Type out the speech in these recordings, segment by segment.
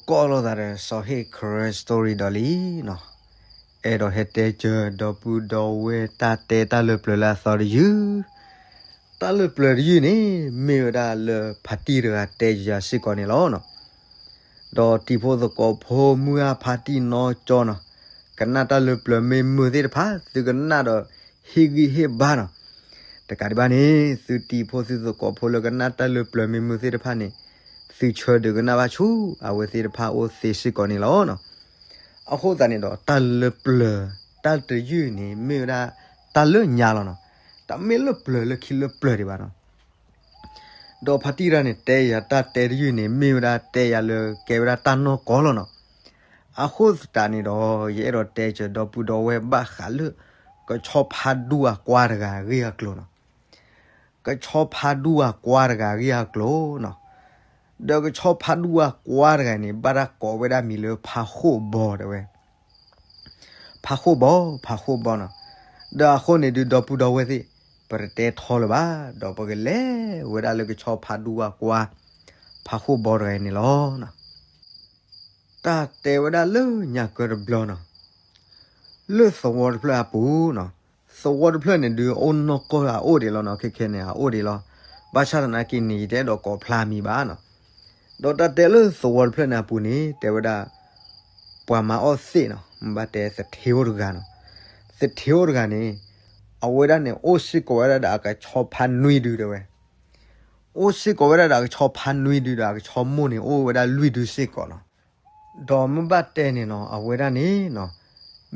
ကိးလိာ်သးဒီး စီၤဟ့ၣ်ခရၢ story ဒီးလံနီၤ. အဲၣ်ဒိးဟဲတဲစၢၤ ဒီပုၢ်ဒီဝဲၢ် တၢ်တဲတၢ်လၢပျၢၤလၢအသီတယုၢ်, တၢ်လၢပျၢၤတယုၢ်န့ၣ် မ့ၢ်ဝဲဒၣ်လၢဖါတံၢ်တဂၤတဲယၤစ့ၢ်ကီးန့ၣ်လီၤနီၤ. ဒီးတံၤဖိသကိးဖိမုၢ်ဂၢ်ဖါတံၢ်နီၢ်ကၠီနီၤ, ကနၣ်တၢ်လၢပျၢၤမ့ၢ်မုာ်သ့ၣ်တဖၣ် သုကနၣ်ဒီး ဟ့ၣ်ဂံၢ်ဟ့ၣ်ဘါနီၤ. တကးဒံးဘၣ်န့ၣ် သုတံၤဖိသုသကိးဖိလၢကနၣ်တၢ်လၢပျၢၤမ့ၢ်မုာ်သ့ၣ်တဖၣ်န့ၣ် သုဆၢဒုးကနၣ်ဘၣ်ဆူ အဝဲသ့ၣ်တဖၣ်အိၣ်သ့စ့ၢ်ကီးန့ၣ်လီၤနီၤ. အဃိသတးန့ၣ်ဒီး တၢ်လၢပျၢၤ တၢ်တယုၢ်န့ၣ် မ့ၢ်ဝဲဒၣ်တၢ်လၢညါလီၤနီၤ. တမ့ၢ်လၢပျၢၤလၢခံလၢပျၢၤဒံးဘၣ်နီၤ. ဒီးဖါတံၢ်တဂၤန့ၣ် တဲယၤတၢ်တဲတယုၢ်န့ၣ် မ့ၢ်ဝဲဒၣ်တဲယၤလၢကဲဝဲဒၣ်တၢ်နီၢ်ကီၢ်လီၤနီၤ. အဃိသတးန့ၣ်ဒီး ယအဲၣ်ဒိးတဲစၢၤဒီပုၢ်ဒီဝဲၢ်ဘၣ်ဃးလၢ ကဆီဖါဒူအကွါတဂၤအဂ့ၢ်အကျိၤနီၤ. ကဆီဖါဒူအကွါတဂၤအဂ့ၢ်အကျိၤနီၤ. ဒီးကဆီဖါဒူအကွါတဂၤန့ၣ် ဘၣ်တၢ်ကိးဝဲဒၣ်မံၤလၢဖါဃိၣ်ဘီတဲဝဲ ဖါဃိၣ်ဘီ ဖါဃိၣ်ဘီနီၤ. ဒီးအဃိန့ၣ်ဒုး ဒီပုၢ်ဒီဝဲၢ်သ့ၣ် ပတတဲထီလၢၤဘၣ်, ဒီးပကလဲၤဝဲဒၣ်လၢကဆီဖါဒူအကွါ ဖါဃိၣ်ဘီတဂၤန့ၣ်လီၤ. တၢ်တဲဝဲဒၣ်လၢညါကၢတဘျီနီၤ, လၢသဝီတဖျၢၣ်အပူၤနီၤ, သဝီတဖျၢၣ်န့ၣ်ဒုး အအိၣ်နီၢ်ကီၢ်အအိၣ်ဒံးလီၤနီၤ, ခဲခဲန့ၣ် အအိၣ်ဒံးလီၤ. ဘၣ်ဆၣ်သနာ်က့န့ၣ် ယတအဲၣ်ဒိးကိးဖျါမံၤဘၣ်နီၤ. ဒီးတၢ်တဲလၢသဝီတဖျၢၣ်န့ၣ်အပူၤန့ၣ် တဲဝဲဒၣ် ပှၤမၤအီၣ်သ့ၣ်နီၤ, မ့ၢ်ဘၣ်တဲသထ့အိၣ်တဂၤနီၤ. သထ့အိၣ်တဂၤန့ၣ် အဝဲဒၣ်န့ၣ် အိၣ်စ့ၢ်ကီးဝဲဒၣ်ဒီးအကဆီဖါနွံဒုတဲဝဲ, အိၣ်စ့ၢ်ကီးဝဲဒၣ်ဒီးအကဆီဖါနွံဒုဒီး အကဆီမိၢ်န့ၣ် အိၣ်ဝဲဒၣ်လွံၢ်ဒုစ့ၢ်ကီးနီၤ. ဒီးမ့ၢ်ဘၣ်တဲန့ၣ်နီၤ, အဝဲဒၣ်န့ၣ်နီၤ,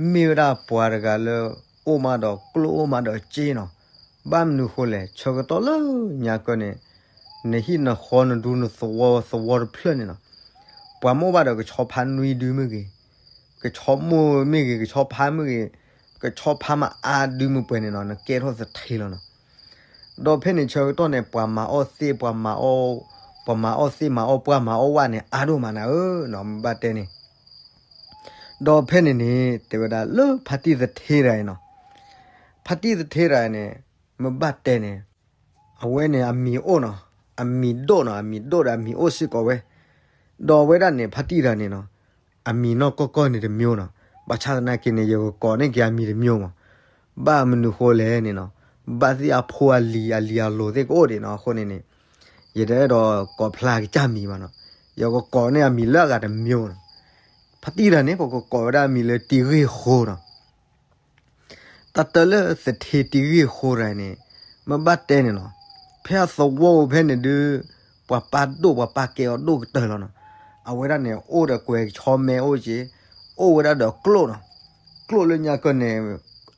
မ့ၢ်ဝဲဒၣ်ပှၤတဂၤလၢ အိၣ်မးဒီးကျိၣ်အိၣ်မးဒီးစ့နီၤ. ဘၣ်မနုၤဃိလဲၣ်, ဆၢကတီၢ်လၢညါကၢန့ၣ် နဟံၣ်နဃီနဒူနသဝီသဝီတဖျၢၣ်န့ၣ်နီၤ, ပှၤမ့ၢ်အိၣ်ဘၣ်ဒီးကဆီဖါနွံဒုမ့ၢ်ဂ့ၤ, ကဆီမိၢ်မ့ၢ်ဂ့ၤ, ကဆီဖါမ့ၢ်ဂ့ၤ, ကဆီဖါမၤအါဒုမ့ၢ်ပှဲၤန့ၣ်နီၤ, နကဲထီၣ်သထ့လီၤနီၤ. ဒီးဖဲန့ၣ်ဆၢကတီၢ်န့ၣ် ပှၤမၤအီၣ်သ့ၣ်, ပှၤမၤအီၣ်, ပှၤမၤအီၣ်သ့ၣ်မၤအီၣ်ပှၢ်မၤအီၣ်ဝၣ်န့ၣ် အါဒိၣ်မးနၤဧၢနီၤ, မ့ၢ်ဘၣ်တဲန့ၣ်. ဒီးဖဲန့ၣ်န့ၣ် တဲဝဲဒၣ်လၢဖါတံၢ်သထ့တဂၤအံၤနီၤ, ဖါတံၢ်သထ့တဂၤအံၤန့ၣ် မ့ၢ်ဘၣ်တဲန့ၣ် အဝဲန့ၣ်အမံၤအိၣ်နီၤ, အမံၤဒိၣ်နီၤ, အမံၤဒိၣ်ဒီးအမံၤအိၣ်စ့ၢ်ကီးဝဲ. ဒီးအဝဲဒၣ်န့ၣ် ဖါတံၢ်တဂၤန့ၣ်နီၤ, အမံၤနီၢ်ကီၢ်ကီၢ်န့ၣ်တမျိုးနီၤ, ဘၣ်ဆၣ်သနာ်က့န့ၣ် ယကကိးန့ၢ်က့ၤအမံၤတမျိုးမး. ဘၣ်မနုၤဃိလဲၣ်န့ၣ်နီၤ, ဘၣ်သ့ၣ်အဖိအလံၤအလံၤအလိၤသ့ၣ်ကအိၣ်ဒံးနီၤ, အဃိန့ၣ်န့ၣ် ယတအဲၣ်ဒိးကိးဖျါကစၢ်မံၤဘၣ်နီၤ, ယကကိးန့ၢ်အမံၤလၢအဂၤတမျိုးနီၤ. ဖါတံၢ်တဂၤန့ၣ် ပကကိးဝဲဒၣ်အမံၤလၢတံၤဂ့ၢ်ဃိနီၤ. တၢ်တၢ်လၢသထ့တံၤဂ့ၢ်ဃိတဂၤန့ၣ် မ့ၢ်ဘၣ်တဲန့ၣ်နီၤ, ဖဲအသဝီပူၤဖဲန့ၣ်ဒုး ပှၤပာ်ဒိၣ်ပှၤပာ်ကဲအီၤဒိၣ်ကတၢၢ်လီၤနီၤ. အဝဲဒၣ်န့ၣ် အိၣ်ဒီးကွဲၤဆီမဲအိၣ်က့ၤ, အိၣ်ဝဲဒၣ်ဒီးကျိၣ်နီၤ. ကျိၣ်လၢညါကၢန့ၣ်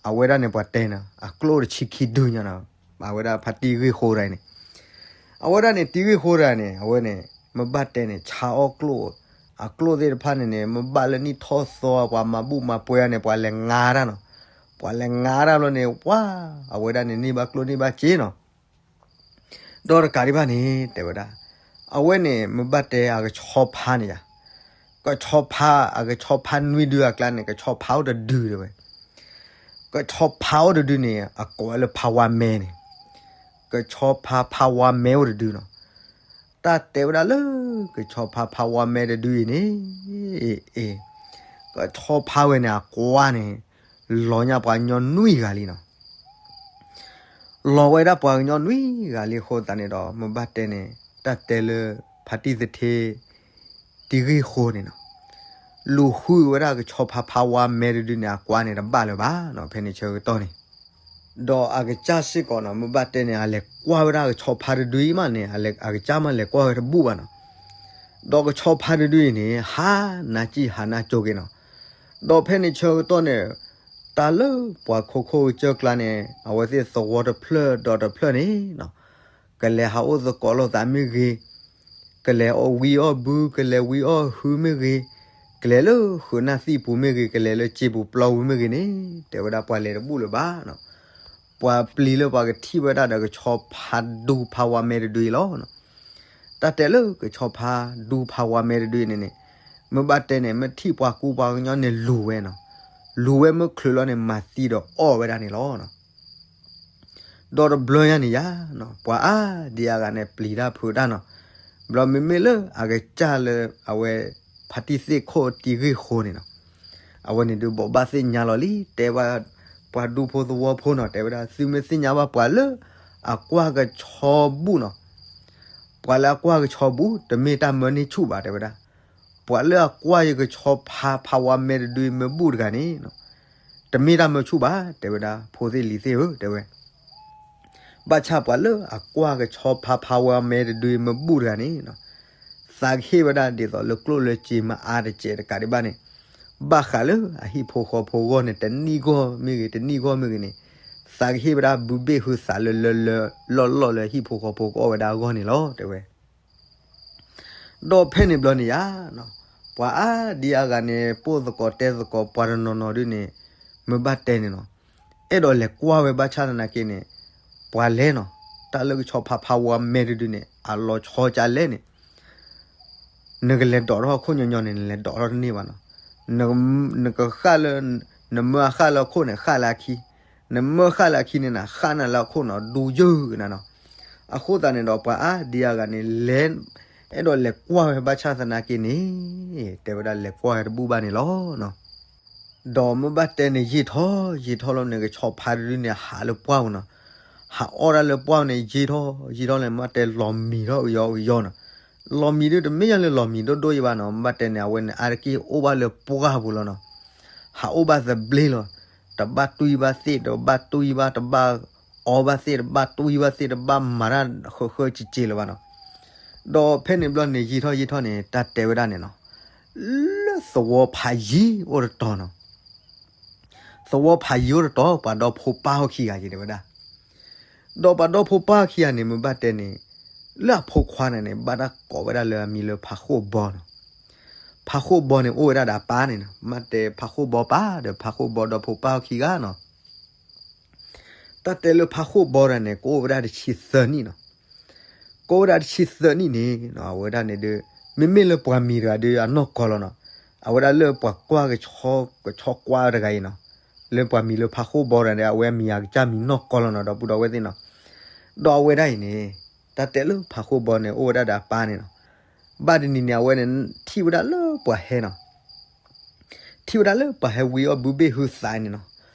အဝဲဒၣ်န့ၣ် ပှၤတဲနီၤ, အကျိၣ်အိၣ်တဆံခံဒုညါနီၤ. အဝဲဒၣ်ဖါတံၢ်ဂ့ၢ်ဃိတဂၤန့ၣ်, အဝဲဒၣ်န့ၣ် တံၤဂ့ၢ်ဃိတဂၤန့ၣ် အဝဲန့ၣ် မ့ၢ်ဘၣ်တဲန့ၣ် ဆါအီၣ်ကျိၣ်, အကျိၣ်သ့ၣ်တဖၣ်န့ၣ်န့ၣ် မ့ၢ်ဘၣ်လၢနံၣ်ထီၣ်သီ ပှၤမၤဘူၣ်မၤပှဲၤန့ၣ် ပှၤလဲၤငါတၢ်နီၤ. ပှၤလဲၤငါတၢ်ဘျီန့ၣ် ပှၤ အဝဲဒၣ်န့ၣ် န့ၢ်ဘၣ်ကျိၣ်န့ၢ်ဘၣ်စ့နီၤ. ဒီးတကးဒံးဘၣ်န့ၣ် တဲဝဲဒၣ်, အဝဲန့ၣ် မ့ၢ်ဘၣ်တဲအကဆီဖါန့ၣ်ယါ, ကဆီဖါ, အကဆီဖါနွံဒုအကျါန့ၣ် ကဆီဖါအိၣ်တဒုတဲဝဲ. ကဆီဖါအိၣ်တဒုန့ၣ် အကိးဝဲလၢဖါဝါမဲန့ၣ်, ကဆီဖါဖါဝါမဲအိၣ်တဒုနီၤ. တၢ်တဲဝဲဒၣ်လၢ ကဆီဖါဖါဝါမဲတဒုအံၤန့ၣ်, အ့, ကဆီဖါဝဲန့ၣ် အကွါန့ၣ် လီၤညါပှၤကညီနွံဂၤလံနီၤ. လီၤဝဲဒၣ်ပှၤကညီနွံဂၤလံအဃိသတးန့ၣ်ဒီး မ့ၢ်ဘၣ်တဲန့ၣ် တၢ်တဲလၢ ဖါတံၢ်သထ့ တံၤဂ့ၢ်ဃိန့ၣ်နီၤ, လူၤဃုဝဲဒၣ်ကဆီဖါဖါဝါမဲတဒုန့ၣ် အကွါန့ၣ်တဘၣ်လၢၤဘၣ်နီၤ, ဖဲန့ၣ်ဆၢကတီၢ်န့ၣ်. ဒီးအကစၢ်စ့ၢ်ကီးနီၤ, မ့ၢ်ဘၣ်တဲန့ၣ် အလဲၤကွၢ်ဝဲဒၣ်ကဆီဖါတဒုအံၤမးန့ၣ်, အလဲၤ, အကစၢ်မးလဲၤကွၢ်ဝဲတဘူၣ်ဘၣ်နီၤ. ဒီးကဆီဖါတဒုအံၤန့ၣ် ဟါနၤကံၣ်ဟါနၤကၠိက့ၤနီၤ. ဒီးဖဲန့ၣ်ဆၢကတီၢ်န့ၣ် တၢ်လၢပှၤခိခိၣ်ကစၢၢ်ကျါန့ၣ် အဝဲသ့ၣ်သဝီတဖျၢၣ်ဒီးတဖျၢၣ်န့ၣ်နီၤ, ကလဲၤဟးအိၣ်သကိးလိာ်သးမ့ၢ်ဂ့ၤ, ကလဲၤအီၣ်ဝံအီၣ်ဘု, ကလဲၤဝံအီၣ်ဟုမ့ၢ်ဂ့ၤ, ကလဲၤလၢဃုာ်နၢ်သံၣ်ပူၤမ့ၢ်ဂ့ၤ, ကလဲၤလၢစ့ပူၤပျီပူၤမ့ၢ်ဂ့ၤန့ၣ် တဲဝဲဒၣ်ပှၤလဲၤတဘူၣ်လၢၤဘၣ်နီၤ. ပှၤပျံၤလၢပှၤကထံၣ်ဝဲဒၣ်ဒီးကဆီဖါဒူဖါဝါမဲတဒုအံၤလီၤနီၤ. တၢ်တဲလၢကဆီဖါဒူဖါဝါမဲတဒုအံၤန့ၣ်န့ၣ် မ့ၢ်ဘၣ်တဲန့ၣ် မ့ၢ်ထံၣ်ပှၤကူပှၤကညီန့ၣ်လူၤဝဲနီၤ, လူၤဝဲမ့ၢ်ချုးလီၤန့ၣ် မၤသံဒီးအီၣ်ဝဲဒၣ်န့ၣ်လီၤနီၤ. ဒီးတဘျီညါန့ၣ်ယါနီၤ, ပှၤအါဒံအါဂၤန့ၣ် ပျံၤတၢ်ဖုးတၢ်နီၤ. ဘျီမ့မ့ၢ်လၢအကစၢ်လၢအဝဲ ဖါတံၢ်သ့ၣ်ခိၣ်တံၤဂ့ၢ်ဃိန့ၣ်နီၤ. အဝဲန့ၣ်ဒုးဘိးဘၣ်သ့ၣ်ညါလီၤလံ တဲဘၣ်ပှၤဒူဖိသဝီဖိနီၤ တဲဝဲဒၣ် သုမ့ၢ်သ့ၣ်ညါဘၣ်ပှၤလၢ အကွၢ်ကဆီဘူၣ်နီၤ, ပှၤလၢအကွၢ်ကဆီဘူၣ် တမ့ၢ်တၢ်မၢန့ၢ်ဆူၣ်ဘၣ် တဲဝဲဒၣ်. ပှၤလၢအကွၢ်ယကဆီဖးဖးဝါမဲတဒုမ့ၢ်ဘူၣ်တဂၤန့ၣ် တမ့ၢ်တၢ်မၢဆူၣ်ဘၣ် တဲဝဲဒၣ် ဖိသ့ၣ်လံၤသ့ၣ်ဧၢ တဲဝဲ ဘၣ်ဆၣ်ပှၤလၢအကွၢ်ကဆီဖးဖးဝါမဲတဒုမ့ၢ်ဘူၣ်တဂၤန့ၣ်နီၤ, သးကဟ့ၣ်ဝဲဒၣ်ဒ်သိးလၢကျိၣ်လၢစ့မၤအါတစဲးတကးဒံးဘၣ်န့ၣ်, ဘၣ်ဃးလၢအဟံၣ်ဖိဃီဖိအဂီၢ်န့ၣ် တနံၣ်ဂီၢ်မ့ၢ်ဂ့ၤ တနံၣ်ဂီၢ်မ့ၢ်ဂ့ၤန့ၣ်, သးကဟ့ၣ်ဝဲဒၣ်ဘုဘ့ၣ်ဟုသးလၢလၢလၢလီၢ်လီၢ်လၢအဟံၣ်ဖိဃီဖိကအီၣ်ဝဲဒၣ်အဂီၢ်န့ၣ်လီၤ တဲဝဲ ဒီးဖဲန့ၣ်ဘျီန့ၣ်ယါနီၤ, ပှၤအါဒံအါဂၤန့ၣ် ပိၢ်သကိးတဲသကိးပှၤတနီၤနီၤဒုန့ၣ်, မ့ၢ်ဘၣ်တဲန့ၣ်နီၤ, အဲၣ်ဒိးလဲၤကွၢ်ဝဲဘၣ်ဆၣ်သနာ်က့န့ၣ်, ပှၤလဲၤနီၤ, တၢ်လၢကဆီဖးဖးဝါမဲတဒုန့ၣ် အလီၤဆီကလဲၣ်န့ၣ် နကလဲၤဒိးထီၣ်ခိၣ်ညီညီန့ၣ် နလဲၤဒိးထီၣ်တန့ၢ်ဘၣ်နီၤ, နကဃၣ်လၢ, နမၢအဃၣ်လၢအခိၣ်န့ၣ် ဃၣ်လၢအခံ, နမၢဃၣ်လၢအခံန့ၣ်နၤ ဃၣ်နၤလၢအခိၣ်နီၤ ဒူယၢ်ကနၤနီၤ, အဃိသတးန့ၣ်ဒီးပှၤအါဒံအါဂၤန့ၣ် လဲၤ, အဲၣ်ဒိးလဲၤကွၢ်ဝဲဘၣ်ဆၣ်သနာ်က့န့ၣ်, တဲဝဲဒၣ်လဲၤကွၢ်ဝဲတဘူၣ်ဘၣ်န့ၣ်လီၤနီၤ. ဒီးမ့ၢ်ဘၣ်တဲန့ၣ် ယံာ်ထီၣ်, ယံာ်ထီၣ်လီၤန့ၣ် ကဆီဖးတဒုန့ၣ် ဟးလၢပှၢ်ပူၤနီၤ, ဟးအီၣ်ဒၣ်လၢပှၢ်ပူၤန့ၣ် ယံာ်ထီၣ်, ယံာ်ထီၣ်လီၤ မ့ၢ်ဘၣ်တဲလီၤမံၤထီၣ်ကယီကယီနီၤ, လီၤမံၤဒုတမ့ၢ်ယါလၢလီၤမံၤဒိၣ်ဒိၣ်ယံၤဘၣ်နီၤ, မ့ၢ်ဘၣ်တဲန့ၣ် အဝဲန့ၣ် အါတက့ၢ်အိၣ်ဘၣ်လၢပှၢ်ပူၤလီၤနီၤ, ဟးအိၣ်ဘၣ်သဘျ့လီၤ, တဘၣ်တွံၢ်ဘၣ်သ့ၣ်, တဘၣ်တွံၢ်ဘၣ်, တဘၣ်အီဘၣ်သ့ၣ်, တဘၣ်တွံၢ်ဘၣ်သ့ၣ်, တဘၣ်မၤတၢ်ဃၢဃၢစ့စ့လၢၤဘၣ်နီၤ. ဒီးဖဲန့ၣ်ဘျီန့ၣ် ယံာ်ထီၣ်ယံာ်ထီၣ်န့ၣ် တၢ်တဲဝဲဒၣ်န့ၣ်နီၤ, လၢသဝီဖးယံၤအိၣ်တတီၤနီၤ, သဝီဖးယံၤအိၣ်တတီၤ ပှၤဒီဖိပၢ်ဟီၣ်ခံဂၤယံၤတဲဝဲဒၣ်, ဒီးပှၤဒီဖိပၢ်ခံဂၤန့ၣ် မ့ၢ်ဘၣ်တဲန့ၣ်, လၢအဖိခွါန့ၣ်န့ၣ် ဘၣ်တၢ်ကိးဝဲဒၣ်လၢအမံၤလၢဖးဃိၣ်ဘီနီၤ, ဖးဃိၣ်ဘီန့ၣ် အိၣ်ဝဲဒၣ်ဒီးအပၢ်န့ၣ်နီၤ, မ့ၢ်တဲဖးဃိၣ်ဘီပၢ်ဒီးဖးဃိၣ်ဘီဒီဖိပၢ်ဟီၣ်ခံဂၤနီၤ. တၢ်တဲလၢဖးဃိၣ်ဘီတဂၤန့ၣ် ကအိၣ်ဝဲဒၣ်တဆံသၢနံၣ်နီၤ, ကအိၣ်ဝဲဒၣ်တဆံသၢနံၣ်န့ၣ် အဝဲဒၣ်န့ၣ်ဒီး, မ့မ့ၢ်လၢပှၤမံၤတဂၤဒီးအနီၢ်ကီၢ်လီၤနီၤ, အဝဲဒၣ်လၢပှၤကွၢ်ကဆီ, ကဆီကွၢ်တဂၤအံၤနီၤ, လၢပှၤမံၤလၢဖးဃိၣ်ဘီတဂၤန့ၣ် အဝဲအမံၤအကစၢ်မံၤနီၢ်ကီၢ်လီၤနီၤ ဒီပုၢ်ဒီဝဲၢ်သ့ၣ်နီၤ. ဒီးအဝဲဒၣ်အံၤန့ၣ်, တၢ်တဲလၢဖးဃိၣ်ဘီန့ၣ် အိၣ်ဝဲဒၣ်ဒီးအပၢ်န့ၣ်နီၤ, ဘၣ်တနံၤန့ၣ် အဝဲန့ၣ် ထံၣ်ဝဲဒၣ်လၢပှၤဟဲနီၤ ထံၣ်ဝဲဒၣ်လၢပှၤဟဲဝံအီၣ်ဘုဘ့ၣ်ဟုသးန့ၣ်နီၤ,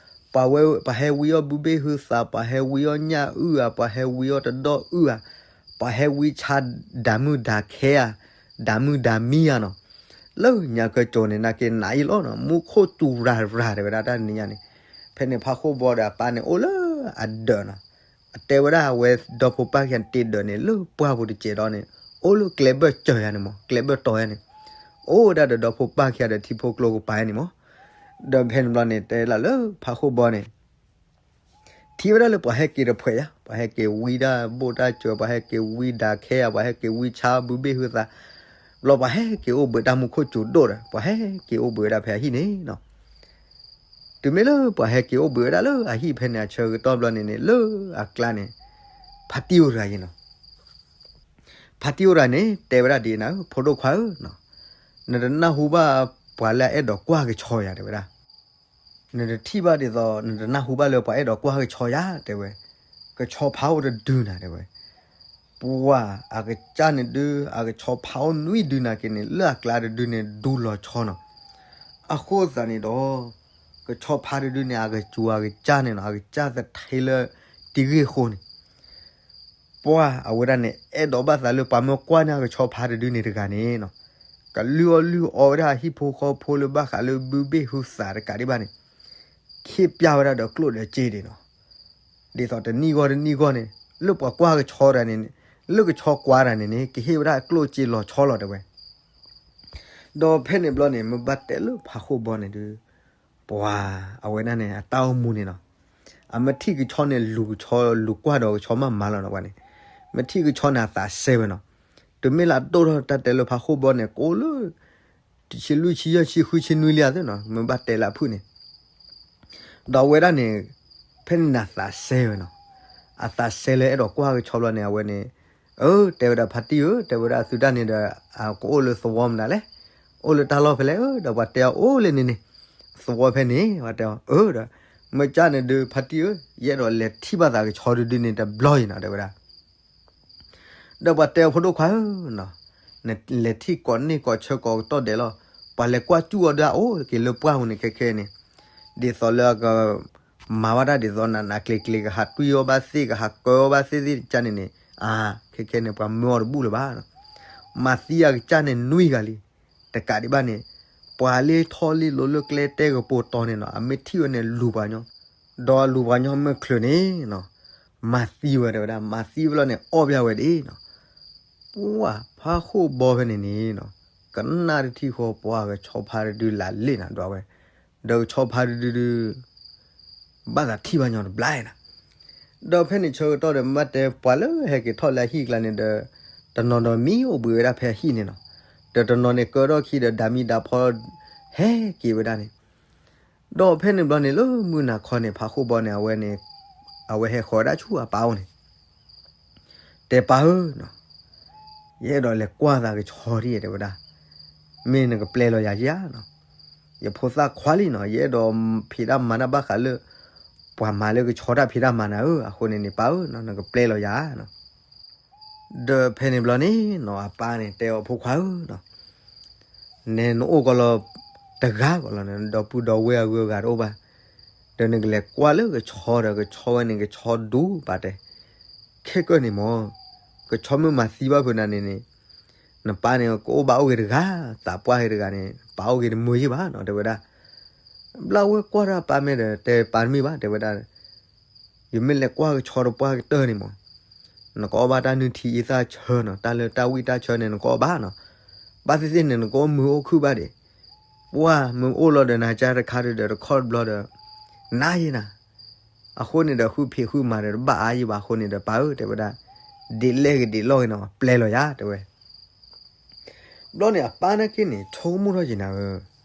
ပှၤဝဲ, ပှၤဟဲဝံအီၣ်ဘုဘ့ၣ်ဟုသး, ပှၤဟဲဝံအီၣ်ညၣ်အုၣ်ဧါ, ပှၤဟဲဝံအီၣ်တဒီအုၣ်ဧါ, ပှၤဟဲဝံဆါဒၤမုၣ်ဒၤခဲဧါ, ဒၤမုၣ်ဒၤမံဧါနီၤ, လၢညါကၠိန့ၣ် နာ်က့နၤအံၤလီၤနီၤ, မူခိၣ်စူၤရၤရၤတဲဝဲဒၣ်တၢ်တနံၤညါန့ၣ်, ဖဲန့ၣ်ဖးဃိၣ်ဘီဒီးအပၢ်န့ၣ် အိၣ်လၢအဒၢးနီၤ, အတဲဝဲဒၣ်အဝဲဒီဖိပၢ်ခံဂၤတ့ဒၢးန့ၣ် လၢပှၢ်ပူၤတစဲးဒီးန့ၣ်, အိၣ်လၢကျဲဘၢၣ်စၢၤယၤန့ၣ်မး, ကျဲဘၢၣ်တီၤယၤန့ၣ်, အိၣ်ဝဲဒၣ်ဒီးဒီဖိပၢ်ခံဂၤဒီးထံဖိကျိကပၤယၤန့ၣ်မး, ဒီးဖဲန့ၣ်ဘျီန့ၣ် တဲလၢလၢဖးဃိၣ်ဘီန့ၣ် ထံၣ်ဝဲဒၣ်လၢပှၤဟဲက့ၤတဖှဲးယါ, ပှၤဟဲက့ၤဝံဒၣ်ဘိၣ်တၢ်စၢၤ, ပှၤဟဲက့ၤဝံဒၤခဲဧါ, ပှၤဟဲက့ၤဝံဆါဘုဘ့ၣ်ဟုသး, ဘျီပှၤဟဲက့ၤအိၣ်ဘှံးတၢ်မူခိၣ်စူၤဒိၣ်ဒီး ပှၤဟဲက့ၤအိၣ်ဘှံးဝဲဒၣ်ဖဲအဟံၣ်န့ၣ်နီၤ. တုၤမ့ၢ်လၢပှၤဟဲက့ၤအိၣ်ဘှံးဝဲဒၣ်လၢအဟံၣ်ဖဲန့ၣ် အဆၢကတီၢ်ဘျီန့ၣ်န့ၣ် လၢအကျါန့ၣ် ဖါတံၢ်အိၣ်တဂၤအံၤနီၤ, ဖါတံၢ်အိၣ်တဂၤန့ၣ် တဲဝဲဒၣ်ဒ်အံၤနီၤ, ဖိဒိၣ်ခွါဧၢ, နတနၢ်ဟူဘၣ်ပှၤလၢအအဲၣ်ဒိးကွၢ်ကဆီယၤ တဲဝဲဒၣ်, နတထံၣ်ဘၣ်ဒ်သိး နတနၢ်ဟူဘၣ်လၢပှၤအဲၣ်ဒိးကွၢ်ကဆီယၤ တဲဝဲ, ကဆီဖးအိၣ်တဒုနၤ တဲဝဲ, ပှၤအကစၢ်န့ၣ်ဒုး အကဆီဖးအိၣ်နွံဒုနာ်က့န့ၣ် လၢအကျါတဒုန့ၣ် ဒူလီၤဆီနီၤ. အဃိသတးန့ၣ်ဒီး ကဆီဖးတဒုန့ၣ် အကစူၤအကစၢ်န့ၣ်နီၤ အကစၢ်သထ့လၢတံၤဂ့ၢ်ဃိန့ၣ် ပှၤအဝဲဒၣ်န့ၣ် အဲၣ်ဒိးဘၣ်သးလၢပှၤမၢကွၢ်န့ၢ်အကဆီဖးတဒုန့ၣ်တဂၤန့ၣ်နီၤ, ကလုၢ်အီၣ်လုၢ်အီဝဲဒၣ်ဟံၣ်ဖိဃီဖိလၢဘၣ်ဃးလၢဘုဘ့ၣ်ဟုသးတကးဒံးဘၣ်န့ၣ်, ခ့ပျၢ်ဝဲဒၣ်ဒီးကျိၣ်ဒီးစ့ဒံးနီၤ. ဒ်သိးတနံၣ်ဂီၢ်တနံၣ်ဂီၢ်န့ၣ် လၢပှၤကွၢ်ကဆီတဂၤန့ၣ်န့ၣ် လၢကဆီကွၢ်တဂၤန့ၣ်န့ၣ် ကဟ့ၣ်ဝဲဒၣ်ကျိၣ်စ့လီၤဆီလီၤတဲဝဲ ဒီးဖဲန့ၣ်ဘျီန့ၣ် မ့ၢ်ဘၣ်တဲလၢဖးဃိၣ်ဘီန့ၣ်ဒုး ပှၤအဝဲဒၣ်န့ၣ် အတၢ်အိၣ်မူန့ၣ်နီၤ, အမ့ၢ်ထံၣ်ကဆီန့ၣ် လူၤကဆီ လူၤကွၢ်ဒီးကဆီမးမးလီၤနီၤ ပှၤန့ၣ်, မ့ၢ်ထံၣ်ကဆီန့ၣ် အသးစဲဝဲနီၤ, တုၤမ့ၢ်လၢအဒိၣ်ထီၣ်တၢ်တဲလၢဖးဃိၣ်ဘီန့ၣ် ကအိၣ်လၢ ဆံလွံၢ်ဆံယဲၢ်ဆံဃုဆံနွံလံဧါသ့ၣ်နီၤ မ့ၢ်ဘၣ်တဲလၢအဖုၣ်န့ၣ် ဒီးအဝဲဒၣ်န့ၣ် ဖဲန့ၣ်န့ၣ်အသးစဲဝဲနီၤ, အသးစဲလၢအဲၣ်ဒိးကွၢ်ကဆီဘျီန့ၣ် အဝဲန့ၣ်, အၢ တဲဝဲဒၣ်ဖါတံၢ်ဧၢ တဲဝဲဒၣ်သုတၢ်န့ၣ်ဒီး ကအိၣ်လၢသဝီမနုၤလဲၣ်, အိၣ်လၢတၢ်လီၢ်ဖဲလဲၣ်ဧၢ, ဒီးပှၤတဲအီၤအိၣ်လၢန့ၣ်န့ၣ်, သဝီဖဲန့ၣ် ပှၤတဲအီၤအၢဒီး, မ့ၢ်ကၢ်န့ၣ်ဒုးဖါတံၢ်ဧၢ ယအဲၣ်ဒိးလဲၤထံၣ်ဘၣ်သးကဆီတဒုန့ၣ်တဘျီအံၤနီၤ တဲဝဲဒၣ် ဒီးပှၤတဲအီၤဖိဒိၣ်ခွါဧၢနီၤ, နလဲၤထံၣ်ကိးန့ၢ်ကိးဆၢကိးကတီၢ်ဒဲးလီၤ, ပှၤလဲၤကွၢ်စူၣ်အီၤဒီးအအိၣ်တက့ၢ်လၢပှၢ်ပူၤန့ၣ် ခဲခဲန့ၣ်, ဒ်သိးလၢအက မၤဝဲဒၣ်ဒ်သိးနးနးကျ့ၤကျ့ၤ ကဟးတွံၢ်အီၣ်ဘၣ်သ့ၣ် ကဟးကၢအီၣ်ဘၣ်သ့ၣ်သ့ၣ်တကၢ်န့ၣ်န့ၣ် အါ ခဲခဲန့ၣ် ပှၤမၢအီၤတဘူၣ်လၢၤဘၣ်နီၤ. မၤသံအကစၢ်န့ၣ်နွံဂၤလံ. တကးဒံးဘၣ်န့ၣ် ပှၤလၢထီၣ်လံလိၤလၢကျဲတဲကပိာ်တီၤန့ၣ်နီၤ အမ့ၢ်ထံၣ်ဝဲန့ၣ်လူၤပှၤညီ, ဒီးလူၤပှၤညီမုၢ်ချုးန့ၣ်နီၤ မၤသံဝဲတဲဝဲဒၣ် မၤသံဝဲလီၤန့ၣ် အီၣ်ဘၣ်ဝဲဒၣ်နီၤ. ပှၢ်ဖးဃိၣ်ဘီဖဲန့ၣ်န့ၣ်နီၤ ကနၣ်တထံၣ်ဃီပှၢ်ကဆီဖါတဒုလၢ်လ့ၣ်နၤဒွးဝဲ, ဒီးကဆီဖါတဒုဒု ဘၣ်သးထံၣ်ဘၣ်ညီတဘျါနီၤ. ဒီးဖဲန့ၣ်ဆၢကတီၢ်ဒီး မ့ၢ်ဘၣ်တဲပှၤလၢဟဲက့ၤထီၣ်လၢအဟံၣ်ကျါန့ၣ်ဒီး တနီၤဒီးမံအိၣ်ဘှံးဝဲဒၣ်ဖဲအဟံၣ်န့ၣ်နီၤ. ဒီးတနီၤန့ၣ်ကၢထီၣ်ခံဒီး ဒၤမံဒၤဖီ ဟဲက့ၤဝဲဒၣ်န့ၣ်. ဒီးဖဲန့ၣ်ဘျီန့ၣ်လၢမုၢ်နၤခီန့ၣ် ဖးဃိၣ်ဘီန့ၣ် အဝဲန့ၣ် အဝဲဟဲဃီၤဝဲဒၣ်ဆူအပၢ်အိၣ်န့ၣ် တဲပၢ်ဧၢနီၤ, ယအဲၣ်ဒိးလဲၤကွၢ်သးကဆီထံၣ်တဲဝဲဒၣ်, မ့ၢ်နကပျဲလီၤယၤဧါနီၤ, ယဖိသၣ်ခွါလံနီၤ, ယအဲၣ်ဒိးဖံးတၢ်မၤတၢ်ဘၣ်ဃးလၢ ပှၤမၤလၢကဆီတၢ်ဖံးတၢ်မၤနၤဧၢ, အဃိန့ၣ်န့ၣ် ပၢ်ဧၢနီၤ နကပျဲလီၤယၤနီၤ. ဒီးဖဲန့ၣ်ဘျီန့ၣ်နီၤ အပၢ်န့ၣ်တဲအီၤ ဖိခွါဧၢနီၤ နဲနအိၣ်ကီးလီၤ တဂၤကီးလီၤန့ၣ် ဒီပုၢ်ဒီဝဲၢ်အဂုၤအဂၤတအိၣ်ဘၣ်, ဒီးနကလဲၤကွၢ်လၢကဆီဒီး ကဆီဝဲန့ၣ် ကဆီဒူပာ်တဲ, ခဲကၢၢ်န့ၣ်မ့ၢ် ကဆီမ့ၢ်မၤသံဘၣ်ဖုးနၤန့ၣ်န့ၣ် နပၢ်န့ၣ် ကအိၣ်ဘၣ်အိၣ်ဂ့ၤတဂၤ, သးပှၢ်ဂ့ၤတဂၤန့ၣ် ပာ်အိၣ်ဂ့ၤတမုာ်ယံၣ်ဘၣ်နီၤ တဲဝဲဒၣ်. ဘျီဝဲကွၢ်တၢ်ပၢ်မ့ၢ်ဒီး တဲပၢ်တမ့ၢ်ဘၣ် တဲဝဲဒၣ် ယမ့ၢ်လဲၤကွၢ်ကဆီတပှၢ်ကတၢၢ်န့ၣ်မ့ၢ် နကအီၣ်ဘၣ်တၢ်နုၢ်ထံအံသၣ်ဆၢနီၤ, တၢ်လၢတၢ်ဝံၣ်တၢ်ဆၢန့ၣ် နကအီၣ်ဘၣ်နီၤ, ဘၣ်သ့ၣ်သ့ၣ်န့ၣ် နကအိၣ်မုာ်အိၣ်ခုၣ်ဘၣ်ဒံး, ပှၢ်မုာ်အိၣ်လီၤဒီးနၤကါတခါဒီးတခီတဘျီဒီး နါယံၤနၤ, အဃိန့ၣ်ဒီး ဃုဖံးဃုမၤဒီးတဘၣ်အါယံၤဘၣ်အဃိန့ၣ်ဒီး ပၢ်ဧၢ တဲဝဲဒၣ်, ဒ်လဲၣ်ဂ့ၤဒ်လဲၣ်ဂ့ၤနီၤ ပျဲလီၤယၤ တဲဝဲ ဘျီန့ၣ် အပၢ်နာ်က့န့ၣ် ဆိကမိၣ်ထီၣ်က့ၤနၤဧၢ,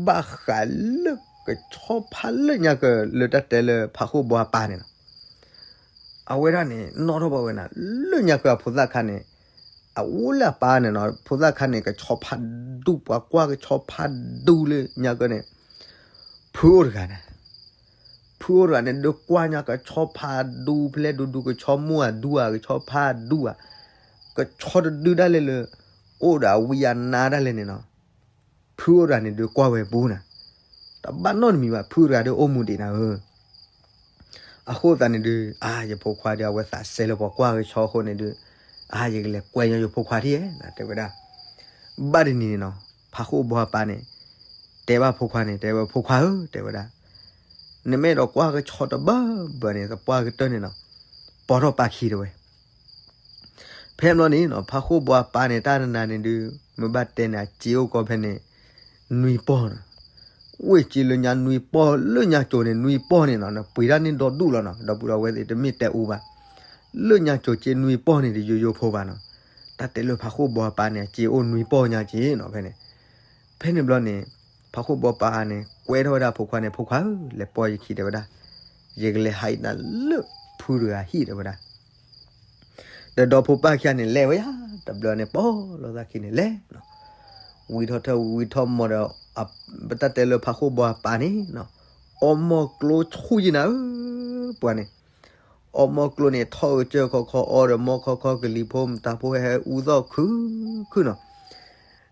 ဘၣ်ဃးလၢကဆီဖါလၢညါကၢၢ်လၢတၢ်တဲလၢဖးဃိၣ်ဘီအပၢ်န့ၣ်လီၤ. အဝဲဒၣ်န့ၣ် နီၣ်ထီၣ်ဘၣ်ဝဲနၤ လၢညါကၢၢ်အဖိသၣ်ခါန့ၣ်, အအိၣ်လၢအပၢ်န့ၣ်နီၤ ဖိသၣ်ခါန့ၣ် ကဆီဖါဒူ ပှၤကွၢ်ကဆီဖါဒူလၢညါကၢၢ်န့ၣ်, ဖုအိၣ်တဂၤန့ၣ် ဖုအိၣ်တဂၤန့ၣ် ဒုးကွၢ်ညါကဆီဖါဒူဖဲလဲၣ်ဒူဒူ ကဆီမိၢ်အဒူဧါ ကဆီဖါဒူဧါ, ကဆီတဒုဒၣ်လဲာ်လၢ အိၣ်ဒီးအဝံအနါဒၣ်လဲာ်န့ၣ်နီၤ, ဖုအိၣ်တဂၤန့ၣ်ဒုးကွၢ်ဝဲပူၤနၤ, တဘၣ်နီတမံၤဘၣ် ဖုတဂၤဒုးအိၣ်မူဒံးနၤဧၢ. အဃိသတးန့ၣ်ဒုး အါ ယဖိခွါဒီး အဝဲသးစဲလၢပှၤကွၢ်ကဆီအဃိန့ၣ်ဒုး, အါ ယကလဲၤကွဲညီယဖိခွါထံၣ်ဧဲ တဲဝဲဒၣ်. ဘၣ်တနံၤန့ၣ်နီၤ ဖးဃိၣ်ဘီအပၢ်န့ၣ် တဲဘၣ်ဖိခွါန့ၣ် တဲဝဲ ဖိခွါဧၢ တဲဝဲဒၣ်, နမ့ၢ်အဲၣ်ဒိးကွၢ်ကဆီတဘၢဘၢန့ၣ် သပှၢ်ကတၢၢ်န့ၣ်နီၤ, ပိာ်ထီၣ်ပၢ်ခံတဲဝဲ ဖဲဘျီန့ၣ်နီၤ ဖးဃိၣ်ဘီအပၢ်န့ၣ် တၢ်နနၤန့ၣ်ဒုး မ့ၢ်ဘၣ်တဲန့ၣ် အစ့အိၣ်ကီးဖဲန့ၣ် နွံပီၢ်နီၤ, ဝ့ၢ်စ့လၢညါနွံပီၢ် လၢညါစိၤန့ၣ် နွံပီၢ်န့ၣ်နီၤ နပှ့ၤတၢ်န့ၢ်ဒီဒူၣ်လီၤနီၤ ဒီပုၢ်ဒီဝဲၢ်သ့ၣ် တမ့ၢ်တဲအူဘၣ်, လၢညါစိၤစ့နွံပီၢ်န့ၣ် တယိယိဖိဘၣ်နီၤ, တၢ်တဲလၢဖးဃိၣ်ဘီအပၢ်န့ၣ် အစ့အိၣ်နွံပီၢ်ညါစ့နီၤ ဖဲန့ၣ်, ဖဲန့ၣ်ဘျီန့ၣ် ဖးဃိၣ်ဘီပၢ်န့ၣ် ကွဲထီၣ်ဝဲဒၣ်ဖိခွါန့ၣ် ဖိခွါဧၢ လဲၤပိာ်ယခံတဲဝဲဒၣ်, ယကလဲၤဟးအံၤနၤလၢဖုတဂၤဟံၣ်တဲဝဲဒၣ် ဒီးဒီဖိပၢ်ခံဂၤန့ၣ် လဲၤဝဲယါ တဘျီန့ၣ် ပိာ်လိာ်သးခံန့ၣ်လဲၤနီၤ, ဝံၤထီၣ်ထၢၣ်ဝံၤထီၣ်မီၤဒီး ပတၢ်တဲလၢဖးဃိၣ်ဘီအပၢ်န့ၣ်နီၤ, အီၣ်မီၢ်ကျိဆူၣ်ယံၤနၤဧၢ, ပှၤန့ၣ် အီၣ်မီၢ်ကျိန့ၣ် ထီၣ်ကစၢၢ်ခီခီ အီဒီးမီၢ်ခီခီကလံၤဖိမတၤဖိဟဲအူသီၣ်ခုၣ်ခုၣ်နီ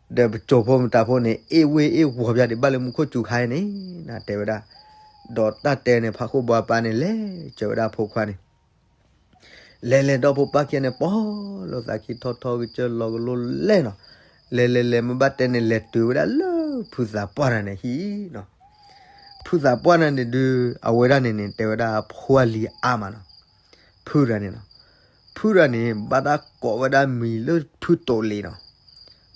ၤ, ဒီးပစိာ်ဖိမတၤဖိန့ၣ် အ့ၣ်ဝ့ၢ်အ့ၣ်ဝီၤပျၢ်ဒံးဘၣ်လၢမူခိၣ်စူၤခါအံၤန့ၣ် နတဲဝဲဒၣ်, ဒီးတၢ်တဲန့ၣ် ဖးဃိၣ်ဘီအပၢ်န့ၣ် လဲၤစၢၤဝဲဒၣ်ဖိခွါန့ၣ် လဲၤလဲၤဒီဖိပၢ်ခံဂၤန့ၣ် ပိာ်လိာ်သးခံထီၣ်ထီၣ်ကစၢၢ်လီၤကလိလဲၣ်နီၤ, လဲၤလဲၤလဲၤမ့ၢ်ဘၣ်တဲန့ၣ် လဲၤတုၤဝဲဒၣ်လၢဖုသးပှၢ်တဂၤန့ၣ်ဟံၣ်နီၤ, ဖုသးပှၢ်တဂၤန့ၣ်ဒုး အဝဲဒၣ်န့ၣ်န့ၣ် တဲဝဲဒၣ်အဖိအလံၤအါမးနီၤ, ဖုတဂၤန့ၣ်နီၤ, ဖုတဂၤန့ၣ် ဘၣ်တၢ်ကိးဝဲဒၣ်မံၤလၢဖုတိာ်လ့ၤနီၤ,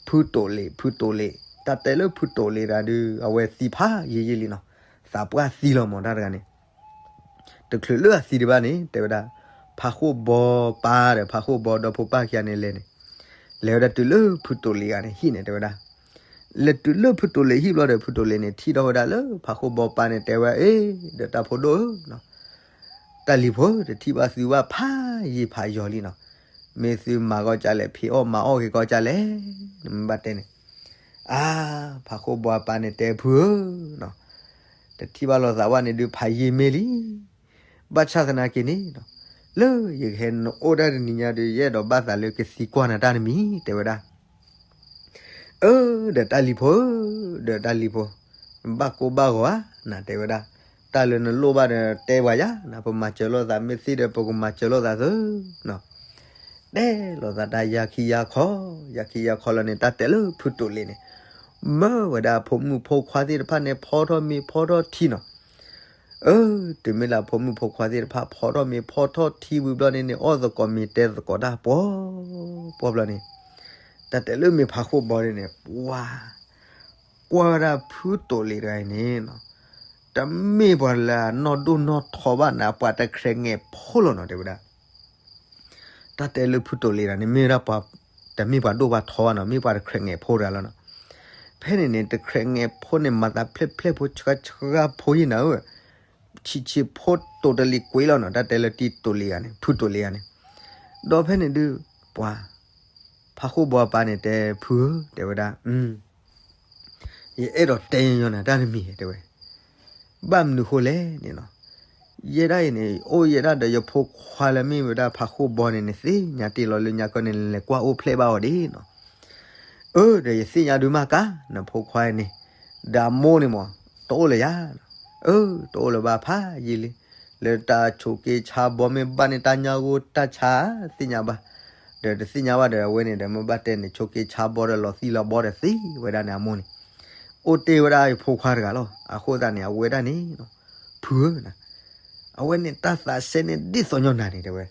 ဖုတိာ်လ့ၤ ဖုတိာ်လ့ၤ တၢ်တဲလၢဖုတိာ်လ့ၤတဂၤဒုး အဝဲသံဖးယံာ်ယံာ်လံနီၤ, သးပှၢ်သံလီၤမးတၢ်တဂၤန့ၣ် တချုးလၢအသံဒံးဘၣ်န့ၣ် တဲဝဲဒၣ်, ဖးဃိၣ်ဘီပၢ်ဒီး ဖးဃိၣ်ဘီဒီဖိပၢ်ခံဂၤန့ၣ်လဲၤန့ၣ်, လဲၤဝဲဒၣ်တုၤလၢဖုတိာ်လ့ၤဂၤန့ၣ်ဟံၣ်န့ၣ် တဲဝဲဒၣ်, လဲၤတုၤလၢဖုတိာ်လ့ၤဟံၣ်ဘျီဒီး ဖုတိာ်လ့ၤန့ၣ် ထံၣ်ထီၣ်ဝဲဒၣ်လၢဖးဃိၣ်ဘီပၢ်န့ၣ် တဲဝဲ အ့ ဒီးတၢ်ဖိဒိၣ်ဧၢနီၤ, တၢ်လံၤဖိ တထံၣ်ဘၣ်သုဘၣ်ဖးယံာ်ဖးယီၤလံနီၤ, မ့ၢ်သုမၤကီၢ်ကၢ်လဲၣ် ဖံးအီၣ်မၤအီၣ်က့ၤကီၢ်ကၢ်လဲၣ်, နမ့ၢ်ဘၣ်တဲန့ၣ် အါ, ဖးဃိၣ်ဘီအပၢ်န့ၣ်တဲဖုဧၢနီၤ, တထံၣ်ဘၣ်လိာ်သးဝဲန့ၣ်ဒုးဖးယံာ်မ့ၢ်လံ, ဘၣ်ဆၣ်သနာ်က့န့ၣ်နီၤ, လၢယကဟဲနအိၣ်တၢ်တနံၤညါဒီး ယအဲၣ်ဒိးဘၣ်သးလၢကသံကွၢ်နၤတၢ်တမံၤ တဲဝဲဒၣ် အၢ ဒီးတၢ်လံၤဖိဧၢ, ဒီးတၢ်လံၤဖိ, ဘၣ်ကိၢ်ဘၣ်ဂီၤဧါ နတဲဝဲဒၣ်, တၢ်လၢနလိၣ်ဘၣ်ဒီးတဲပှၤယၤ, နပမၤစၢၤလိာ်သး မ့ၢ်သ့ဒီးပကမၤစၢၤလိာ်သးသုနီၤ. တဲလိာ်သးတၢ်ယါခံယါခီ, ယါခံယါခီလီၤန့ၣ် တၢ်တဲလၢဖုတိာ်လ့ၤန့ၣ် မၢဝဲဒၣ်ဖိမုၣ်ဖိခွါသ့ၣ်တဖၣ်န့ၣ် ဖီထီၣ်မ့ၤဖီထီၣ်ထံနီၤ. အၢ တုၤမ့ၢ်လၢဖိမုၣ်ဖိခွါသ့ၣ်တဖၣ် ဖီထီၣ်မ့ၤဖီထီၣ်ထံဝံၤဘျီန့ၣ်န့ၣ် အီၣ်သကိးမ့ၤတဲသကိးတၢ်ပှီၤပှီၤဘျီန့ၣ်, တၢ်တဲလၢမ့ၢ်ဖးခိၣ်ဘီန့ၣ်န့ၣ် ပှၤ ကွၢ်ဝဲဒၣ်ဖုတိာ်လ့ၤတဂၤအံၤန့ၣ်နီၤ, တမ့ၢ်ပှၤလၢအနီၢ်ဒိၣ်နီၢ်ထီဘၣ်န့ၣ် ပှၤတခြဲးငဲၤဖိလီၤနီၤ တဲဝဲဒၣ်. တၢ်တဲလၢဖုတိာ်လ့ၤတဂၤန့ၣ် မ့ၢ်ဝဲဒၣ်ပှၤ တမ့ၢ်ပှၤဒိၣ်ပှၤထီဘၣ်နီၤ, မ့ၢ်ပှၤတခြဲးငဲၤဖိတဂၤလီၤနီၤ. ဖဲန့ၣ်န့ၣ် တခြဲးငဲၤဖိန့ၣ် မၤသးဖျဲၣ်ဖျဲၣ်ဖိဆှါဆှါဖိယံၤနၤဧၢ, ဆံးဆံးဖိတိာ်တလံၤကွံာ်လီၤနီၤ, တၢ်တဲလၢတံၤတိာ်လ့ၤဂၤန့ၣ် ဖုတိာ်လ့ၤဂၤန့ၣ်. ဒီးဖဲန့ၣ်ဒုး ပှၤ ဖးခိၣ်ဘီအပၢ်န့ၣ်တဲဖုဧၢ တဲဝဲဒၣ် ယအဲၣ်ဒိးတဲညီညီနၤတၢ်တမံၤ တဲဝဲ, ဘၣ်မနုၤဃိလဲၣ်န့ၣ်နီၤ, ယဲဒၣ်အံၤန့ၣ် အိၣ်ယဲဒၣ်ဒီးယဖိခွါလၢမ့ၢ်ဝဲဒၣ်ဖးခိၣ်ဘီန့ၣ်န့ၣ် သ့ၣ်ညါတ့ၢ်လီၤလၢညါကီၢ်န့ၣ် လဲၤကွၢ်အိၣ်ဖျဲၣ်ဘၣ်အီၤဒ်နီၤ. အၢ ဒီးယသ့ၣ်ညါဒုးမးကါ နဖိခွါအံၤန့ၣ် ဒီးအမိၢ်န့ၣ်မး တအိၣ်လၢၤယၤ, အၢ တအိၣ်လၢၤဘၣ်ဖးယံာ်လံ, လၢတၢ်ဆိးက့ဆါဘီမ့ၢ်ဘၣ်န့ၣ် တၢ်ညါဂိၢ်တၢ်ဆါသ့ၣ်ညါဘၣ်, ဒီးတသ့ၣ်ညါဘၣ်ဒီး အဝဲန့ၣ်ဒီး မ့ၢ်ဘၣ်တဲန့ၣ် ဆိးက့ဆါဘီဒီးလီၤသံလီၤဘီဒီးသံဝဲဒၣ်န့ၣ်အမိၢ်န့ၣ်, အိၣ်တ့ၢ်ဝဲဒၣ်ယဖိခွါတဂၤလီၤ. အဃိသတးန့ၣ် အဝဲဒၣ်န့ၣ် ဖုဧၢ, အဝဲန့ၣ်တၢ်သးစဲန့ၣ်ဒ်သိးညီနၤန့ၣ် တဲဝဲ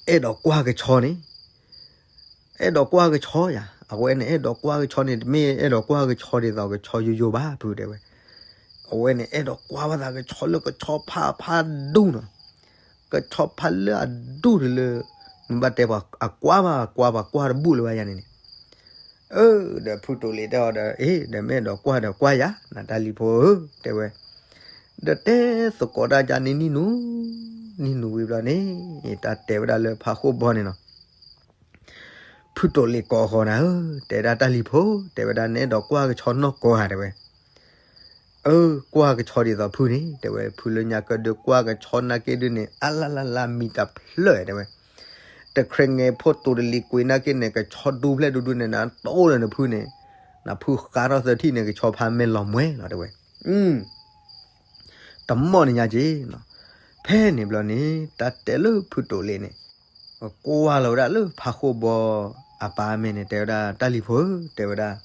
အဲၣ်ဒိးကွၢ်ကဆီန့ၣ်, အဲၣ်ဒိးကွၢ်ကဆီယၤ, အဝဲန့ၣ်အဲၣ်ဒိးကွၢ်ကဆီန့ၣ် တမ့ၢ်အဲၣ်ဒိးကွၢ်ကဆီဒ်သိးကဆီယိယိဘၣ် ဖုတဲဝဲ, အဝဲန့ၣ်အဲၣ်ဒိးကွၢ်ဘၣ်သးကဆီလၢကဆီဖးဖးဒူၣ်နီၤ, ကဆီဖးလၢအဒူၣ်တလၢ မ့ၢ်ဘၣ်တဲပှၤအကွၢ်ဘၣ်ကွၢ်ပှၤကွၢ်တဘူၣ်လၢၤဘၣ်ယၤန့ၣ်န့ၣ်, အၢ ဒီးဖုတိာ်လ့ၤတဲအီၤဒီး အ့ ဒီးမ့ၢ်အဲၣ်ဒိးကွၢ်ဒီးကွၢ်ယၤ နတၢ်လံၤဖိဧၢ တဲဝဲ, ဒီးတဲသကိးတၢ်ကန့ၣ်နံၣ်နူၤ, နံၣ်နူၤဝံၤဘျီန့ၣ် တၢ်တဲဝဲဒၣ်လၢဖးခိၣ်ဘီန့ၣ်နီၤ, ဖုတိာ်လ့ၤကိးဃီၤနၤဧၢ, တဲဒၣ်တၢ်လံၤဖိ တဲဝဲဒၣ် နအဲၣ်ဒိးကွၢ်ကဆီနီၢ်ကီၢ်ဧါ တဲဝဲ, အၢ ကွၢ်ကဆီဒ်သိးဖုန့ၣ် တဲဝဲ, ဖုလၢညါကၢၢ်ဒုးကွၢ်ကဆီနာ်က့ဒုးန့ၣ် အါလါလါလါမံၤတဖျၢၣ် တဲဝဲ, တခြဲးငဲၤဖိတိာ်တလံၤကွံာ်နာ်က့န့ၣ် ကဆီဒူဖျဲၣ်ဒူဒူန့ၣ် နတအိၣ်လၢနဖုန့ၣ်, နဖုဃါထီၣ်သၢထံၣ်န့ၣ် ကဆီဖးမဲာ်လီၤမှဲလီၤ တဲဝဲ, တမီၢ်န့ၣ်ညါက့နီၤ, ဖဲန့ၣ်ဘျီန့ၣ် တၢ်တဲလၢဖုတိာ်လ့ၤန့ၣ် ကွၢ်လီၤဝဲဒၣ်လၢဖးခိၣ်ဘီအပၢ်အမဲာ်န့ၣ် တဲဝဲဒၣ် တၢ်လံၤဖိဧၢ တဲဝဲဒၣ်,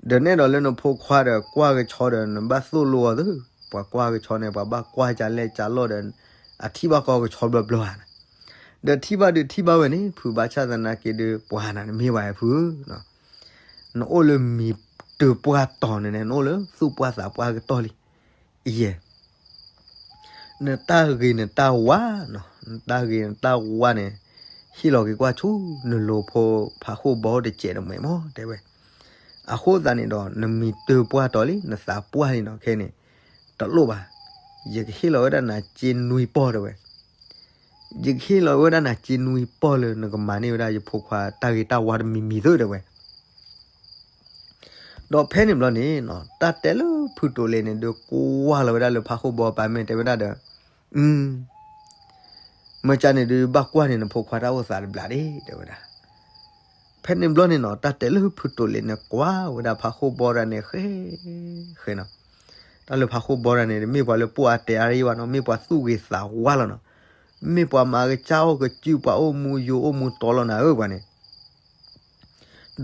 ဒီးနဲၣ်ဒီးလၢနဖိခွါဒီးကွၢ်ကဆီဒီး နဘၣ်သိၣ်လိအီၤသု, ပှၤကွၢ်ကဆီန့ၣ် ပှၤဘၣ်ကွၢ်ကလဲၢ်ကလီၢ်ဒီး အထံၣ်ဘၣ်ကီကဆီဘျီဘျီဧါ, ဒီးထံၣ်ဘၣ်ဒုးထံၣ်ဘၣ်ဝဲန့ၣ် ဖုဘၣ်ဆၣ်သနာ်က့ဒုး ပှၤနၤနမ့ၢ်ပှၤဖုဧၢ, နအိၣ်လၢမံၤတၢၤပှၢ်တီၤန့ၣ်န့ၣ် နအိၣ်လၢသူၣ်ပှၢ်သးပှၢ်ကတီၢ်လံ, ယဲ နတၢ်ဂ့ၤနတၢ်ဝါနီၤ, နတၢ်ဂ့ၤနတၢ်ဝါန့ၣ် ဟ့ၣ်လီၤက့ၤကွၢ်ဆူ နလိၤဖိဖးခိၣ်ဘီတစဲးတမှဲးမး တဲဝဲ, အဃိသတးန့ၣ်ဒီး နမံၤတၢၤပှၢ်တီၤလံ နသးပှၢ်လံနီၤ ခဲန့ၣ် တလိၣ်ဘၣ်, ယကဟ့ၣ်လီၤဝဲဒၣ်နၤစ့နွံပီၢ် တဲဝဲ, ယကဟ့ၣ်လီၤဝဲဒၣ်နၤစ့နွံပီၢ်လၢနကမၤန့ၢ်ဝဲဒၣ်ယဖိခွါတၢ်ဂ့ၤတၢ်ဝါတမံၤမံၤသု တဲဝဲ ဒီးဖဲန့ၣ်ဘျီန့ၣ်နီၤ တၢ်တဲလၢဖုတိာ်လ့ၤန့ၣ် ဒုးကွၢ်လီၤဝဲဒၣ်လၢဖးခိၣ်ဘီပၢ်မဲာ် တဲဝဲဒၣ်ဒီး မ့ၢ်ကန့ၣ်ဒုးဘၣ်ကွၢ်န့ၣ် နဖိခွါတၢ်အိၣ်သးတဘျးဒ့ တဲဝဲဒၣ်. ဖဲန့ၣ်ဘျီန့ၣ်နီၤ တၢ်တဲလၢဖုတိာ်လ့ၤန့ၣ် ကွၢ်ဝဲဒၣ်ဖးခိၣ်ဘီဒၣ်န့ၣ် ဃဲ ဃဲနီၤ. တၢ်လၢဖးခိၣ်ဘီဒၣ်န့ၣ် တမ့ၢ်ပှၤလၢပှၢ်အတဲအါရံဘၣ်နီၤ, မ့ၢ်ပှၤသူၣ်ဂ့ၤသးဝါလီၤနီၤ. မ့ၢ်ပှၤမၤကစၢ်အိၣ်ကစု ပှၤအိၣ်မူယိာ်အိၣ်မူတီလီၤနၤဧၢ ပှၤန့ၣ်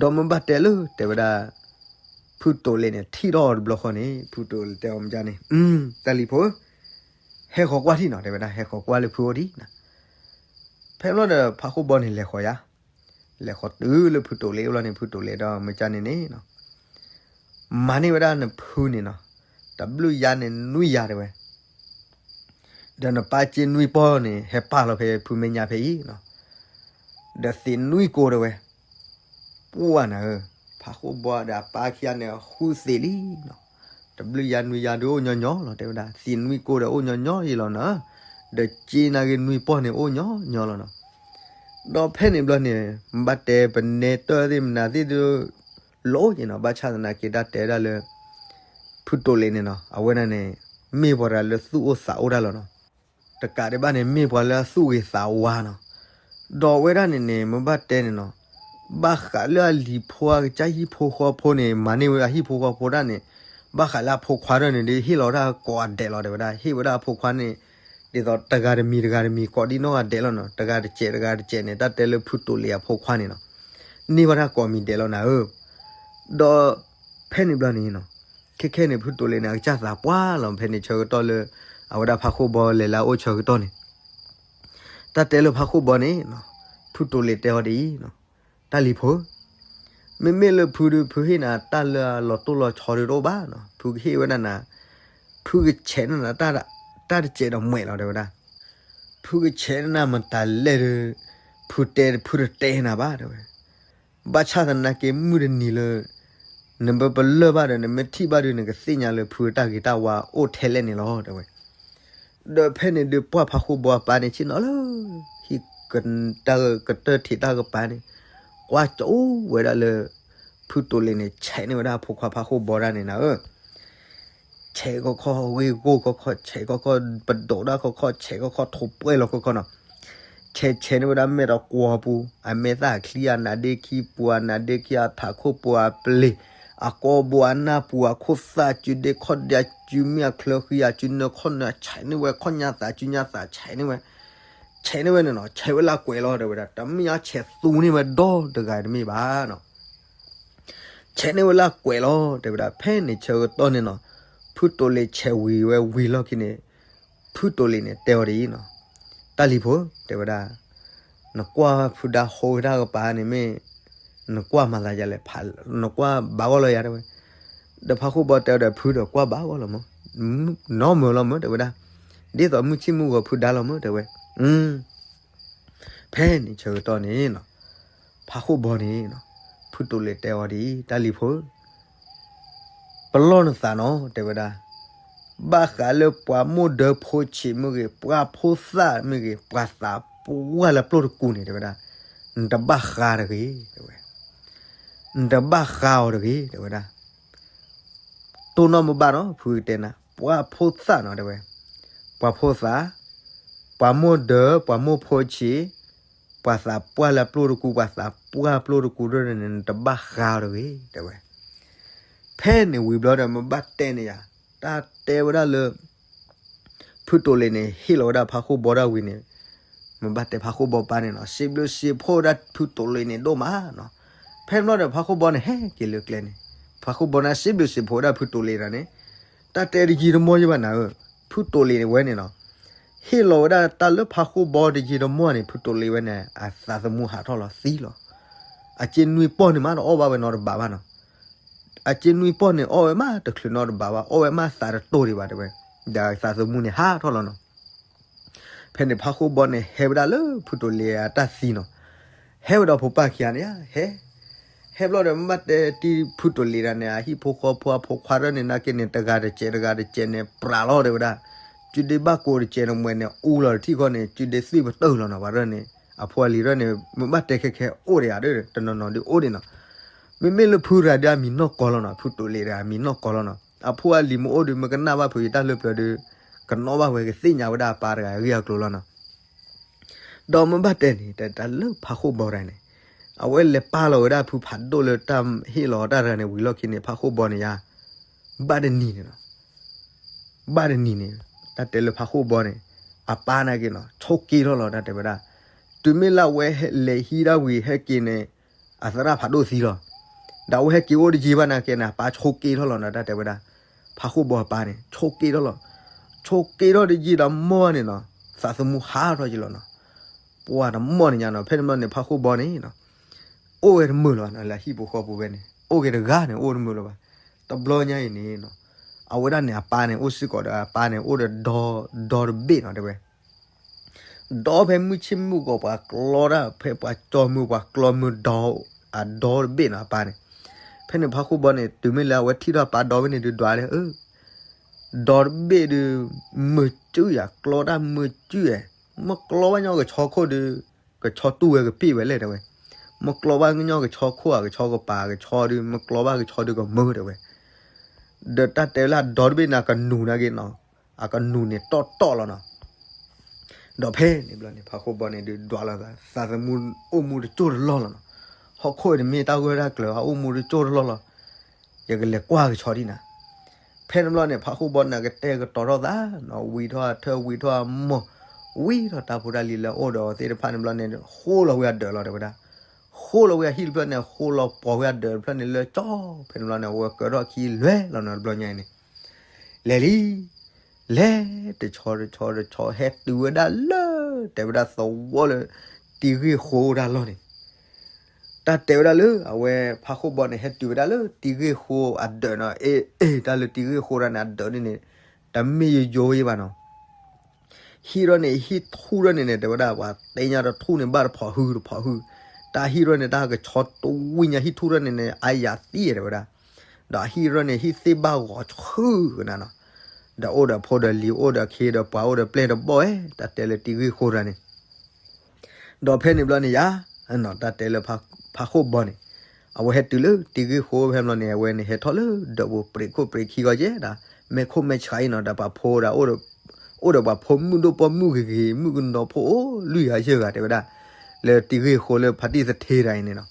ဒီးမ့ၢ်ဘၣ်တဲလၢ တဲဝဲဒၣ် ဖုတိာ်လ့ၤန့ၣ် ထံၣ်ထီၣ်အီၤတဘျီဃီန့ၣ် ဖုတိာ်လ့ၤတဲအီၤမ့ၢ်ကန့ၣ် တၢ်လံၤဖိဧၢ, ဟဲဃီၤကွၢ်ထံၣ်နီၤ တဲဝဲဒၣ် ဟဲဃီၤကွၢ်လၢဖုအိၣ်ထံၣ်နီၤ. ဖဲဘျီဒီး ဖးခိၣ်ဘီန့ၣ်လဲၤဃီၤယါ, လဲၤဃီၤတုၤလၢဖုတိာ်လ့ၤအိၣ်လီၤန့ၣ် ဖုတိာ်လ့ၤဒီးမ့ၢ်ကန့ၣ်န့ၣ် မၤန့ၢ်ဝဲဒၣ်နဖုန့ၣ်နီၤ, တဘျုးယါန့ၣ်နွံယါတဲဝဲ ဒီးနပၢ်စ့နွံပီၢ်န့ၣ် ဟဲပာ်လီၤဖဲဖုမဲာ်ညါဖဲအံၤနီၤ, ဒီးသံးနွံကိၢ်တဲဝဲ, ပှၢ်နၤဧၢ, ဖးဃိၣ်ဘီဒီးအပၢ်ခံဂၤန့ၣ် ဃုသံးလံနီၤ, တဘျုးယါနွံယါဒုးအိၣ်ညီညီလီၤတဲဝဲဒၣ်, သံးနွံကိၢ်ဒီးအိၣ်ညီညီယံၤလီၤနီၤ, ဒီးစ့နာ်က့နွံပီၢ်န့ၣ်အိၣ်ညီညီလီၤနီၤ. ဒီးဖဲန့ၣ်ဘျီန့ၣ် ဘၣ်တဲပနဲတၢၢ်သ့ၣ်မနုၤသ့ၣ်ဒုး လိၣ်ယံၤနီၤ, ဘၣ်ဆၣ်သနာ်က့တၢ်တဲဒၣ်လၢ ဖုတိာ်လ့ၤန့ၣ်နီၤ အဝဲဒၣ်န့ၣ် မ့ၢ်ပှၤတဂၤလၢသူၣ်အိၣ်သးအိၣ်တၢ်လီၤနီၤ, တကးဒံးဘၣ်န့ၣ် မ့ၢ်ပှၤလၢအသူၣ်ဂ့ၤသးဝါနီၤ, ဒီးအဝဲဒၣ်န့ၣ်န့ၣ် မ့ၢ်ဘၣ်တဲန့ၣ်နီၤ, ဘၣ်ဃးလၢအလံၤဖိအကစၢ်ဟံၣ်ဖိဃီဖိန့ၣ် မၤန့ၢ်ဝဲအဟံၣ်ဖိဃီဖိဒၣ်န့ၣ်, ဘၣ်ဃးလၢအဖိခွါဒၣ်န့ၣ်ဒီး ဟ့ၣ်လီၤဝဲဒၣ်ကိးဂၤဒဲးလီၤ တဲဝဲဒၣ်. ဟ့ၣ်ဝဲဒၣ်အဖိခွါန့ၣ် ဒ်သိးတဂၤတမံၤတဂၤတမံၤကိးဒံနီၢ်ဂၤဒဲးလီၤနီၤ. တဂၤတစဲးတဂၤတစဲးန့ၣ် တၢ်တဲလၢဖုတိၤလ့ၤအဖိခွါန့ၣ်နီၤ, န့ၢ်ဝဲဒၣ်ကိးမံၤဒဲးလီၤနၤဧၢ. ဒီးဖဲန့ၣ်ဘျီန့ၣ်နီၤ, ခဲခဲန့ၣ် ဖုတိၤလ့ၤန့ၣ် အကစၢ်သးပှၢ်လီၤ. ဖဲန့ၣ်ဆၢကတီၢ်လၢ အဝဲဒၣ်ဖးခိၣ်ဘီလဲၤလၢအအိၣ်ဆၢကတီၢ်န့ၣ် တၢ်တဲလၢဖးခိၣ်ဘီန့ၣ်, ဖုတိၤလ့ၤတဲအီၤဒ်အံၤ, တၢ်လံၤဖိဧၢ, မ့မ့ၢ်လၢဖုဒီး ဖုဟ့ၣ်နၤတၢ်လၢအလီၤတိၢ်လီၤဆီဒီးတအိၣ်ဘၣ်နီၤ. ဖုကဟ့ၣ်ဝဲဒၣ်နၤ, ဖုကဆဲးန့ၢ်နၤ တၢ်တစဲးဒီးမှဲာ်လီၤ တဲဝဲဒၣ်. ဖုကဆဲးန့ၢ်နၤမတၤလဲၣ်ဒီး ဖုတဲ ဖုတတဲနၤဘၣ် တဲဝဲ. ဘၣ်ဆၣ်သနာ်က့ မုၢ်တနံၤလၢ နမ့ၢ်ပလၢၢ်ဘၣ်ဒီး နမ့ၢ်ထံၣ်ဘၣ်ဒီး နကသ့ၣ်ညါလၢဖုတၢ်ဂ့ၤတၢ်ဝါအိၣ်ထဲလဲၣ်န့ၣ်လီၤ တဲဝဲ. ဒီးဖဲန့ၣ်ဒုး ပှၢ်ဖးခိၣ်ဘီအပၢ်န့ၣ် ဆ့ၣ်နီၤလၢ ဟံၣ်ကတၢၢ်ထံးတၢ်ကပၤန့ၣ်, ကွၢ်ကၠိဝဲဒၣ်လၢ ဖုတိၤလ့ၤန့ၣ် ဆဲးန့ၢ်ဝဲဒၣ်အဖိခွါဖးခိၣ်ဘီဒၣ်န့ၣ်နၤဧၢ. ဆဲးခီခီဂ့ၢ်ဂီၢ်ခီခီ, ဆဲးခီခီပဒိးဒၣ်ခီခီ, ဆဲးခီခီထိးပှဲၢ်လီၤခီခီနီၤ. ဆဲးဆဲးန့ၢ်ဝဲဒၣ်မဲာ်တကွီၤပူၤ, အမဲာ်သၣ်ချံအနါဒ့ခံပူၤ, အနါဒ့ခံအထးခိၣ်ပူၤအပျ့ၤ, အကိာ်ဘိအနၢ်ပူၤ, အခိၣ်သၣ်စုဒ့ခီၣ်ဒ့အစုမ့ၢ်အချၢဃံအစုနၢခီၣ်နၢ ဆဲးန့ၢ်ဝဲခီၣ်ညါသးစုညါသး ဆဲးန့ၢ်ဝဲ, ဆဲးန့ၢ်ဝဲန့ၣ်နီၤ, ဆဲးဝဲလၢအကွဲးလီၤ တဲဝဲဒၣ်. တမ့ၢ်အဆဲးသူန့ၢ်ဝဲဒီတဂၤတမ့ၢ်ဘၣ်နီၤ. ဆဲးန့ၢ်ဝဲလၢအကွဲးလီၤ တဲဝဲဒၣ်. ဖဲန့ၣ်ဆၢကတီၢ်န့ၣ်နီၤ, ဖုတိၤလ့ၤဆဲးဝံၤဝဲဝံၤလီၢ်ခံန့ၣ်, ဖုတိၤလ့ၤန့ၣ် တဲအီၤဒ်အံၤနီၤ, တၢ်လံၤဖိ တဲဝဲဒၣ်, နကွၢ်ဖုဒါဟိဝဲဒၣ်ကပၤန့ၣ်မ့ၢ် နကွၢ်မၤသးယၤလဲၣ်, နကွၢ်ဘၣ်ဂီၢ်လီၤယၤ တဲဝဲ. ဒီးဖးခိၣ်ဘီတဲအီၤဒီး ဖုဒီးကွၢ်ဘၣ်ဂီၢ်လီၤမး, နီၢ်မၢလီၤမး တဲဝဲဒၣ်, ဒ်သိးမုၢ်ဆ့ၣ်မုၢ်ဂီၤဖုဒါလီၤမး တဲဝဲ. ဖဲန့ၣ်ဆၢကတီၢ်န့ၣ်နီၤ, ဖးခိၣ်ဘီန့ၣ်နီၤ, ဖုတိၤလ့ၤတဲအီၤဒ်အံၤ, တၢ်လံၤဖိ ပလီၢ်နသးနီၤ တဲဝဲဒၣ်, ဘၣ်ဃးလၢပှၤမိၢ်ဒၢဖိဆံးမ့ၢ်ဂ့ၤ, ပှၤဖိသၣ်မ့ၢ်ဂ့ၤ, ပှၤသးပှၢ်လၢပျိၢ်တကူန့ၣ် တဲဝဲဒၣ်, နတဘၣ်ဃါတဂ့ၤ တဲဝဲ, နတဘၣ်ဃါအီၤတဂ့ၤ တဲဝဲဒၣ်. တိၢ်နီၣ်မ့ၢ်ဘၣ်နီၤ ဖုတဲနၤ, ပှၤဖိသၣ်နီၤ တဲဝဲ, ပှၤဖိသၣ်, ပှၤမိၢ်ဒၢ, ပှၤမိၢ်ဖိဆံး, ပှၤသးပှၢ်လၢပျိၢ်တကူ, ပှၤသးပှၢ်ပျိၢ်တကူဒ်န့ၣ် နတဘၣ်ဃါအီၤတဂ့ၤ တဲဝဲ. ဖဲန့ၣ်ဝံၤဘျီဒီး မ့ၢ်ဘၣ်တဲန့ၣ်ယၤ, တၢ်တဲဝဲဒၣ်လၢ ဖုတိၤလ့ၤန့ၣ် ဟ့ၣ်လီၤဝဲဒၣ်ဖးခိၣ်ဘီဒၣ်ဝံၤန့ၣ်, မ့ၢ်ဘၣ်တဲဖးခိၣ်ဘီပၢ်န့ၣ်နီၤ, စံးဘျုးစံးဖှိၣ်ဝဲဒၣ်ဖုတိၤလ့ၤန့ၣ်ဒိၣ်မးနီၤ. ဖဲန့ၣ်ဘျီဒီး ဖးခိၣ်ဘီန့ၣ် ဟဲက့ၤလၢကျဲန့ၣ်, ဖးခိၣ်ဘီန့ၣ်စံးဘျုးစံးဖှိၣ်ဝဲဒၣ်ဖုတိၤလ့ၤတၢ်န့ၣ်, တၢ်တဲတယံာ်တမီၢ်ယဘၣ်နၤဧၢ, ဖုတိၤလ့ၤန့ၣ်ဝဲန့ၣ်နီၤ ဟ့ၣ်လီၤဝဲဒၣ်တၢ်လၢဖးခိၣ်ဘီတယံာ်တမီၢ်န့ၣ် ဖုတိၤလ့ၤဝဲန့ၣ် အသးသမူဟးထီၣ်လီၤသံလီၤ. အစ့နွံပီၢ်န့ၣ်မးတအီၣ်ဘၣ်ဝဲနီတဘးဘၣ်နီၤ. အစ့နွံပီၢ်န့ၣ် အီၣ်ဝဲမးတချုးနီတဘးဘၣ်, အီၣ်ဝဲမးသးတတိၢ်ဒံးဘၣ် တဲဝဲ. ဒီးသးသမူန့ၣ်ဟးထီၣ်လီၤနီၤ. ဖဲန့ၣ်ဖးခိၣ်ဘီန့ၣ် ဟဲဝဲဒၣ်လၢဖုတိၤလ့ၤအတၢ်သံနီၤ. ဟဲဝဲဒီးဖိပၢ်ခံဂၤန့ၣ် ဟဲ ဟဲဘျီဒီး မ့ၢ်ဘၣ်တဲတံၤဖုတိၤလ့ၤတၢ်န့ၣ် အဟံၣ်ဖိဃီဖိအဖိခွါဒၣ်န့ၣ် နာ်က့န့ၣ် တဂၤတစဲးတဂၤတစဲးန့ၣ် ပြးလီၤ တဲဝဲဒၣ်. စုဒ့ဘၣ်ကိးတစဲးန့ၣ် မွဲန့ၣ် အူလီၤတထံၣ်ဃီန့ၣ် စုဒ့သွံၣ်ပတၢၢ်လီၤနီၤ ပှၤဒၣ်န့ၣ် အဖိအလံၤဒၣ်န့ၣ် မ့ၢ်ဘၣ်တဲခဲခဲအိၣ်ဒီးယၤဒီး တနီၤနီၤဒုးအိၣ်ဒံးနီၤ. မ့မ့ၢ်လၢဖုတဂၤဒီးအမံၤနီၢ်ကီၢ်လီၤနီၤ, ဖုတိၤလ့ၤတဂၤအမံၤနီၢ်ကီၢ်လီၤနီၤ. အဖိအလံၤမ့ၢ်အိၣ်ဒီး မ့ၢ်ကနၣ်ဘၣ်ဖုယတၢ်လၢပျၢၤဒီး ကနီၣ်ဘၣ်ဝဲကသ့ၣ်ညါဝဲဒၣ်အပၢ်တဂၤအဂ့ၢ်အကျိၤလီၤနီၤ. ဒီးမ့ၢ်ဘၣ်တဲန့ၣ် တၢ်လၢဖးခိၣ်ဘီတဂၤန့ၣ် အဝဲလဲၤပာ်လီၤဝဲဒၣ်ဖုဖးဒိၣ်လၢတၢ်ဟ့ၣ်လီၤတၢ်တဂၤန့ၣ်ဝံၤလီၢ်ခံန့ၣ် ဖးခိၣ်ဘီန့ၣ်ယါ ဘၣ်တနံၤန့ၣ်နီၤ ဘၣ်တနံၤန့ၣ် တၢ်တဲလၢဖးခိၣ်ဘီန့ၣ် အပၢ်နာ်က့နီၤ ဆိးက့ထီၣ်လီၤ တၢ်တဲဝဲဒၣ်. တုၤမ့ၢ်လၢအဝဲလဲၤဟံးဒၣ်ဝံၤဟဲက့ၤန့ၣ် အသရၣ်ဖးဒိၣ်သံလီၤ. ဒီးအဝဲဟဲက့ၤအိၣ်တယံာ်ဘၣ်နာ်က့န့ၣ် အပၢ်ဆိးက့ထီၣ်လီၤနီၤ တၢ်တဲဝဲဒၣ်. ဖးခိၣ်ဘီအပၢ်န့ၣ် ဆိးက့ထီၣ်လီၤ. ဆိးက့ထီၣ်တယံာ်ဒီးမီၢ်န့ၣ်နီၤ သးသမူဟးထီၣ်က့ၤလီၤနီၤ. ပှၤတမီၢ်န့ၣ်ညါနီၤ ဖဲန့ၣ်ဘျီန့ၣ် ဖးခိၣ်ဘီန့ၣ်နီၤ အိၣ်ဝဲတမုာ်လၢၤဘၣ်နီၤ လၢဟံၣ်ဖိဃီဖိဖဲန့ၣ် အိၣ်က့ၤတဂၤန့ၣ် အိၣ်တမုာ်လၢၤဘၣ်. တဘျီညါအံၤန့ၣ်နီၤ အဝဲဒၣ်န့ၣ် အပၢ်န့ၣ် အိၣ်စ့ၢ်ကီးဒီးအပၢ်န့ၣ် အိၣ်ဒီးဒီ ဒီတဘ့ၣ်နီၤ တဲဝဲ. ဒီဖဲမုၢ်ဆ့ၣ်မုၢ်ဂီၤ ပှၤကျီတၢ် ဖဲပှၤကၠီမုၢ် ပှၤကျီမုၢ်ဒီ အဒီတဘ့ၣ်နီၤ အပၢ်န့ၣ်. ဖဲန့ၣ်ဖးခိၣ်ဘီန့ၣ် တုၤမ့ၢ်လၢအဝဲထံၣ်ထီၣ်အပၢ်ဒီဖဲန့ၣ်ဒုးဒွးလၢ ဒီတဘ့ၣ်ဒုး မုာ်စုယၤ ကျီတၢ်မုာ်စုယၤ, မ့ၢ်ကျီဘၣ်ညီကဆီခိၣ်ဒုး ကဆီတူၢ်ဝဲကပ့ၢ်ဝဲလဲၣ် တဲဝဲ. မ့ၢ်ကျီဘၣ်ညီကဆီခိၣ်ဧါ ကဆီကပၤ ကဆီဒုး မ့ၢ်ကျီဘၣ်ကဆီဒုးကမၢ တဲဝဲ. ဒီးတၢ်တဲလၢအဒီတဘ့ၣ်န့ၣ် အကနူၤနာ်က့နီၤ အကနူၤန့ၣ်တီၢ်တီၢ်လီၤနီၤ. ဒီးဖဲန့ၣ်ဘျီန့ၣ် ဖးခိၣ်ဘီန့ၣ်ဒုးဒွးလီၤသး သးသမူအိၣ်မူတကၠိၢ်တလီၢ်လီၤနီၤ. ဟီၣ်ခိၣ်အံၤတမ့ၢ်တၢ်ဂၢၢ်တၢ်ကျၢၤ အအိၣ်မူတကၠိၢ်တလီၢ်လီၤ. ယကလဲၤကွၢ်ကဆီဒံးနၤ. ဖဲန့ၣ်ဘျီန့ၣ် ဖးဃိၣ်ဘီန့ၣ် ကတဲာ်ကတီၤထီၣ်သးနီၤ, ဝံထီၣ်အထၢၣ် ဝံထီၣ်အမိၢ်, ဝံထီၣ်တၢ်ဖိတၢ်လံၤလၢအအိၣ်ဒီးအီၤသ့ၣ်တဖၣ်န့ၣ်ဘျီန့ၣ် ဃိလီၤဝံအဒၢးလီၤ တဲဝဲဒၣ်. ဃိလီၤဝံအဟံၣ်တဖျၢၣ်န့ၣ် ဃိလီၤပိာ်ဝံအဒၢးတဖျၢၣ်န့ၣ်လၢကၠီ, ဖဲန့ၣ်ဘျီန့ၣ် အဝဲကၢထီၣ်ခံလွဲလီၤနီၤ တဘျီညါအံၤန့ၣ် လဲၤလံ လဲၤတဆီတဆီတဆီ ဟဲတုၤဝဲဒၣ်လၢ တဲဝဲဒၣ်သဝီလၢ တံၤဂ့ၢ်ဃိတၢ်လီၢ်န့ၣ်, တၢ်တဲဝဲဒၣ်လၢ အဝဲဖးဃိၣ်ဘီန့ၣ် ဟဲတုၤဝဲဒၣ်လၢတံၤဂ့ၢ်ဃိအဒၢးနီၤ, အ့ အ့ တၢ်လၢတံၤဂ့ၢ်ဃိတၢ်န့ၣ် အဒၢးန့ၣ်န့ၣ် တမ့ၢ်ယိယိအံၤဘၣ်နီၤ. ဟံၣ်ထီၣ်န့ၣ် ဟံၣ်ထူၣ်ထီၣ်န့ၣ်န့ၣ် တဲဝဲဒၣ် ပှၤတဲညါတထူၣ်န့ၣ် ဘၣ်တဖီၣ်ဟုတဖီၣ်ဟု, တၢ်ဟံၣ်ထီၣ်န့ၣ် တၢ်ကဆီတဝံၣ်ညါ ဟံၣ်ထူၣ်ထီၣ်န့ၣ်န့ၣ် အါယၤသံ တဲဝဲဒၣ်. ဒီးဟံၣ်ထီၣ်န့ၣ် ဟံၣ်သ့ၣ်ဘၣ်ဂီၤဆူၣ်ကနၤနီၤ, ဒီးအိၣ်ဒီးဖိဒီးလံၤ အိၣ်ဒီးခ့ဒီးပှၤ အိၣ်ဒီးပျဲၢ်ဒီးဘီၣ်ဝဲ တၢ်တဲလၢတံၤဂ့ၢ်ဃိတၢ်န့ၣ် ဒီးဖဲန့ၣ်ဘျီန့ၣ်ယါ, တၢ်တဲလၢဖးဃိၣ်ဘီန့ၣ် အဝဲဟဲတုၤလၢတံၤဂ့ၢ်ဃိဖဲန့ၣ်ဘျီန့ၣ် အဝဲန့ၣ်ဟဲထီၣ်လၢဒၢးပူၤ ပရံးခိၣ်ပရံးခံဂီၤကဲဒၣ်, မဲာ်ခိၣ်မဲာ်ဆှးအံၤနီၤ, ဒီးပှၤဖိဒၣ် အိၣ်ဒီးပှၤဖိမုၣ်ဒိၣ်ပိာ်မုၣ်ဂ့ၤဂ့ၤ မုၣ်ကနီၤဖိအိၣ်လွံၢ်ဂၤယဲၢ်ဂၤ တဲဝဲဒၣ်, လၢတံၤဂ့ၢ်ဃိလၢဖါတံၢ်သထ့တၢ်အံၤန့ၣ်နီၤ,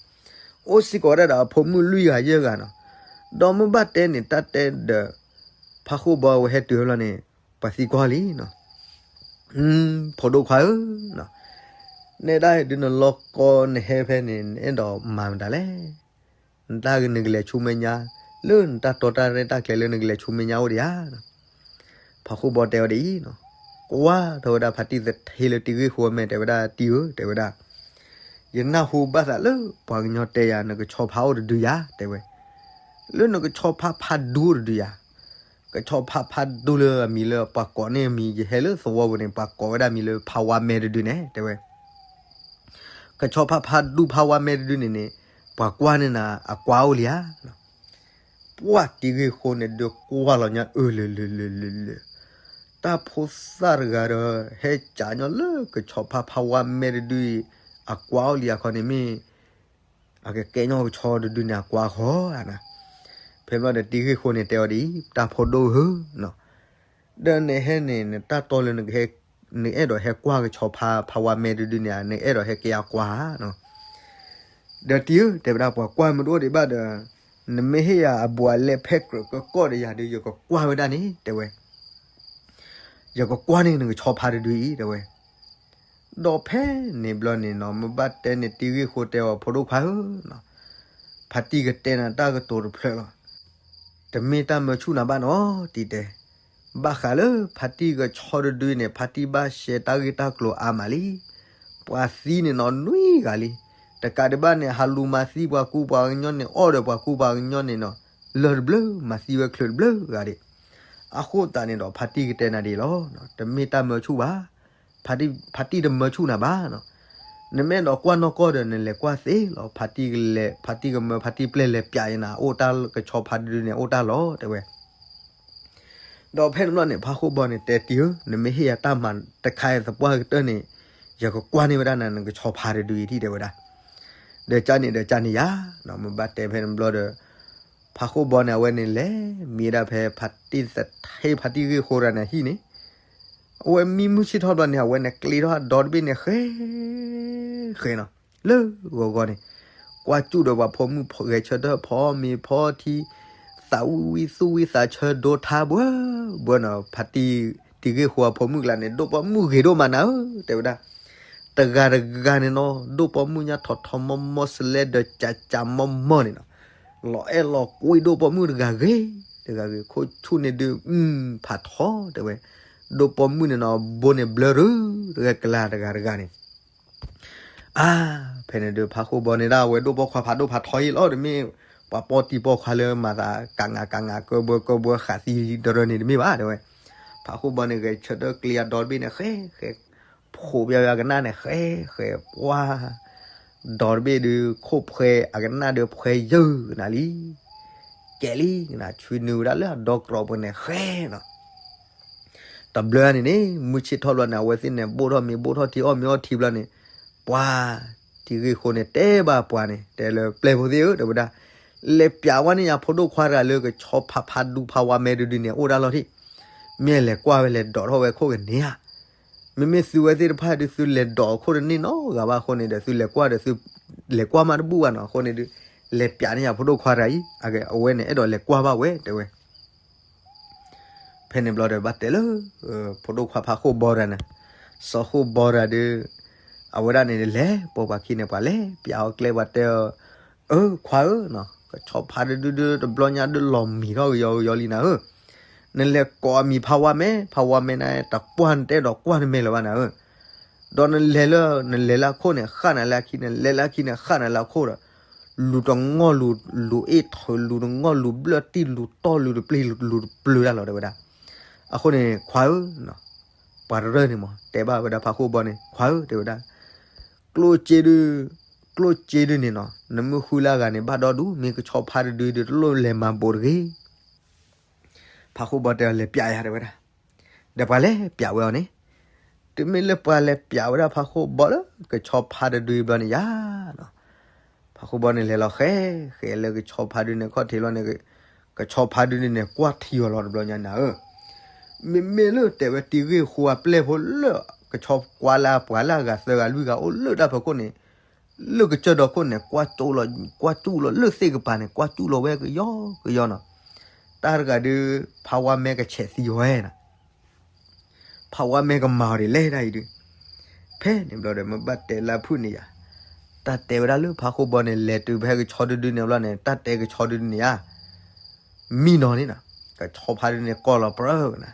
အိၣ်စ့ၢ်ကီးဝဲဒၣ်ဒီးအဖိမုၣ်လွံၢ်ဂၤယဲၢ်ဂၤနီၤ. ဒီးမ့ၢ်ဘၣ်တဲန့ၣ် တၢ်တဲဒီး ဖးဃိၣ်ဘီအဝဲဟဲတုၤဖဲန့ၣ် ပှၤသံကွၢ်လံနီၤ, ဖိဒိၣ်ခွါဧၢ, နဲဒၣ်ဒုးနလီၢ်ကီနဟဲဖဲန့ၣ် နအဲၣ်ဒိးမၤမတၤလဲၣ်, နတၢ်နကလဲၤဆူမဲာ်ညါ, လၢနတၢ်တီတၢ်ရဲၣ်တၢ်ကျဲၤလၢနကလဲၤဆူမဲာ်ညါအိၣ်ဒံးဧါ. ဖးဃိၣ်ဘီတဲအီၤဒ်အံၤနီၤ, ကွၢ်ထီၣ်ဝဲဒၣ်ဖါတံၢ်သထ့လၢတံၤဂ့ၢ်ဃိအမဲာ် တဲဝဲဒၣ် တံၤဧၢ တဲဝဲဒၣ်, ယနၢ်ဟူဘၣ်သးလၢပှၤကညီတဲယၤ နကဆီဖါအိၣ်တဒုယၤ တဲဝဲ, လၢနကဆီဖါဖါဒူအိၣ်တဒုယၤ, ကဆီဖါဖါဒူလၢအမံၤလၢပှၤကိးန့ၢ်အမံၤ ယဟဲလၢသဝီပူၤန့ၣ် ပှၤကိးဝဲဒၣ်မံၤလၢဖါဝါမဲတဒုန့ၣ် တဲဝဲ ကဆီဖါဖါဒူဖါဝါမဲတဒုန့ၣ်န့ၣ် ပှၤကွၢ်န့ၢ်နၤအကွါအိၣ်လံဧါ. ပှၢ်တံၤဂ့ၢ်ဃိန့ၣ်ဒုးကွၢ်လီၤညါအၢလၢာ်လၢာ်လၢာ်လၢာ်လၢာ်, တၢ်ဖိသၣ်တဂၤဒီး ဟဲကးညီလၢကဆီဖါဖါဝါမဲတဒုအံၤ အကွါအိၣ်လံအခီန့ၣ်မ့ၢ် အကကဲညီကဆီတဒုန့ၣ်အကွါဃီဧါနၤ. ဖဲဘျီဒီးတံၤဂ့ၢ်ဃိန့ၣ်တဲအီၤဒ်အံၤ တၢ်ဖိဒိၣ်ဧၢနီၤ, ဒီးနဟဲန့ၣ် နတၢ်တီလၢနကဟဲ နအဲၣ်ဒိးဟဲကွၢ်ကဆီဖါဖါဝါမဲတဒုန့ၣ် နအဲၣ်ဒိးဟဲကဲအကွါဧါနီၤ. ဒီးတံၤဧၢ တဲဝဲဒၣ် ပှၤကွၢ်မ့ၢ်တအိၣ်ဒံးဘၣ်ဒီး နမ့ၢ်ဟ့ၣ်ယၤအဘူးအလဲဖဲကြၢးကကီၢ်ဒီးယၤဒီး ယကကွၢ်ဝဲဒၣ်န့ၣ် တဲဝဲ, ယကကွၢ်န့ၢ်နကဆီဖါတဒုအံၤ တဲဝဲ. ဒီးဖဲန့ၣ်ဘျီန့ၣ်နီၤ မ့ၢ်ဘၣ်တဲန့ၣ် တံၤဂ့ၢ်ဃိတဲအီၤ ဖိဒိၣ်ခွါဧၢနီၤ, ဖါတံၢ်ကတဲနၤတၢ်ကတိၤတဖျၢၣ်လီၤ. တမ့ၢ်တၢ်မၢဆူၣ်နၤဘၣ်နီၤ တံၤတဲ, ဘၣ်ဃးလၢဖါတံၢ်ကဆီတဒုန့ၣ် ဖါတံၢ်ဘၣ်ရှဲတၢ်ဂ့ၢ်တၢ်ကျိၤအါမးလံ. ပှၤသံန့ၣ်နီၤနွံဂၤလံ. တကးဒံးဘၣ်န့ၣ် ဟးလူၤမၤသံပှၤကူပှၤကညီန့ၣ် အီၣ်ဒီးပှၤကူပှၤကညီန့ၣ်နီၤ လၢၢ်တဘျၢ မၤသံဝဲချုးတဘျၢဂၤဒံး. အဃိသတးန့ၣ်ဒီး ဖါတံၢ်ကတဲနၤဒ်အံၤလီၤ. တမ့ၢ်တၢ်မၢဆူၣ်ဘၣ်. ဖါတံၢ်တမၢဆူၣ်နၤဘၣ်နီၤ. နမ့ၢ်အဲၣ်ဒိးကွၢ်နီၢ်ကီၢ်ဒီး နလဲၤကွၢ်သ့လီၤ. ဖါတံၢ်ကလဲၤ ဖါတံၢ်ကမၢ ဖါတံၢ်ပျဲၢ်လဲၤပျးယနၤ အိၣ်တၢ်လီၤ ကဆီဖါတဒုန့ၣ် အိၣ်တၢ်လီၤ တဲဝဲ. ဒီးဖဲန့ၣ်ဘျီန့ၣ် ဖးဃိၣ်ဘီန့ၣ်တဲတံၤဧၢ နမ့ၢ်ဟ့ၣ်ယၤတၢ်မၤတခါအံၤသပှၢ်ကတၢၢ်န့ၣ် ယကကွၢ်န့ၢ်ဝဲဒၣ်နၤ နကဆီဖါတဒုအံၤထံၣ် တဲဝဲဒၣ်. ဒီးကန့ၣ်ဒီးကန့ၣ်ယါ မ့ၢ်ဘၣ်တဲဖဲန့ၣ်ဘျီဒီး ဖးဃိၣ်ဘီန့ၣ် အဝဲန့ၣ်လဲၤမံဝဲဒၣ်ဖဲဖါတံၢ်သထ့ ဖါတံၢ်ဂ့ၢ်ဃိတၢ်န့ၣ်အဟံၣ်န့ၣ် အဝဲမံမုၢ်ဆ့ၣ်ထီၣ်ဘျီန့ၣ် အဝဲန့ၣ်ကျ့ထီၣ်အဒီတဘ့ၣ်န့ၣ် ဃဲ ဃဲနီၤ လၢဂီၤဂီၤန့ၣ် ကွၢ်စူၣ်ဒီးပှၤဖိမုၣ်ဂဲၤဆၢထၢၣ်ဖီမ့ၤဖီထံ သးဝံၣ်ဝံၣ်သူၣ်ဝံၣ်သးဆၢဒိထါဘှၢဘှၢနီၤ ဖါတံၢ်တံၤဂ့ၢ်ဃိအဖိမုၣ်ကျါန့ၣ် ဒိၣ်ပိာ်မုၣ်ဂ့ၤဒိၣ်မးနၤဧၢ တဲဝဲဒၣ်. တဂၤတဂၤန့ၣ်နီၤ ဒိၣ်ပိာ်မုၣ်ညါထီၣ်ထီၣ်မီၢ်မီၢ်စလဲဒီးကၠးကၠးမီၢ်မီၢ်န့ၣ်နီၤ လီၤအဲၣ်လီၤကွံဒိၣ်ပိာ်မုၣ်တဂၤဂ့ၤ တဂၤဂ့ၤ ခိၣ်ဆူၣ်န့ၣ်ဒုး ဖးထီ တဲဝဲ. ဒိၣ်ပိာ်မုၣ်န့ၣ်နီၤ ဘိန့ၣ်ဘျၢရူ တဂၤကလၤတဂၤတဂၤန့ၣ် အါ ဖဲန့ၣ်ဒုး ဖးဃိၣ်ဘီန့ၣ်ဒၣ်ဝဲဒိၣ်ပိာ်ခွါဖးဒိၣ်ဖးထီအံၤလီၤ တမ့ၢ်ပှၤပိာ်တံၤပိာ်ခွါလၢမၤသးကၤငးကၤငး ကၢဘှၢကၢဘှၢဃးသံတရၢန့ၣ်တမ့ၢ်ဘၣ် တဲဝဲ. ဖးဃိၣ်ဘီန့ၣ် ဂဲၤဆၢထၢၣ်ကျ့အဒီတဘ့ၣ်န့ၣ် ဃဲ ဃဲ ဖိးပျီယွၤကနၣ်န့ၣ် ဃဲ ဃဲ ပှၤ ဒီတဘ့ၣ်ဒုး ခိၣ်ဖှဲအကနၣ်ဒုးဖှဲယၢၢ်ကနၣ်လံ ကဲလံကနၣ် ဆွံနုာ်ဝဲဒၣ်လၢအဒီကရီးပူၤန့ၣ် ဃဲနီၤ တဘျီန့ၣ်န့ၣ် မုၢ်ဆ့ၣ်ထီၣ်ဘျီန့ၣ် အဝဲသ့ၣ်န့ၣ် ဘိၣ်ထီၣ်မ့ၤဘိၣ်ထီၣ်ထံ အီၣ်မ့ၤအီထံဘျီန့ၣ် ပှၤ တံၤဂ့ၢ်ဃိန့ၣ် တဲဘၣ်ပှၤန့ၣ် တဲလၢပျဲၢ်ဖိသ့ၣ်ဧၢ တဲဝဲဒၣ် လဲၤပျးဝဲန့ၢ်ယၤဖိဒိၣ်ခွါတဂၤလၢကဆီဖါဖါဒူဖါဝါမဲတဒုန့ၣ် အိၣ်တၢ်လီၢ်ထံၣ် မ့ၢ်လဲၤကွၢ်ဝဲလဲၤဒိးထီၣ်ဝဲခိၣ်ကန့ၢ်ဧါ မ့မ့ၢ်သုဝဲသ့ၣ်တဖၣ်ဒုး သုလဲၤဒိးအခိၣ်တန့ၢ်နီတဂၤဘၣ်အဃိန့ၣ်ဒီး သုလဲၤကွၢ်ဒီး သုလဲၤကွၢ်မးတဘူၣ်ဘၣ်နီၤ. အဃိန့ၣ်ဒုး လဲၤပျးန့ၢ်ယၤဖိဒိၣ်ခွါတဂၤအံၤ အဝဲန့ၣ် အဲၣ်ဒိးလဲၤကွၢ်ဘၣ်ဝဲတဲဝဲ ဖဲန့ၣ်ဘျီဒီး ဘၣ်တဲလၢ ဖိဒိၣ်ခွါဖးဃိၣ်ဘီတဂၤန့ၣ်, စီၤဃိၣ်ဘီတဂၤဒီး အဝဲဒၣ်န့ၣ်လဲၤပိာ်ပှၤခံန့ၣ် ပှၤလဲၤပျးအီၤကျဲ ပှၤတဲအီၤ, အၢ ခွါဧၢနီၤ, ကဆီဖါတဒုဒုတဘျီညါဒုး လီၤမံၤထီၣ်ကယီကယီလံနၤဧၢ, နလဲၤကိးအမံၤဖးဝါမဲ, ဖးဝါမဲန့ၣ် တကွၢ်နတဲဒီးကွၢ်နမဲာ်လၢၤဘၣ်နၤဧၢ, ဒီးနလဲၤလၢ နလဲၤလၢအခိၣ်န့ၣ် ဃၣ်နၤလၢအခံ, နလဲၤလၢအခံန့ၣ် ဃၣ်နၤလၢအခိၣ်ဒီး လူၤတငီၢ်လူၤ လူၤအ့ၣ်ထုး လူၤတငီၢ်လူၤဘျၢၣ်တံၢ် လူၤတီၢ်လူၤတပျ့ၤ လူၤတပျၢၤတၢ်လီၤတဲဝဲဒၣ်. အဃိန့ၣ် ခွါဧၢ, ပှၤတရၢၢ်န့ၣ်မး တဲဘၣ်ဝဲဒၣ်ဖးဃိၣ်ဘီန့ၣ် ခွါဧၢ တဲဝဲဒၣ်, ကျိၣ်စ့ဒုး, ကျိၣ်စ့ဒုးန့ၣ်နီၤ နမ့ၢ်ဃုလၢအဂၤန့ၣ် ဘၣ်ဒီဒူၣ် မ့ၢ်ကဆီဖါတဒုဒုး တလိၣ်လဲၤမၤဘိးတဂ့ၤ ဖးဃိၣ်ဘီတဲအီၤ လဲၤပျးယၤတဲဝဲဒၣ်. ဒီးပှၤလဲၤပျးဝဲအီၤန့ၣ်, တုၤမ့ၢ်လၢပှၤလဲၤပျးဝဲဒၣ်ဖးဃိၣ်ဘီလၢကဆီဖါတဒုဘျီန့ၣ်ယၤနီၤ, ဖးဃိၣ်ဘီန့ၣ်လဲၤလီၤဃဲ, ဃဲလၢကဆီဖါဒုန့ၣ်ခီၣ်ထံးလီၤန့ၣ်, ကဆီဖါဒုန့ၣ်န့ၣ် ကွၢ်ထံအီၤလီၤတဘျီညါနၤဧၢ, မ့မ့ၢ်လၢတဲဝဲတံၤဂ့ၢ်ဃိအပျဲၢ်ဖိလၢ ကဆီကွၢ်လၢအပှၤလၢအဂၤသၢဂၤလွံၢ်ဂၤအိၣ်လၢတၢ်ဖီခိၣ်န့ၣ် လၢကစၢၢ်ဒီခိၣ်န့ၣ် ကွၢ်ကၠူၣ်လီၤ, ကွၢ်ကၠူၣ်လီၤလၢသ့ၣ်ကပၤန့ၣ် ကွၢ်ကၠူၣ်လီၤဝဲကယီကယီနီၤ, တၢ်တဂၤဒုး ဖးဝါမဲကဆဲးသံဝဲနီၤ, ဖးဝါမဲကမၤအီၤဒ်လဲၣ်တၢ်အံၤဒုး, ဖဲန့ၣ်ဘျီဒီး မ့ၢ်ဘၣ်တဲလၢအဖုၣ်န့ၣ်ယၤ, တၢ်တဲဝဲဒၣ်လၢဖးဃိၣ်ဘီန့ၣ် လဲၤတုၤဖဲကဆီတဒုန့ၣ်ဘျီန့ၣ် တၢ်တဲကဆီတဒုန့ၣ်ဧါ မံနီၤန့ၣ်နီၤ, ကဆီဖါဒုန့ၣ် ကိးလီၤပြၢဝဲနၤ,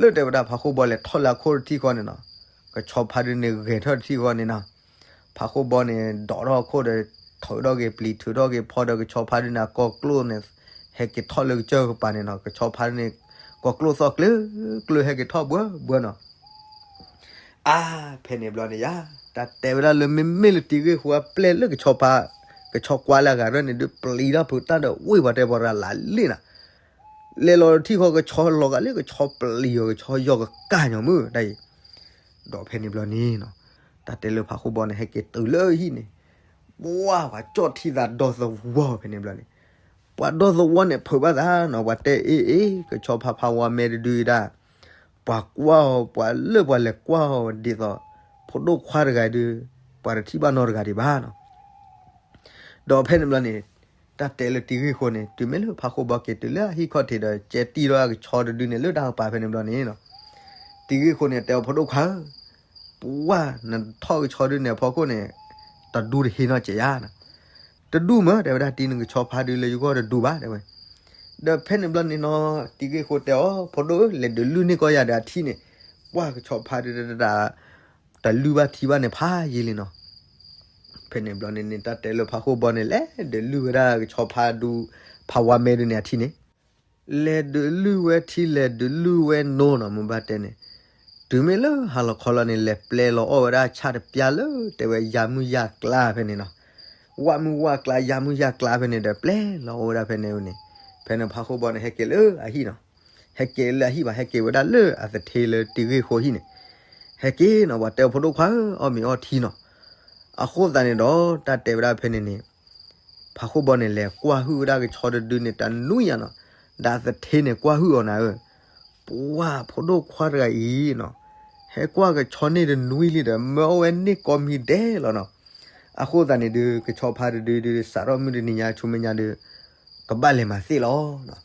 လၢတဲဝဲဒၣ်ဖးဃိၣ်ဘီလဲၤထီၣ်လၢအခိၣ်တထံၣ်ဃီန့ၣ်နီၤ, ကဆီဖါဒုန့ၣ် ဂဲၤထီၣ်တထံၣ်ဃီန့ၣ်နီၤ, ဖးဃိၣ်ဘီန့ၣ် ဒိးထီၣ်အခိၣ်ဒီး ထုးထီၣ်က့ၤပျံၤ ထုးထီၣ်က့ၤဖီဒီး ကဆီဖါဒုန့ၣ် အကိာ်ကျိၣ်န့ၣ် ဟဲက့ၤထီၣ်လၢကစၢၢ်ကပၤန့ၣ်နီၤ, ကဆီဖါဒုန့ၣ် ကိာ်ကျိၣ်သီၣ်ကျၢၤကျၢၤ ဟဲက့ၤထီၣ်ဘှၢဘှၢနီၤ အါ, ဖဲန့ၣ်ဘျီန့ၣ်ယၤ, တၢ်တဲဝဲဒၣ်လၢမ့မ့ၢ်လၢတံၤဂ့ၢ်ဃိအပျဲၢ်လၢကဆီဖါ, ကဆီကွၢ်လၢအဂၤရၢၢ်န့ၣ်ဒုး ပျံၤတၢ်ဖုးတၢ်ဒီး ဝ့ၢ်ပှၤတဲပှၤရၤလးလ့ၣ်နၤ, လဲၤလီၤတထံၣ်ဃီကဆီလီၤဂာ်လၢကဆီပျံၤအီၤ ကဆီယီၢ်ကကၢ်ညီမုၢ်တၢ်အံၤ, ဒီးဖဲန့ၣ်ဘျီန့ၣ်နီၤ, တၢ်တဲလၢဖးဃိၣ်ဘီန့ၣ် ဟဲက့ၤတုၤလၢဟံၣ်န့ၣ်, ပှၤပှၤကၠီၣ်ထံသးဒီသဝီဖဲန့ၣ်ဘျီန့ၣ်, ပှၤဒီသဝီန့ၣ်ဖုးဘၣ်သးနီၤ, ပှၤတဲအ့ၣ်အ့ၣ် ကဆီဖါဖးဝါမဲတဒုဒၣ် ပှၤကွၢ်အီၤ ပှၤလၢပှၤလဲၤကွၢ်အီၤဒ်သိး ဖိဒိၣ်ခွါတဂၤဒုး ပှၤတထံၣ်ဘၣ်နီတဂၤဒံးဘၣ်နီၤ, ဒီးဖဲန့ၣ်ဘျီန့ၣ်, တၢ်တဲလၢတံၤဂ့ၢ်ဃိန့ၣ် တုၤမ့ၢ်လၢဖးဃိၣ်ဘီက့ၤတုၤလၢအဟံၣ်ခီၣ်ထံးဒီး ကဲတံၢ်ထီၣ်ကဆီတဒုန့ၣ် လၢတၢ်ကပၤဖဲန့ၣ်ဘျီန့ၣ်နီၤ, တံၤဂ့ၢ်ဃိန့ၣ် တဲအီၤဖိဒိၣ်ခွါဧၢ, ပှၤနထီၣ်ကဆီဒုန့ၣ်အဖီခိၣ်န့ၣ် တဒူတဟ့ၣ်နီတစဲးယၤနီၤ, တဒူမ့ၢ် တဲဝဲဒၣ် တံၤနကဆီဖါဒုလၢယဂီၢ်တဒူဘၣ် တဲဝဲ, ဒီးဖဲန့ၣ်ဘျီန့ၣ်နီၤ, တံၤဂ့ၢ်ဃိတဲအီၤ ဖိဒိၣ်ဧၢ လဲၤဒုးလုၢ်န့ၢ်ကီၢ်ယၤဒီးအထံန့ၣ်, ပှၤကဆီဖါဒုတဒၣ် တလုၢ်ဘၣ်ထံဘၣ်န့ၣ်ဖးယံာ်လံနီၤ, ဖဲန့ၣ်ဘျီန့ၣ်န့ၣ် တၢ်တဲလၢဖးဃိၣ်ဘီန့ၣ် လဲၤဒုးလုၢ်ဝဲဒၣ်ကဆီဖါဒု ဖးဝါမဲဒုန့ၣ်အထံန့ၣ်, လဲၤဒုးလုၢ်ဝဲထံ လဲၤဒုးလုၢ်ဝဲနိနီၤ မ့ၢ်ဘၣ်တဲန့ၣ်, တုၤမ့ၢ်လၢဟါလီၤခီလီၤန့ၣ် လဲၤပျဲလီၤအီၣ်ဝဲဒၣ်ဆၣ်တပျၢ်လၢ တဲဝဲယၤမုၢ်ယၤကျါဖဲန့ၣ်နီၤ, ဝၣ်မုၢ်ဝၣ်ကျါ ယၤမုၢ်ယၤကျါဖဲန့ၣ်ဒီး ပျဲလီၤအီၣ်ဝဲဒၣ်ဖဲန့ၣ်န့ၣ်, ဖဲန့ၣ်ဖးဃိၣ်ဘီန့ၣ် ဟဲက့ၤလၢအဟံၣ်နီၤ, ဟဲက့ၤလၢအဟံၣ်ဘၣ် ဟဲက့ၤဝဲဒၣ်လၢအသထ့လၢတံၤဂ့ၢ်ဃိဟံၣ်န့ၣ်, ဟဲက့ၤနီၤ ပှၤတဲအီၤဖိဒိၣ်ခွါဧၢ အီၣ်မ့ၤအီထံနီၤ, အဃိသတးန့ၣ်ဒီး တၢ်တဲဝဲဒၣ်ဖဲန့ၣ်န့ၣ် ဖးဃိၣ်ဘီန့ၣ် လဲၤကွၢ်ဟုၣ်ဝဲဒၣ်ကဆီတဒုန့ၣ် တနွံယၤနီၤ, ဒီးသထ့န့ၣ် ကွၢ်ဟုၣ်အီၤနၤဧၢ, ပှၤဖိဒိၣ်ခွါတဂၤအံၤနီၤ, ဟဲကွၢ်ကဆီန့ၣ်တနွံလံဒီး မၢအီၣ်ဝဲန့ၢ်ကိးမံၤဒဲးလီၤနီၤ, အဃိသတးန့ၣ်ဒုး ကဆီဖါတဒုဒုး စးထီၣ်မုၢ်တနံၤညါ ဆူမဲာ်ညါဒုး ကဘၣ်လဲၤမၤသ့ၣ်လီၤနီၤ.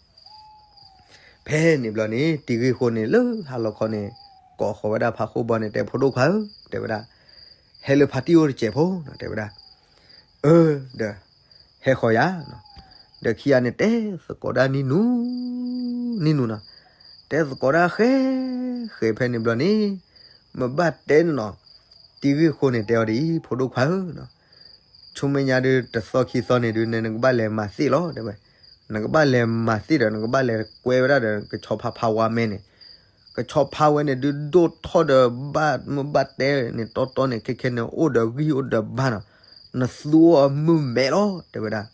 ဖဲန့ၣ်ဘျီန့ၣ် တံၤဂ့ၢ်ဃိန့ၣ် လၢဟါလီၤခီန့ၣ် ကိးဃီၤဝဲဒၣ်ဖးဃိၣ်ဘီန့ၣ် တဲဖိဒိၣ်ခွါဧၢ တဲဝဲဒၣ်, ဟဲလၢဖါတံၢ်အိၣ်တစဲးဖိနီၤ တဲဝဲဒၣ်, အၢ ဒီး ဟဲဃီၤယၤနီၤ, ဒီးခံဂၤန့ၣ်တဲသကိးဒၣ်နံၣ်နူ နံၣ်နူနီၤ, တဲသကိးဒၣ်ဃဲ ဃဲဖဲန့ၣ်ဘျီန့ၣ် မ့ၢ်ဘၣ်တဲန့ၣ်နီၤ, တံၤဂ့ၢ်ဃိန့ၣ်တဲအီၤဒ်အံၤ ဖိဒိၣ်ခွါဧၢနီၤ, ဆူမဲာ်ညါဒုး တသီခံသီန့ၣ်ဒုး နကဘၣ်လဲၤမၤသ့ၣ်လီၤ တဲဝဲ, နကဘၣ်လဲၤမၤသ့ၣ်ဒီး နကဘၣ်လဲၤကွဲဝဲဒၣ်ဒီး ကဆီဖါဖးဝါမဲန့ၣ်, ကဆီဖါဝဲန့ၣ်ဒုး ဒိၣ်ထီၣ်ဒီးဘၣ်မုၢ်ဘၣ်တဲန့ၣ် တီတီန့ၣ် ခဲခဲန့ၣ် အိၣ်ဒီးဂံၢ်အိၣ်ဒီးဘါနီၤ, နသူအီၤမုၢ်မဲာ်လီၤ တဲဝဲဒၣ်,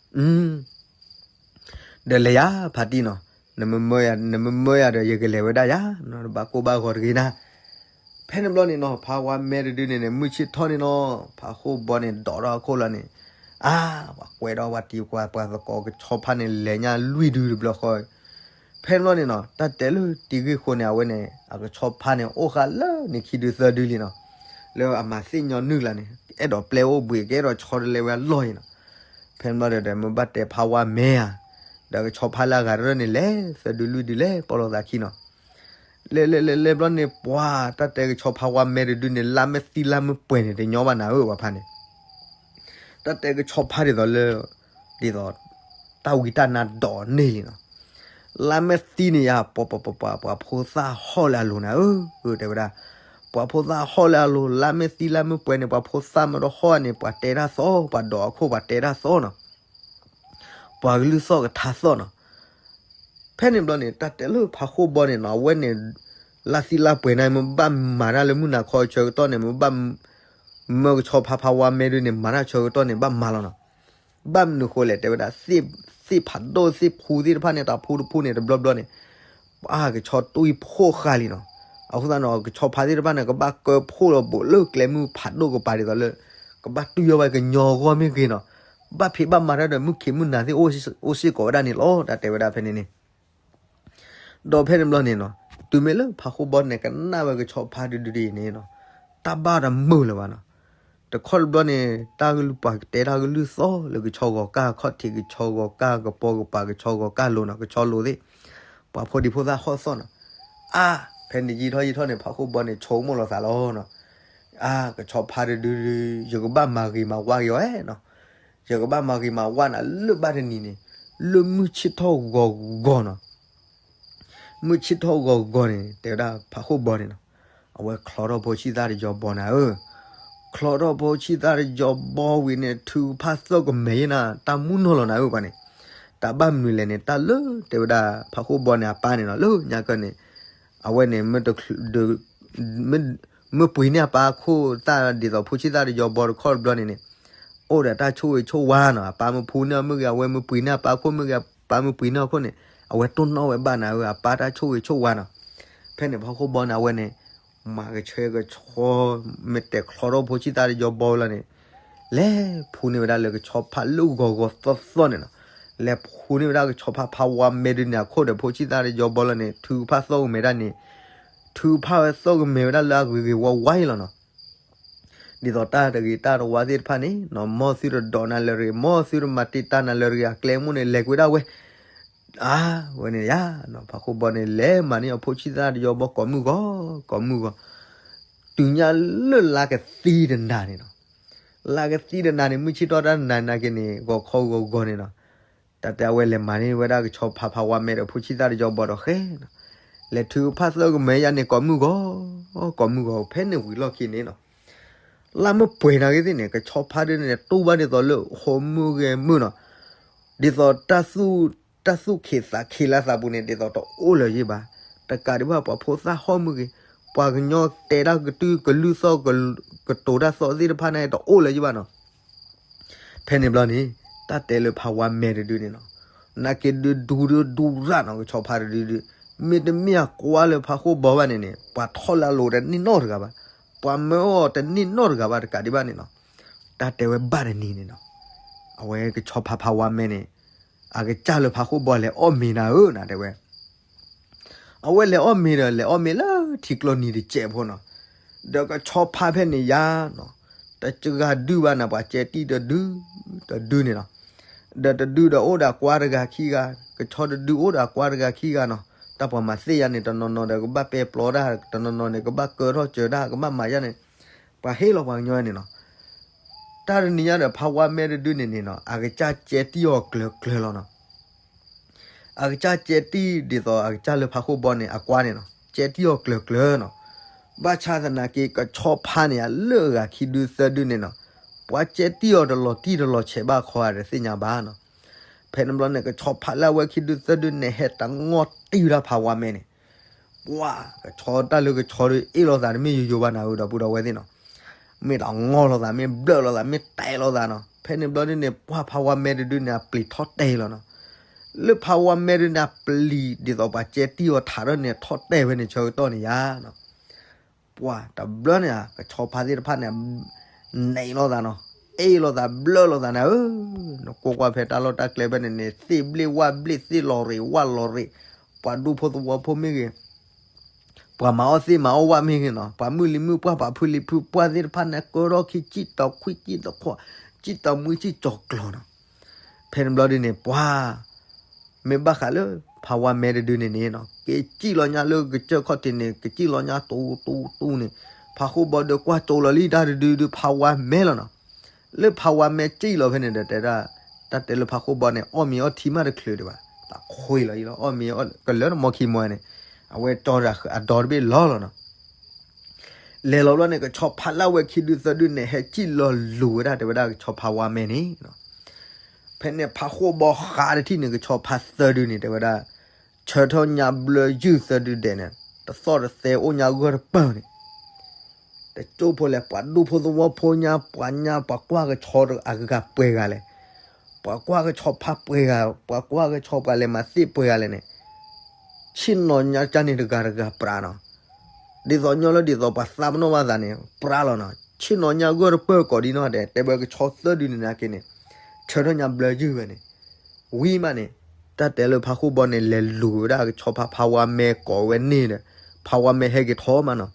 ဒီးလဲၤယၤ ဖါတံၢ်နီၤ, နမ့ၢ်မၢယၤဒီး ယကလဲၤဝဲဒၣ်ယၤနီၤ, ဘၣ်ကိၢ်ဘၣ်ဂီၤတဂ့ၤနၤ. ဖဲန့ၣ်ဘျီန့ၣ်နီၤ ဖးဝါမဲတဒုန့ၣ်န့ၣ် မုၢ်ဆ့ၣ်ထီၣ်န့ၣ်နီၤ, ဖးဃိၣ်ဘီန့ၣ် ဒိးထီၣ်အခိၣ်လီၤန့ၣ်, အါ ပှၤကွဲးဒီးပှၤတံၤပှၤ ပှၤသကိးကဆီဖါန့ၣ် လဲၤညါလွံၢ်ဒုတဘျီဃီ, ဖဲန့ၣ်ဘျီန့ၣ်နီၤ တၢ်တဲလၢတံၤဂ့ၢ်ဃိန့ၣ် အဝဲန့ၣ် အကဆီဖါန့ၣ် အိၣ်ဃာ်လၢန့ၣ်ခံဒုသၢဒုလံနီၤ. လၢအမၤသ့ၣ်ညီနုၢ်လၢ်န့ၣ် အဲၣ်ဒိးပျဲအိၣ်ဘှံး ကအဲၣ်ဒိးဆီတလဲဝဲအလီၢ်အံၤနီၤ. ဖဲန့ၣ်ဘျီဒီး မ့ၢ်ဘၣ်တဲဖါဝါမဲဧါ, ဒီးကဆီဖါလၢအဂၤတရၢၢ်န့ၣ် လဲၤသၢဒုလွံၢ်ဒုလဲၤပိာ်လိာ်သးခံနီၤ. လဲၤလဲၤလဲၤလဲၤဘျီန့ၣ် ပှၤတၢ်တဲကဆီဖါဝါမဲတဒုန့ၣ် လါမ့ၢ်သံလါမ့ၢ်ပှဲၤန့ၣ် တညီဘၣ်နၤဧၢ ပှၤဖါန့ၣ် တၢ်တဲကဆီဖါဒ်သိးလၢ ဒ်သိး တၢ်ဝံတၢ်နါဒိးန့ၢ်လံနီၤ. လါမ့ၢ်သံန့ၣ်ယါ ပှၤပှၤပှၤပှၤ ပှၤဖိသၣ်ဟီၣ်လၢအလိၤနၤဧၢ, တဲဝဲဒၣ်, ပှၤဖိသၣ်ဟီၣ်လၢအလိၤ လါမ့ၢ်သံလါမ့ၢ်ပှဲၤန့ၣ် ပှၤဖိသၣ်မ့ၢ်တဟီၣ်န့ၣ် ပှၤတဲတၢ်သီ ပှၤဒိးအခိၣ်ပှၤတဲတၢ်သီနီၤ. ပှၤကလုၢ်သီၣ်ကထါသီၣ်နီၤ. ဖဲန့ၣ်ဘျီန့ၣ် တၢ်တဲလၢဖးဃိၣ်ဘီန့ၣ်နီၤ အဝဲန့ၣ် လါသံလါပှဲၤန့ၣ် မ့ၢ်ဘၣ်မၤတၢ်လၢမုၢ်နၤခီဆၢကတီၢ်န့ၣ် မ့ၢ်ဘၣ် မၢကဆီဖါဖးဝါမဲဒုန့ၣ် မၤတၢ်ဆၢကတီၢ်န့ၣ် ဘၣ်မၤလီၤနီၤ. ဘၣ်မနုၤဃိလဲၣ် တဲဝဲဒၣ် သ့ၣ်ဖးဒိၣ်သ့ၣ်ဖူသ့ၣ်တဖၣ်န့ၣ် တၢ်ဖူတဖူန့ၣ် တဘျီဘျီန့ၣ် ပှၤကဆီတွံၢ်ဖှိၣ်ဃာ်လံနီၤ. အဃိသတးန့ၣ် ကဆီဖါသ့ၣ်တဖၣ်န့ၣ် ကဘၣ်ကၢဖှိၣ်လီၤဘူးလၢကျဲမုၢ်ဖးဒိၣ်ကပၤဒ်သိးလၢ ကဘၣ်တွံၢ်အီၤဝဲကညီအဂီၢ်မ့ၢ်ဂ့ၤနီၤ. ဘၣ်ဖံးဘၣ်မၤတၢ်ဒီး မုၢ်ခံးမုၢ်နၤသ့ၣ်အိၣ်စ့ၢ်ကီးဝဲဒၣ်န့ၣ်လီၤ. တၢ်တဲဝဲဒၣ်ဖဲန့ၣ်န့ၣ် ဒီးဖဲန့ၣ်ဘျီန့ၣ်နီၤ တုၤမ့ၢ်လၢဖးဃိၣ်ဘီန့ၣ် ကနၣ်ဝဲကဆီဖါတဒုဒ်အံၤန့ၣ်နီၤ တၢ်ဘၣ်တမုာ်လၢၤဘၣ်နီၤ. တခီတဘျီန့ၣ် တၢ်ပှၤကတဲတၢ်ကလုၢ်သီၣ်လၢကဆီဂီၤကၢ် ခီၣ်ထံးကဆီဂီၤကၢ် ကပီၤကပၤကဆီဂီၤကၢ်လိၤနီၤ ကဆီလိၤသ့ၣ် ပှၤဖိဒံဖိသၣ်ဟီၣ်သီၣ်နီၤ. အါ ဖဲန့ၣ်ယံာ်ထီၣ်ယံာ်ထီၣ်န့ၣ် ဖးဃိၣ်ဘီန့ၣ် ဆိကမိၣ်လီၤသးလီၤနီၤ. အါ ကဆီဖါတဒုဒု ယကဘၣ်မၤဂ့ၤမၤဝါက့ၤအီၤနီၤ. ယကဘၣ်မၤဂ့ၤမၤဝါနၤလၢဘၣ်တနံၤန့ၣ် လၢမုၢ်ဆ့ၣ်ထီၣ်ဂီၤဂီၤနီၤ. မုၢ်ဆ့ၣ်ထီၣ်ဂီၤဂီၤန့ၣ် တဲဝဲဒၣ်ဖးဃိၣ်ဘီန့ၣ်နီၤ အဝဲချီထီၣ်ဖိဆံၣ်သၣ်တယီဘီနၤဧၢ. ချီထီၣ်ဖိဆံၣ်သၣ်တယီဘီဝံၤန့ၣ် ထုကဖၣ်သီၣ်ကမဲာ်ယဲနၤ တၢ်မူနီၤလီၤနၤဧၢပှၤန့ၣ်. တၢ်ဘၣ်မနုၤလဲၣ်န့ၣ် တၢ်လၢတဲဝဲဒၣ်ဖးဃိၣ်ဘီန့ၣ် အပၢ်န့ၣ်နီၤ လၢညါကၢၢ်န့ၣ် အဝဲန့ၣ် မ့ၢ်ပှ့ၤန့ၢ်အပၢ်အခိၣ်သၣ်ဒ်သိးဖိဆံၣ်သၣ်တယီဘီတခီတဘျီန့ၣ်န့ၣ် အိၣ်ဒီးတၢ်ဆိၣ်ဂ့ၤဆိၣ်ဝါနီၤ. အပၢ်မ့ၢ်ဖူန့ၢ်အီၤမ့ၢ်ဂ့ၤ အဝဲမ့ၢ်ပှ့ၤန့ၢ်အပၢ်အခိၣ်မ့ၢ်ဂ့ၤ အပၢ်မ့ၢ်ပှ့ၤန့ၢ်အခိၣ်န့ၣ် အဝဲတိၢ်နီၣ်ဝဲဘၣ်နၤဧၢ အပၢ်တၢ်ဆိၣ်ဂ့ၤဆိၣ်ဝါနီၤ. ဖဲန့ၣ်ဖးဃိၣ်ဘီန့ၣ် အဝဲန့ၣ် မၤကဆှဲကဆှီ မ့ၢ်တဲချီထီၣ်ဖိဆံၣ်သၣ်တယီဘီလီၤန့ၣ် လဲၤဖူန့ၢ်ဝဲဒၣ်လၢကဆီဖါလၢဂီၤဂီၤသီသီန့ၣ်နီၤ. လဲၤဖူန့ၢ်ဝဲဒၣ်ကဆီဖါဖးဝါမဲဒုန့ၣ် အခိၣ်ဒီးဖိဆံၣ်သၣ်တယီဘီလီၤန့ၣ် ထုကဖၣ်သီၣ်ကမဲာ်ဒၣ်န့ၣ် ထုကဖၣ်ဝဲသီၣ်ကမဲာ်ဝဲဒၣ်လၢအဂ့ၤဂ့ၤဝါဝါအံၤလီၤနီၤ. ဒ်သိးတၢ်တဂ့ၤတၢ်တဝါသ့ၣ်တဖၣ်န့ၣ်နီၤ မ်သုတဒိးနၤလၢၤတဂ့ၤ မ်သုတမၤတံာ်တာ်နၤလၢၤတဂ့ၤ အကျဲမိၣ်န့ၣ် လဲၤကွံာ်ဒၣ်ဝဲ အါ ဝဲန့ၣ်ယါနီၤ ဖးဃိၣ်ဘီန့ၣ် လဲၤမၤန့ၢ်အဖိဆံၣ်သၣ်တယီဘီကိးမုၢ်ဂီၤ ကိးမုၢ်ဂီၤ တုၤညါလၢလါကသံတနၤန့ၣ်နီၤ. လါကသံတနၤန့ၣ် မုၢ်ဆ့ၣ်ထီၣ်တၢ်နၤနာ်က့န့ၣ် ဂီၤခီဂီၤဂီၤန့ၣ်နီၤ တၢ်တဲအဝဲလဲၤမၤန့ၢ်ဝဲဒၣ်ကဆီဖါဖးဝါမဲဒီးဖိဆံၣ်သၣ်တယီဘီဒီးဃဲနီၤ လဲၤထုကဖၣ်သီၣ်ကမဲာ်ယါန့ၣ်ကိးမုၢ်ဂီၤ ကိးမုၢ်ဂီၤ ဖဲန့ၣ်ဝံၤလီၢ်ခံန့ၣ်နီၤ လါမ့ၢ်ပှဲၤနာ်က့သ့ၣ်န့ၣ် ကဆီဖါဒုန့ၣ် တူၢ်ဘၣ်ဒ်သိးလၢဃိးမုၢ်ဂဲၤမုၢ်နီၤ ဒ်သိး တၢ်သူၣ်က့ၣ်သးက့ၣ်လၢသးပူၤန့ၣ် ဒ်သိးတအိၣ်လၢၤယ့ၢ်ဘၣ်. တကးဒံးဘၣ် ပှၤဖိသၣ်ဟီၣ်မ့ၢ်ဂ့ၤ, ပှၤကညီတဲတၢ်ကတုၢ်ကလုၢ်သီၣ် ကတိၤတၢ်သီၣ်သ့ၣ်တဖၣ်န့ၣ် တအိၣ်လၢၤယ့ၢ်ဘၣ်နီၤ. ဖဲန့ၣ်ဘျီန့ၣ် တၢ်တဲလၢဖးဝါမဲတဒုန့ၣ်နီၤ, နာ်က့ဒုဒူဒုဒူရၣ်နီၤ ကဆီဖါတဒုဒု, မ့တမ့ၢ်အကွၢ်လၢဖးဃိၣ်ဘီဘၣ်န့ၣ်န့ၣ် ပှၤထီၣ်လၢအလိၤတန့ၢ်နီတဂၤဘၣ်, ပှၤမၢအီၤတန့ၢ်နီတဂၤဘၣ် တကးဒံးဘၣ်န့ၣ်နီၤ. တၢ်တဲဝဲဘၣ်တနံၤန့ၣ်နီၤ, အဝဲကဆီဖါဖးဝါမဲန့ၣ် အကစၢ်လၢဖးဃိၣ်ဘီလဲၤအီၣ်မ့ၤနၤဧၢ နတဲဝဲ အဝဲလဲၤအီၣ်မ့ၤဒီး လဲၤအီၣ်မ့ၤလၢထံကျိနံၤတစဲးဖိနီၤ, ဒီးကဆီဖါဖဲန့ၣ်ယါနီၤ, တစှၤဒုဘၣ်နၤ ပှၤကဲတံၢ်တဒု တဒုန့ၣ်နီၤ, ဒီးတဒုဒီးအိၣ်ဒီးကွါတဂၤခံဂၤ, ကဆီတဒုအိၣ်ဒီးကွါတဂၤခံဂၤနီၤ, တၢ်ပှၤမၤသ့ၣ်ယါန့ၣ် တနီၤနီၤဒီးကဘၣ်ပဲပျီတၢ်, တနီၤနီၤန့ၣ် ကဘၣ်ကၢထီၣ်စၢၤတၢ် ကဘၣ်မၤယါန့ၣ်, ပှၤဟ့ၣ်လီၤပှၤကညီန့ၣ်နီၤ. တၢ်တနံၤညါဒီး ဖးဝါမဲတဒုန့ၣ်န့ၣ်နီၤ အကစၢ်ကဲတံၢ်အီၤကျၢၤကျၢၤလီၤနီၤ. အကစၢ်ကဲတံၢ်ဒ်သိးအကစၢ်လၢဖးဃိၣ်ဘီန့ၣ် အကွါန့ၣ်နီၤ ကဲတံၢ်အီၤကျၢၤကျၢၤနီၤ. ဘၣ်ဆၣ်သနာ်က့ ကဆီဖါန့ၣ် အလၢအဂၤခံဒုသၢဒုန့ၣ်နီၤ, ပှၤကဲတံၢ်အီၤတလီၤတံၢ်တလီၤဆဲးဘၣ်ခီဧါ တသ့ၣ်ညါဘၣ်နီၤ. ဖဲန့ၣ်ဘျီန့ၣ် ကဆီဖါလၢအဝဲခံဒုသၢဒုန့ၣ် ဟဲတၢ်ငီၢ်တံၢ်ဝဲဒၣ်ဖးဝါမဲန့ၣ် ပှၤကဆီတၢ်လၢကဆီဒီး အ့ၣ်လိာ်သးတမ့ၢ်ယိယိဘၣ်နၤဧၢ ဒီပုၢ်ဒီဝဲၢ်သ့ၣ်နီၤ. မ့ၢ်တၢ်ငီၢ်လိာ်သး မ့ၢ်ဘျၢၣ်လိာ်သး မ့ၢ်တဲလိာ်သးနီၤ. ဖဲန့ၣ်ဘျီန့ၣ်န့ၣ် ပှၤဖးဝါမဲတဒုန့ၣ် အပျံၤထီၣ်တဲလီၤနီၤ. လၢဖးဝါမဲတဒုန့ၣ် အပျံၤဒ်သိးပှၤကဲတံၢ်အီၤထးထီၣ်န့ၣ် ထီၣ်တဲဝဲန့ၣ် ဆၢကတီၢ်န့ၣ်ယါနီၤ. ပှၤတဘျီန့ၣ် ကဆီဖါသ့ၣ်တဖၣ်န့ၣ် နဲၣ်လိာ်သးနီၤ, အ့ၣ်လိာ်သး ဘျၢၣ်လိာ်သးန့ၣ်ဧၢ. နကွၢ်ကွၢ်ဖဲတၢ်လီၢ်တၢ်ကျဲဖဲန့ၣ်န့ၣ် သ့ၣ်ဘျ့ၣ်ဝၣ်ဘျ့ၣ် သ့ၣ်လီၤရ့းဝၣ်လီၤရ့း, ပ ပှၤဒူဖိသဝီဖိမ့ၢ်ဂ့ၤ, ပှၤမၤအီၣ်သ့ၣ်မၤအီၣ်ဝၣ်မ့ၢ်ဂ့ၤနီၤ, ပှၤမုၢ်လံၤမုၢ်ပှၢ် ပှၤဖုလံၤဖုပှၢ်သ့ၣ်တဖၣ်န့ၣ် ကၢထီၣ်ခံ စံၣ်တီၤခွံ စံၣ်တီၤခွါ စံၣ်တီၤမုၢ် စံၣ်တီၤကျီၤနီၤ. ဖဲန့ၣ်ဘျီဒုန့ၣ် ပှၤ မ့ၢ်ဘၣ်ဃးလၢ ဖးဝါမဲတဒုန့ၣ်န့ၣ်နီၤ, က့ၤစံၣ်လီၤညါလၢကစၢၢ်ခီၣ်ထံးန့ၣ် ကစံၣ်လီၤညါတူတူတူန့ၣ်, ဖးဃိၣ်ဘီဒီးကွၢ်ကၠိလီၤလံ တၢ်တဒုဒု ဖးဝါမဲလီၤနီၤ. လၢဖးဝါမဲစံၣ်လီၤဖဲန့ၣ်ဒီး တဲဒၣ်, တၢ်တဲလၢဖးဃိၣ်ဘီန့ၣ် အီၣ်မ့ၤအီထံမးတချုးဒံးဘၣ်, သးခွ့လီၤအံၤလီၤ, အီၣ်မ့ၤအီၣ်ကလၢနမီခံမီန့ၣ်, အဝဲကၠီဒီးအဒီတဘ့ၣ်လီၤလီၤနီၤ. လဲၤလီၤဘျီန့ၣ် ကဆီဖါလၢအဝဲခံဒုသၢဒုန့ၣ် ဟဲစံၣ်လီၤလူၤဝဲဒၣ် တဲဝဲဒၣ်ကဆီဖါဝါမဲန့ၣ်, ဖဲန့ၣ်ဖးဃိၣ်ဘီဃါတထံၣ်န့ၣ် ကဆီဖါသၢဒုန့ၣ် တဲဝဲဒၣ်, ဆၢထၢၣ်ညါဘျၢယုၢ်သၢဒုဒဲးန့ၣ် တသီၣ်တသဲအိၣ်ညါဂၢၢ်တပၢၢ်န့ၣ်, တကၠိဖိလဲၣ် ပှၤဒူဖိသဝီဖိညါ ပှၤညါ ပှၤကွၢ်ကဆီအဂၤပှဲၤဂၤလဲၣ်, ပှၤကွၢ်ကဆီဖါပှဲၤဂၤ, ပှၤကွၢ်ကဆီပှၤလဲၤမၤသ့ၣ်ပှဲၤဂၤလဲၣ်န့ၣ်, ဆ့ၣ်နီၤညါကၢ်န့ၣ်တဂၤတဂၤပြးနီၤ. ဒ်သိးညီလၢဒ်သိးပှၤသးပနီၣ်ဘၣ်သးန့ၣ် ပြးလီၤနီၤ, ဆ့ၣ်နီၤညါဂၢၢ်တပၢၢ်ကိးဒံနီၢ်ဒဲး, တဲဝဲကဆီသၢဒုန့ၣ်နာ်က့န့ၣ်, ဆၢထၢၣ်ညါဘျၢယုၢ်ဝဲန့ၣ်, ဝံၤမးန့ၣ်, တၢ်တဲလၢဖးဃိၣ်ဘီန့ၣ် လဲၤလူၤဝဲဒၣ်ကဆီဖါ ဖးဝါမဲကိးဝဲန့ၣ်ဒီး, ဖးဝါမဲဟဲက့ၤထီၣ်မးနီၤ.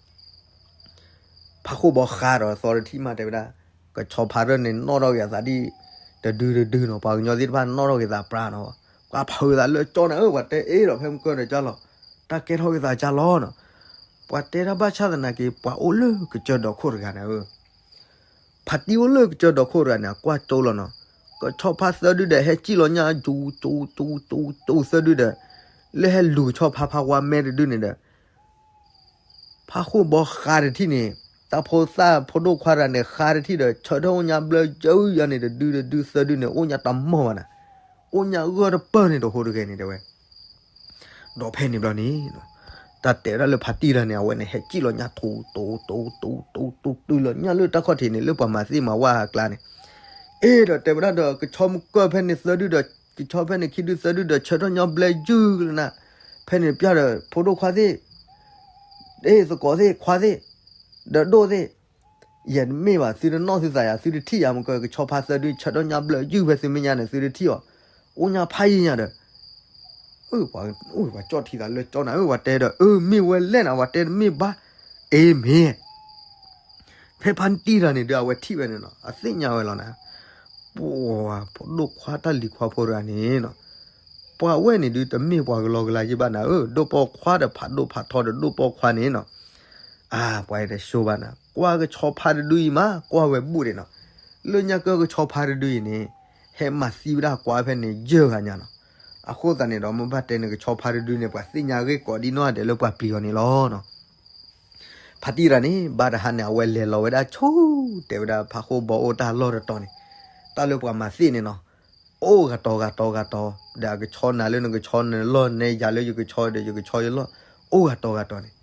ဖးဃိၣ်ဘီဃါဒီးသီတထံၣ်မးတဲဝဲဒၣ်, ကဆီဖါရၢၢ်န့ၣ် နီၣ်ထီၣ်က့ၤအသးဒ် တဒုတဒုနီၤ, ပှၤကညီသ့ၣ်တဖၣ်နီၣ်ထီၣ်က့ၤသးပြးနီၤ, ပှၤဖုးသးလၢကၠီနၤဧၢ, ပှၤတဲအ့ၣ်ဒီးဖဲမုၢ်ကၢၢ်ဒီးကၢ်လီၤ, တၢ်ကဲထီၣ်က့ၤသးကၢ်လီၤနီၤ. ပှၤတဲတၢ်ဘၣ်ဆၣ်သနာ်က့ ပှၤအိၣ်လၢကစၢၢ်ဒီခိၣ်တဂၤန့ၣ်ဧၢ ဖါတံၢ်အိၣ်လၢကစၢၢ်ဒီခိၣ်တဂၤန့ၣ် အကွၢ်ကၠိလီၤနီၤ, ကဆီဖါသၢဒုဒီး ဟဲစံၣ်လီၤညါ ကၠူကၠူကၠူကၠူကၠူသၢဒုဒီး, လၢဟဲလူၤကဆီဖါ ဖးဝါမဲတဒုန့ၣ်ဒီး ဖးဃိၣ်ဘီဃါတထံၣ်န့ၣ်, တၢ်ဖိသၣ်ဖိဒိၣ်ခွါတဂၤန့ၣ် ဃါတထံၣ်ဒီး ဆၢထၢၣ်အိၣ်ညါဘျၢယုၢ်ယါန့ၣ် တဒုတဒုသၢဒုန့ၣ် အိၣ်ညါတမီၢ်ဘၣ်နၤ, အိၣ်ညါဂၢၢ်တပၢၢ်န့ၣ် တဟူးတဂဲၤန့ၣ်တဲဝဲ ဒီးဖဲန့ၣ်ဘျီန့ၣ်, တၢ်တဲဝဲဒၣ်လၢဖါတံၢ်တဂၤန့ၣ် အဝဲန့ၣ် ဟဲစံၣ်လီၤညါ ထူးထူးထူးထူးထူးထူး တုၤလီၤညါလၢတၢ်ခီၣ်ထံးန့ၣ် လၢပှၤမၤသ့ၣ်မၤဝၣ်အကျါန့ၣ်, အဲၣ်ဒိးတဲဝဲဒၣ်ဒီး ကဆီမုၢ်ကၢၢ်ဖဲန့ၣ်သၢဒုဒီး ကဆီဖဲန့ၣ်ခံဒုသၢဒုဒီး ဆၢထၢၣ်ညါဘျၢယုၢ်လၢနၤ, ဖဲန့ၣ်ပျၢ်ဒီး ဖိဒိၣ်ခွါသ့ၣ်, အဲၣ်သကိးသ့ၣ်ခွါသ့ၣ်, ဒီးဒိၣ်သ့ၣ် ယဲတမ့ၢ်ဘၣ် သုတနီၣ်သုသးယၤ သုတထံၣ်ယၤမုၢ်ကၢၢ် ကဆီဖါသၢဒု ဆၢထၢၣ်ညါဘျၢယုၢ်ဖဲသုမဲာ်ညါန့ၣ် သုတထံၣ်အီၤ, အိၣ်ညါဖးယံာ်ညါဒီး, ပှၤကၠီၣ်ထံသးလၢကၠီနၤဧၢ ပှၤတဲဒီး အၢ မ့ၢ်ဝဲလဲၣ်နၤ ပှၤတဲတမ့ၢ်ဘၣ်, အ့မ့ၢ် ဖဲဖါတံၢ်တဂၤန့ၣ်ဒီး အဝဲထံၣ်ဝဲန့ၣ်နီၤ အသ့ၣ်ညါဝဲလီၤနၤ, ပှၤဖိဒိၣ်ခွါတၢ်လံၤခွါဖိတဂၤန့ၣ်နီၤ, ပှၤဝဲန့ၣ်ဒုးတမ့ၢ်ပှၤကလီကလီယံၢ်ဘၣ်နၤဧၢ ဒိၣ်ပိာ်ခွါဒီးဖးဒိၣ်ဖးထီဒီးဒိၣ်ပိာ်ခွါန့ၣ်နီၤ, အါ ပှၤတဆိဘၣ်နၤ ကွၢ်ကဆီဖါတဒုအံၤမး ကွၢ်ဝဲဘူးဒံးနီၤ, လၢညါကၢၢ်ကဆီဖါတဒုအံၤန့ၣ် ဟဲမၤသံဝဲဒၣ်ကွၢ်ဖဲန့ၣ် ယဲၢ်ဂၤညါနီၤ, အဃိသတးန့ၣ်ဒီး မ့ၢ်ဘၣ်တဲန့ၣ်ကဆီဖါတဒုန့ၣ် ပှၤသ့ၣ်ညါဂ့ၢ်ကိးဒံနီၢ်ဒဲးလၢပှၤပျံၤအီၤန့ၣ်လီၤနီၤ. ဖါတံၢ်တဂၤန့ၣ် ဘၣ်တဟါန့ၣ် အဝဲလဲၤလီၤဝဲဒၣ်ဆူ တဲဝဲဒၣ်ဖးဃိၣ်ဘီအိၣ်တၢ်လီၢ်တတီၤန့ၣ်, တၢ်လၢပှၤမၤသ့ၣ်န့ၣ်နီၤ, အိၣ်ဂၤတီၤဂၤတီၤဂၤတီၤ, ဒီးအကဆီနၤလၢနကဆီနလီၢ် နဲယၤလၢယကဆီဒီးယကဆီယလီၢ်, အိၣ်ဂၤတီၤဂၤတီၤန့ၣ်,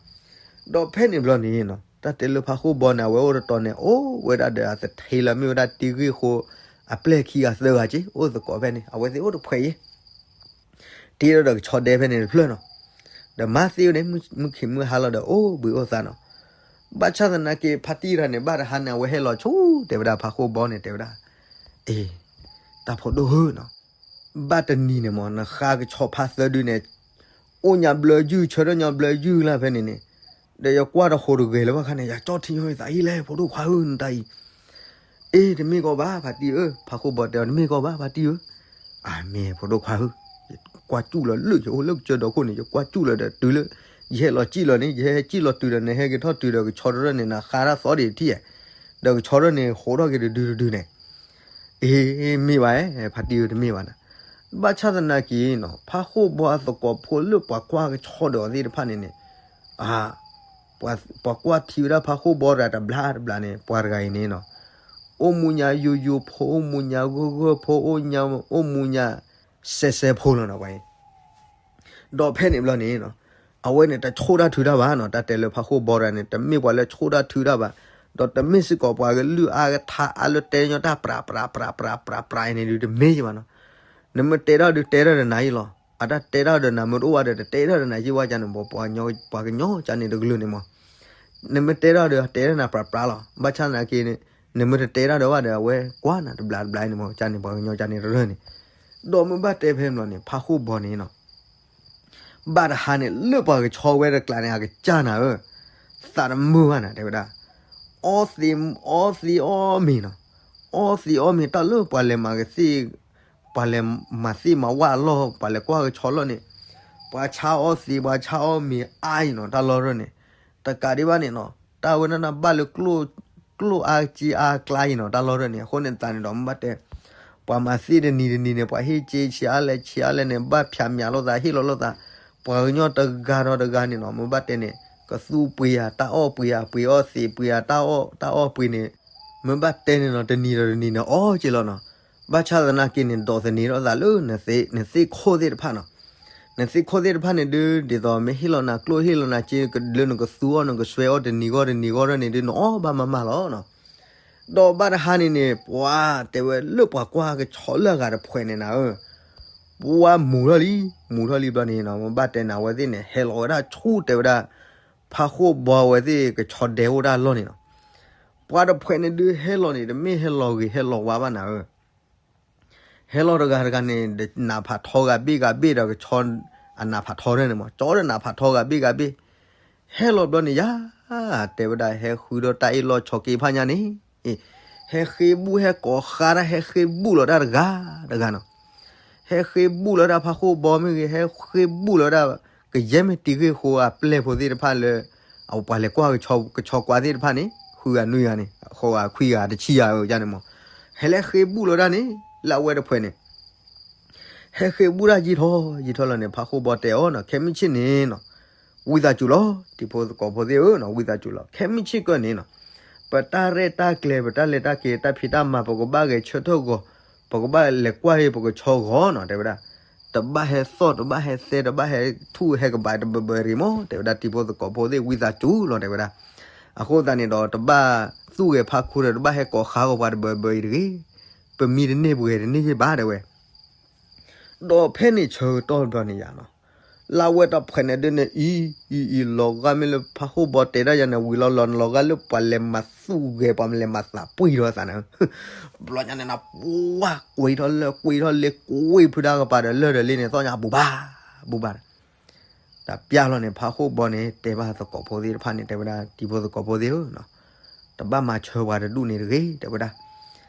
ဒီးဖဲန့ၣ်ဘျီန့ၣ်နီၤ တၢ်တဲလၢဖးဃိၣ်ဘီန့ၣ် အဝဲအိၣ်တတီၤန့ၣ် အိၣ်ဝဲဒၣ်ဒီးအသထ့လၢမ့ၢ်ဝဲဒၣ်တံၢ်ဂ့ၢ်ဃိ အပျဲၢ်ခံဂၤသၢဂၤက့ အိၣ်သကိးဖဲန့ၣ် အဝဲသ့ၣ်အိၣ်တဖှဲးယဲ တ့ထီၣ်ဒီးကဆီဒဲဖဲန့ၣ်တဖျၢၣ်နီၤ, ဒီးမၤသ့ဝဲန့ၣ် မုၢ်ခံးမုၢ်ဟါလီၤဒီး အိၣ်ဘှံးအိၣ်သါနီၤ, ဘၣ်ဆၣ်သနာ်က့ ဖါတံၢ်တဂၤန့ၣ် ဘၣ်တဟါန့ၣ် အဝဲဟဲလီၤဆူ တဲဝဲဒၣ်ဖးဃိၣ်ဘီန့ၣ် တဲဝဲဒၣ်, အ့ တၢ်ဖိဒိၣ်ဧၢနီၤ, ဘၣ်တနံၤန့ၣ်မး နဃါကဆီဖါသၢဒုန့ၣ် အိၣ်ညါဘျၢယုၢ် ဆၢထၢၣ်ညါဘျၢယုၢ်လၢဖဲန့ၣ်န့ၣ်, ဒီးယကွၢ်တဟူးတဂဲၤလၢၤဘၣ်ခါန့ၣ် ယကၠီၣ်ထံယီၤသးအံၤလဲၣ် ဖိဒိၣ်ခွါဧၢ နတၢ်အံၤ အ့ တမ့ၢ်ကီးဘၣ်ဖါတံၢ်ဧၢ, ဖးဃိၣ်ဘီတဲအီၤ တမ့ၢ်ကီးဘၣ်ဖါတံၢ်ဧၢ, အမ့ၢ်ဖိဒိၣ်ခွါဧၢ, ယကွၢ်စူၣ်လီၤလၢ ယအိၣ်လၢကစၢၢ်ဒီခိၣ်န့ၣ် ယကွၢ်စူၣ်လီၤဒီးတုၤလၢ ယဟဲလီၤစံၣ်လီၤန့ၣ် ယဟဲစံၣ်လီၤတုၤဒီး နဟဲက့ၤထီၣ်တုၤဒီးကဆီတရၢၢ်န့ၣ် နဃါတၢ်သီဒံးတထံၣ်ဧါ, ဒီးကဆီတရၢၢ်န့ၣ် ဟူးထီၣ်က့ၤတဒုတဒုန့ၣ်, အ့ မ့ၢ်ဘၣ်ဧါ ဖါတံၢ်ဧၢ တမ့ၢ်ဘၣ်နၤ, ဘၣ်ဆၣ်သနာ်က့နီၤ ဖးဃိၣ်ဘီအသကိးဖိလၢပှၤကွၢ်ကဆီဒီးအီၤသ့ၣ်တဖၣ်န့ၣ်န့ၣ်, အ ပှၤကွၢ်ထံဝဲဒၣ်ဖးဃိၣ်ဘီတဂၤတဘျါတဘျါန့ၣ် ပှၤတဂၤအံၤန့ၣ်နီၤ, အိၣ်မူညါယိယိဖိ အိၣ်မူညါဂၢၢ်ဂၢၢ်ဖိ အိၣ်မူညါစဲးစဲးဖိလီၤနီၤ ပှၤအံၤ, ဒီးဖဲန့ၣ်ဘျီန့ၣ်နီၤ, အဝဲန့ၣ်တဆိၣ်တၢ်ထုးတၢ်ဘၣ်နီၤ, တၢ်တဲလၢဖးဃိၣ်ဘီတဂၤန့ၣ် တမ့ၢ်ပှၤလၢဆိၣ်တၢ်ထုးတၢ်ဘၣ်, ဒီးတမ့ၢ်စ့ၢ်ကီးပှၤကလုၢ်အါကထါအါလၢတဲညီတၢ်ပြးပြးပြးပြးပြးအံၤန့ၣ်ဒုးတမ့ၢ်ယဘၣ်နီၤ, နမ့ၢ်တဲတၢ်ဒုးတဲတၢ်ဒီးနၤအံၤလီၤ, အတၢ်တဲတၢ်ဒီးနၤမ့ၢ်တအိၣ်ဘၣ်ဒီး တတဲတၢ်ဒီးနၤယဘၣ်ကန့ၣ် ပှၤကညီကန့ၣ်တကလုာ်န့ၣ်မး နမ့ၢ်တဲတၢ်ဒီး တဲတၢ်နၤပြးပြးလီၤ. ဘၣ်ဆၣ်သနာ်က့န့ၣ် နမ့ၢ်တတဲတၢ်ဒီးဘၣ်ဒီး အဝဲကွၢ်နၤတဘျါတဘျါအံၤန့ၣ်မး ကန့ၣ် ပှၤကညီကန့ၣ်တရၢၢ်န့ၣ်, ဒီးမ့ၢ်ဘၣ်တဲဖဲန့ၣ်ဘျီန့ၣ် ဖးဃိၣ်ဘီန့ၣ်နီၤ, ဘၣ်တဟါန့ၣ် လၢပှၤကဆီဝဲတကျးန့ၣ် အကစၢ်နၤဧၢ, သးတမုာ်ဘၣ်နၤ တဲဝဲဒၣ်, အီသံး အီသံးအီမ့ၤနီၤ, အီသံးအီမ့ၤတၢ်လၢပှၤလဲၤမၤကသ့ၣ်, ပှၤလဲၤမၤသ့ၣ်မၤဝၣ်အလီၢ် ပှၤလဲၤကွၢ်ကဆီလီၢ်န့ၣ်, ပှၤဆါအီသံး ပှၤဆါအီမ့ၤအါအံၤနီၤ တၢ်လီၢ်ရၢၢ်န့ၣ်, တကးဒံးဘၣ်န့ၣ်နီၤ တၢ်ဝဲဒၣ်န့ၣ်ဘၣ်လၢ ကျိၣ်အါက့အါကျါအံၤနီၤ တၢ်လီၢ်ရၢၢ်န့ၣ်, အဃိန့ၣ်သးန့ၣ်ဒီး မ့ၢ်ဘၣ်တဲ ပှၤမၤသ့ၣ်တနံၤတနံၤန့ၣ် ပှၤဟ့ၣ်က့ဆံးအါလဲဆံးအါလဲန့ၣ် ဘၣ်ဖၠးမၠးလိာ်သး ဟ့ၣ်လီၤလိာ်သး, ပှၤကညီတဂၤဒီးတဂၤန့ၣ်နီၤ မ့ၢ်ဘၣ်တဲန့ၣ် ကသူပှ့ၤယၤ တၢ်အီၣ်ပှ့ၤယၤ ပှ့ၤအီသံး ပှ့ၤယၤတၢ်အီၣ်တၢ်အီပှ့ၤန့ၣ်, မ့ၢ်ဘၣ်တဲန့ၣ်နီၤ တနံၤဒီးတနံၤန့ၣ် အီၣ်က့လီၤနီၤ, ဘၣ်ဆၣ်သနာ်က့န့ၣ် ဒိးသန့ၤထီၣ်သးလၢ နသ့ၣ်ခိၣ်သ့ၣ်တဖၣ်နီၤ နသ့ၣ်ခိၣ်သ့ၣ်တဖၣ်န့ၣ်ဒုး ဒ်သိးမ့ၢ်ဟ့ၣ်လီၤနၤကျိၣ်ဟ့ၣ်လီၤနၤက့ လၢနကသူအီၣ်နကစွဲအီၣ်တနံၤဂီၢ်တနံၤဂီၢ်န့ၣ်ဒုး နအီၣ်ဘၣ်မးမးလီၤနီၤ. ဒီးဘၣ်တဟါန့ၣ်န့ၣ် ပှၤတဲဝဲလၢပှၤကွၢ်ကဆီလၢအဂၤတဖှဲးန့ၣ်နၤဧၢ, ပှၤမူၤထီၣ်လံ, မူၤထီၣ်လံဘျီန့ၣ်နီၤ မ့ၢ်ဘၣ်တဲနၤဝဲသ့ၣ်န့ၣ် ဟဲလီၤဝဲဒၣ်ဆူတဲဝဲဒၣ် ဖးဃိၣ်ဘီဝဲသ့ၣ်ကဆီဒဲအိၣ်တၢ်လီၢ်န့ၣ်နီၤ. ပှၤတဖှဲးန့ၣ်ဒုးဟဲလီၤန့ၣ် တမ့ၢ်ဟဲလီၤဂ့ၤဟဲလီၤဝါဘၣ်နၤဧၢ ဟဲလီၤတဂၤတဂၤန့ၣ် နးဖးထီဂၤဘ့ၣ်ဂၤဘ့ၣ်ဒီးကဆီအနးဖးထီန့ၣ်မး ကၠီဒီးနးဖးထီဂၤဘ့ၣ်ဂၤဘ့ၣ်, ဟဲလီၤဘျီန့ၣ်ယၤ, တဲဝဲဒၣ်ဟဲဃုဒီးတၢ်အ့ၣ်လိာ်ဆိးက့ဖးညါန့ၣ်, ဟဲဃ့ဘူၣ်ဟဲကိးဃါတၢ် ဟဲဃ့ဘူၣ်လီၤတၢ်တဂၤတဂၤနီၤ, ဟဲဃ့ဘူၣ်လီၤတၢ်ဖးဃိၣ်ဘီမ့ၢ်ဂ့ၤ ဟဲဃ့ဘူၣ်လီၤတၢ်, ကယဲၢ်မ့ၢ်တံၤဂ့ၢ်ဃိအပျဲၢ်ဖိသ့ၣ်တဖၣ်လၢ အပှၤလဲၤကွၢ်ကဆီကွၢ်သ့ၣ်တဖၣ်န့ၣ် ဃုဂၤနွံဂၤန့ၣ် ဃိးဂၤခွံဂၤတဆံဂၤဧိၤန့ၣ်မး, ဟဲလၢဃ့ဘူၣ်လီၤတၢ်န့ၣ် လၢအဝဲတဖှဲးန့ၣ် ဟဲဃ့ဘူၣ်တၢ်ယံာ်ထီၣ်ယံာ်ထီၣ်လီၤန့ၣ် ဖးဃိၣ်ဘီတဲအီၤနီၤ ခဲမုၢ်ဆ့ၣ်န့ၣ်နီၤ, ဝံသးစူၤလီၤ တံၤဖိသကိးဖိသ့ၣ်ဧၢနီၤ ဝံသးစူၤလီၤ ခဲမုၢ်ဆ့ၣ်ကၢၢ်န့ၣ်နီၤ, ပတၢ်ရဲၣ်တၢ်ကျဲၤ ပတၢ်လဲၤတၢ်က့ၤ တၢ်ဖံးတၢ်မၤ ပကဘၣ်ဂဲၤဆၢထၢၣ်ဂီၤ, ပကဘၣ်လဲၤကွၢ်ဟ့ၣ်ပကဆီဂီၤနီၤ တဲဝဲဒၣ်, တဘၣ်ဟဲသီၣ် တဘၣ်ဟဲသဲ တဘၣ်ဟဲထူၣ်ဟဲကဘၣ်တဘၢဘၢအံၤတဂ့ၤမး တဲဝဲဒၣ် တံၤဖိသကိးဖိသ့ၣ် ဝံသးစူၤလီၤ တဲဝဲဒၣ်, အဃိသတးန့ၣ်ဒီး တဘၣ်သူၣ်ဂဲၤဖးခိဒီး တဘၣ်ဟဲကိးဃါဂီၤပှၤတဘၢဘၢအံၤတဂ့ၤ, ပမံတန့ၢ်ပဂဲၤတန့ၢ်ယ့ၢ်ဘၣ်တဲဝဲ ဒီးဖဲန့ၣ်ဆၢကတီၢ်ဘျီန့ၣ်ယၤနီၤ, လၢအဝဲတဖှဲးန့ၣ်ဒုးန့ၣ် အံၤ အံၤ အံၤ လီၤဂာ်မ့ၢ်လၢဖးဃိၣ်ဘီတဲဒၣ်ယၤန့ၣ် ဝံၤလီၤလီၤနလီၤဂာ်လၢပှၤလဲၤမၤသူၣ်ဂဲၤ ပှၤလဲၤမၤသးပှံၢ်ထီၣ်သးန့ၣ်, ဘျီညါန့ၣ်နပှၤကွံာ်ထီၣ်လၢကွံာ်ထီၣ်လၢကွံာ်ဖုဒါကပၤဒီးလၢဒီးလ့န့ၣ် သီၣ်ညါဘူၣ်ဘၣ် ဘူၣ်ဘၣ် တၢ်ပျၢ်လီၤန့ၣ် ဖးဃိၣ်ဘီန့ၣ် တဲဘၣ်သကိးဖိသ့ၣ်တဖၣ်န့ၣ် တဲဝဲဒၣ် တံၤဖိသကိးဖိသ့ၣ်ဧၢ, တဘၣ်မၤဆၢပှၤတဒူၣ်န့ၣ်တဂ့ၤ တဲဝဲဒၣ်,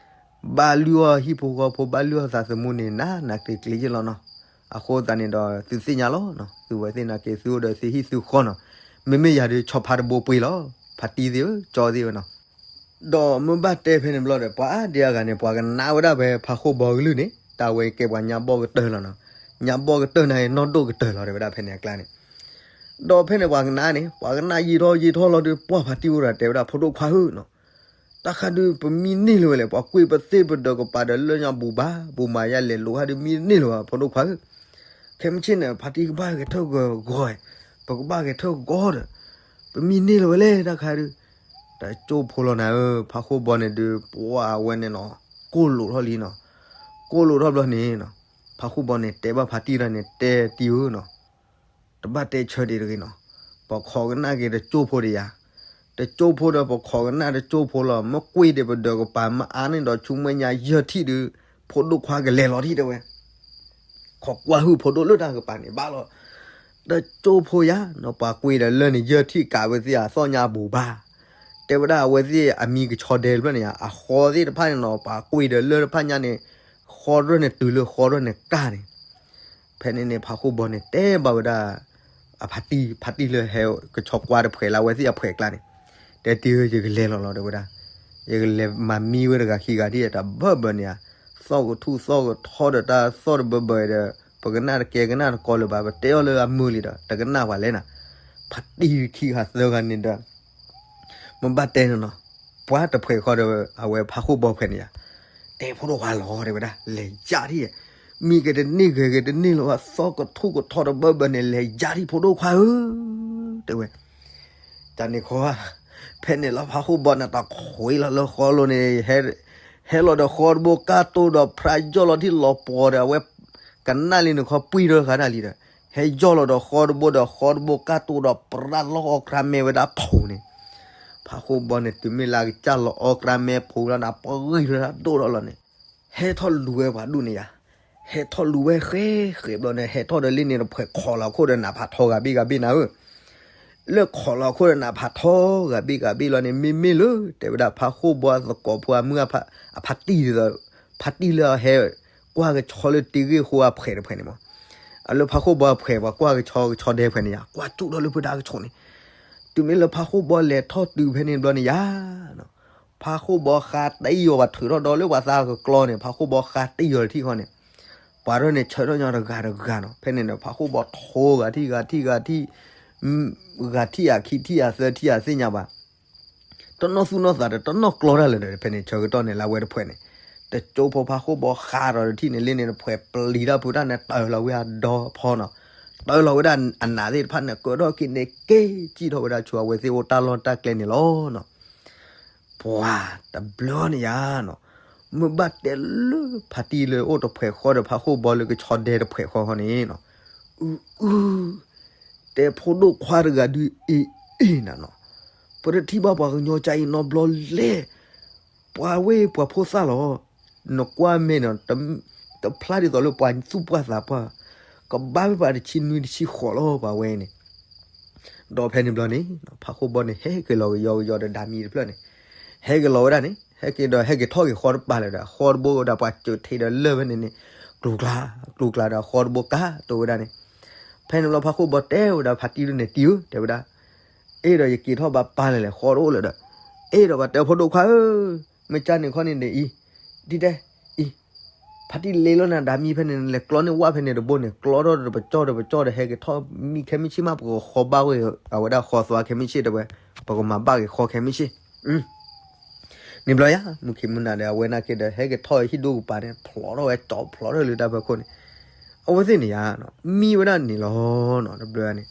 ဘၣ်လုၢ်အီၣ်ဟံၣ်ဖိဃီဖိ ဘၣ်လုၢ်အီၣ်သးသမူန့ၣ် နးနးကျံၤကျံၤယ့ၢ်လီၤနီၤ, အဃိသတးန့ၣ်ဒီး သုသ့ၣ်ညါလီၤနီၤ သုဝဲသ့ၣ်နာ်က့ၤ သုအိၣ်ဒီးသုဟံၣ်သုဃီနီၤ, မ့မ့ၢ်ယၤဒုးဆီဖါတဘိပှ့ၤလီၤ, ဖါတံၢ်သ့ၣ်ဧၢ ကၠီသ့ၣ်ဧၢနီၤ ဒီးမ့ၢ်ဘၣ်တဲဖဲန့ၣ်ဘျီဒီး ပှၤဒ်အဂၤန့ၣ် ပှၤကနၣ်ဝဲဒၣ်ဖဲဖးဃိၣ်ဘီကလုၢ်န့ၣ် တၢ်ဝဲကဲပှၤညါဘီၣ်ကတၢၢ်လီၤနီၤ, ညါဘီၣ်ကတၢၢ်န့ၣ် နီၢ်ဒိၣ်ကတၢၢ်လီၤတဲဝဲဒၣ်ဖဲန့ၣ်အကျါန့ၣ်, ဒီးဖဲန့ၣ်ပှၤကနၣ်န့ၣ် ပှၤကနၣ်ယံာ်ထီၣ်ယံာ်ထီၣ်လီၤဒီး ပှၢ်ဖါတံၢ်အိၣ်ဒီးတဲဝဲဒၣ် ဖိဒိၣ်ခွါဧၢနီၤ, တၢ်ခါဒုး ပမံန့ၢ်လၢၤဝဲလဲၣ် ပှၤကွံာ်ပသ့ၣ်ပဒီးကပၤဒီးလၢညါဘူၣ်ဘၣ် ဘူၣ်မၤယါလဲၤလိာ်ခါဒုး မံန့ၢ်လၢၤဝဲ ဖိဒိၣ်ခွါဧၢ, ခဲမုၢ်ဆ့ၣ်န့ၣ် ဖါတံၢ်ကဘၣ်ဂဲၤထၢၣ်ဂီၤဂီၤ ပကဘၣ်ဂဲၤထၢၣ်ဂီၤဒီး ပမံန့ၢ်လၢၤဝဲလဲၣ် တၢ်ခါဒုး, တကၠိၢ်ဖိလီၤနၤဧၢ, ဖးဃိၣ်ဘီန့ၣ်ဒုး ပှၤဝဲန့ၣ်နီၤ ကိၢ်လိာ်ထီၣ်လံနီၤ, ကိၢ်လိာ်ထီၣ်ဘျီန့ၣ်နီၤ, ဖးဃိၣ်ဘီန့ၣ် တဲဘၣ်ဖါတံၢ်တၢ်န့ၣ် တဲတံၢ်ဧၢနီၤ တဘၣ်တဲဆၢဒံးတဂ့ၤနီၤ, ပခိးကနၣ်က့ၤတကၠိၢ်ဖိဒီးယၤ, တကၠိၢ်ဖိဒီးပခိးကနၣ်တကၠိၢ်ဖိလီၤ, မ့ၢ်ကွံာ်ဒီးပဒၢးကပၤ မ့ၢ်အါန့ၢ်ဒီးဆူမဲာ်ညါယဲၢ်ထံၣ်ဒုး ဖိဒိၣ်ခွါကလဲၤလီၤထံၣ်တဲဝဲ ခိးကွၢ်ဟုၣ်ဖိဒိၣ်လၢတၢ်ကပၤန့ၣ်ဘၣ်လီၤ, တကၠိၢ်ဖိယၤနီၤ, ပှၤကွံာ်ဒီးလၢန့ၣ် ယဲၢ်ထံၣ်ကးဝဲသ့ၣ်အသီၣ်ညါအဘူးဘၣ်, တဲဝဲဒၣ်အဝဲသ့ၣ်အမံကဆီဒဲတဖျၢၣ်န့ၣ်ယၤ, အဃီသ့ၣ်တဖၣ်န့ၣ်နီၤ ပှၤကွံာ်ဒီးလၢတဖၣ်ညါန့ၣ် ဃီရဲၣ်န့ၣ်တုၤလၢဃီရဲၣ်န့ၣ်ကၢ်န့ၣ် ဖဲန့ၣ်န့ၣ် ဖးဃိၣ်ဘီန့ၣ် တဲဘၣ်ဝဲဒၣ် အဖါတံၢ် ဖါတံၢ်လၢဟဲကဆီကွၢ်တဖှဲးလၢအဝဲသ့ၣ်အဖှဲးအကျါန့ၣ်, တဲတံၢ်ဧၢ ယကလဲၤလီၤလီၤ တဲဝဲဒၣ်, ယကလဲၤမၤမံဝဲတဂၤခံဂၤဒ်တၢ်ဘၢဘၢန့ၣ်ဧါ, သီၣ်ကထူၣ်သီၣ်ကထီဒီးတၢ်သီၣ်တဘၢဘၢဒီး ပကနၣ်တကဲကနၣ်တကီလၢၤဘၣ် ပတဲအီၤလၢအမုာ်လံဒီး တကနၣ်ပှၤလဲၣ်နၤ, ဖါတံၢ်ခံဂၤသၢဂၤန့ၣ်ဒီး မ့ၢ်ဘၣ်တဲန့ၣ်နီၤ, ပှၤတဖှဲးဃီဒီး အဝဲဖးဃိၣ်ဘီဖှဲးန့ၣ်ယၤ, တဲဖိဒိၣ်ခွါလီၤ တဲဝဲဒၣ် လဲၤယါထံၣ်, မံကတန့ၢ်ဂဲၤကတန့ၢ်လၢၤဘၣ် သီၣ်ကထူၣ်ကထီတဘၢဘၢန့ၣ် လဲၤယါထံၣ်ဖိဒိၣ်ခွါဧၢ, တဲဝဲ တၢ်န့ၣ်ခီ, ဖဲန့ၣ်လီၤဖးဃိၣ်ဘီန့ၣ် တၢ်ခွံလီၤလၢဃီလိၤန့ၣ်, ဟဲလီၤဒီးဃီတဘိကၢ်တိၢ်ဒီးဖြးယီၢ်လီၤထံၣ်လီၤပှီၤဒီး အဝဲကနၣ်လံန့ၣ်ခီ ပှံၢ်ထီၣ်ဃာ်တၢ်လံဒီး ဟဲယီၢ်လီၤဒီးဃီတဘိဒီးဃီတဘိကၢ်တိၢ်ဒီးပြၢ်လီၤအီၣ်ကြၢးမဲဝဲဒၣ်ဖိန့ၣ်, ဖးဃိၣ်ဘီန့ၣ် တုၤမ့ၢ်လၢအကစၢ်လီၤအီၣ်ကြၢးမဲဖိလီၤန့ၣ် ပှံၢ်ထီၣ်တၢ်ဒိၣ်ထီၣ်လီၤန့ၣ်, ဟဲထီၣ်လူၤဝဲပှၤဒူၣ်န့ၣ်ယၤ, ဟဲထီၣ်လူၤဝဲဃဲဃဲဘျီန့ၣ် ဟဲထီၣ်ဒီးလ့န့ၣ်တဖှဲးခိးလီၤခိၣ်ဒီးနးဖးထီဂၤဘ့ၣ်ဂၤဘ့ၣ်နၤဧၢ, လၢခိးလီၤခိၣ်ဒီးနးဖးထီဂၤဘ့ၣ်ဂၤဘ့ၣ်လီၤန့ၣ် မ့မ့ၢ်လၢ တဲဝဲဒၣ်ဖးဃိၣ်ဘီသကိးဖိအမုၢ်အဖါတံၢ်ဒ်သိး ဖါတံၢ်လၢအဟဲ ကွၢ်ကဆီလၢတံၤဂ့ၢ်ဃိအဖှဲးတဖှဲးန့ၣ်မး, အလၢဖးဃိၣ်ဘီအဖှဲး ပှၤကွၢ်ကဆီကဆီဒဲဖှဲးန့ၣ်ယါ ကွၢ်ကၠူၣ်ဒီးလၢဖုဒါကဆိးန့ၣ်, တုၤမ့ၢ်လၢဖးဃိၣ်ဘီလဲၤထီၣ်တုၤဖဲန့ၣ်ဘျီန့ၣ်ယါ ဖးဃိၣ်ဘီဃါတံၢ်အီၤ ပှၤထုးထီၣ်ဒီးလၢပှၤသးကကျီန့ၣ် ဖးဃိၣ်ဘီဃါတံၢ်အီၤတထံၣ်ဃီန့ၣ်, ပှၤရၢၢ်န့ၣ်ဆၢထၢၣ်ညီတဂၤတဂၤနီၤ, ဖဲန့ၣ်ဒီးဖးဃိၣ်ဘီထိဂၤထံၣ်ဂၤထံၣ်ဂၤထံၣ်, ဂၤထံၣ်အခံထံၣ်အသၢထံၣ်အသ့ၣ်ညါဘၣ်, တနီၣ်သူၣ်နီၣ်သးဒီးတနီၣ်ကျီတၢ်လၢၤဒီး ဖဲန့ၣ်ဆၢကတီၢ်န့ၣ် လၢအဝဲတဖှဲးန့ၣ်, တကၠိဖိဖးဃိၣ်ဘီဃါဒီးတထံၣ်န့ၣ် လ့န့ၣ်တဖှဲးပျံၤတၢ်ဖုတၢ်န့ၣ် တၢၢ်လီၤဝဲအဒီဖီနီၤ, တၢၢ်လီၤဝဲဒၣ်အနးသ့ၣ်တဖၣ်န့ၣ် ကၢထီၣ်က့ၤန့ၣ်က့ၤစံၣ်ထီၣ်ဝဲဒၣ်ဆူအဝဲသ့ၣ်အိၣ်တၢ်လီၢ်တၢ်ကျဲန့ၣ်လီၤနီၤ. ပှၤတဘျီန့ၣ်ယါနီၤ, မ့ၢ်ဘၣ်တဲလၢဖါတံၢ်လၢအိၣ်တဖှဲးဃီဒီးဖးဃိၣ်ဘီလၢကဆီဒဲတဖှဲးဃီဃီန့ၣ်နီၤ, အုအု, တဲဖိဒိၣ်ခွါတဂၤဒုးအ့ၣ်အ့ၣ်နၤနီၤ, ပတထံၣ်ဘၣ်ပှၤကညီကါအံၤနီတဘျီလဲၣ်, ပှၤဝဲပှၤဖိသၣ်လီၤ, နကွၢ်မဲာ်နီၤ, တဖျါဒ်သိးလၢပှၤသူၣ်ပှၢ်သးပှၢ်, ကဘၣ်ဝဲပှၤတဆံနွံတဆံဃိးလီၤ ပှၤဝဲန့ၣ် ဒီးဖဲန့ၣ်ဘျီန့ၣ် ဖးဃိၣ်ဘီန့ၣ် ဟဲက့ၤလီၤကယီကယီဒီးဒၣ်မံၤတဖျၢၣ်န့ၣ်, ဟဲက့ၤလီၤဝဲဒၣ်န့ၣ် ဟဲက့ၤဒီးဟဲက့ၤထီၣ်က့ၤဃီတပၤလၢၤဒီး ဃီတဘိဒီးပှၤစၢၤထံးဒီးလၢၢ်ဖဲန့ၣ်န့ၣ်, ကျူၤကျါ, ကျူၤကျါဒီးဃီတဘိကးတိၤဝဲဒၣ်န့ၣ်, ဖဲန့ၣ်ဘျီဖးဃိၣ်ဘီတဲဝဲဒၣ်ဖါတံၢ်ဒုန့ၣ် တံၢ်ဧၢ တဲဝဲဒၣ်, အဲၣ်ဒိးယက့ၤထီၣ်ဘၣ်ပၢ်လၢ်လဲၣ် ဃီတအိၣ်လၢၤဒီး, အဲၣ်ဒိးဘၣ်တဲဖိဒိၣ်ခွါဧၢ, မ့ၢ်ကၢ်န့ၣ်ခီန့ၣ်ဒီးအံၤ, ဒ်တဲ, အံၤ ဖါတံၢ်လ့လီၤနၤဒၣ်မံၤဖဲန့ၣ် လဲၤကျီန့ၢ်ဝၣ်ဖဲန့ၣ်တဘိန့ၣ် ကျီထီၣ်ဒီးပကၠီၣ်ဒီးပကၠီၣ်ဒီးဟဲက့ၤထီၣ်မံၤခဲမုၢ်ဆ့ၣ်မး ပကဃီဘၣ်ဝဲအဝဲဒၣ်ဃီသွါခဲမုၢ်ဆ့ၣ်တဲဝဲ, ပကမၤဘၣ်က့ၤဃီခဲမုၢ်ဆ့ၣ်, န့ၣ်ဘျီယါ မုၢ်ခံမုၢ်နၤဒီး အဝဲနာ်က့ဒီး ဟဲက့ၤထီၣ်ဟံၣ်ဒိၣ်ကပၤန့ၣ် ဖျိးထီၣ်ဝဲကၠီဖျိးထီၣ်လၢတၢ်ဖၢခိၣ်န့ၣ်, အဝဲသ့ၣ်န့ၣ်ယါ မံဝဲဒၣ်န့ၣ်လီၤနီၤ တဘျီန့ၣ်,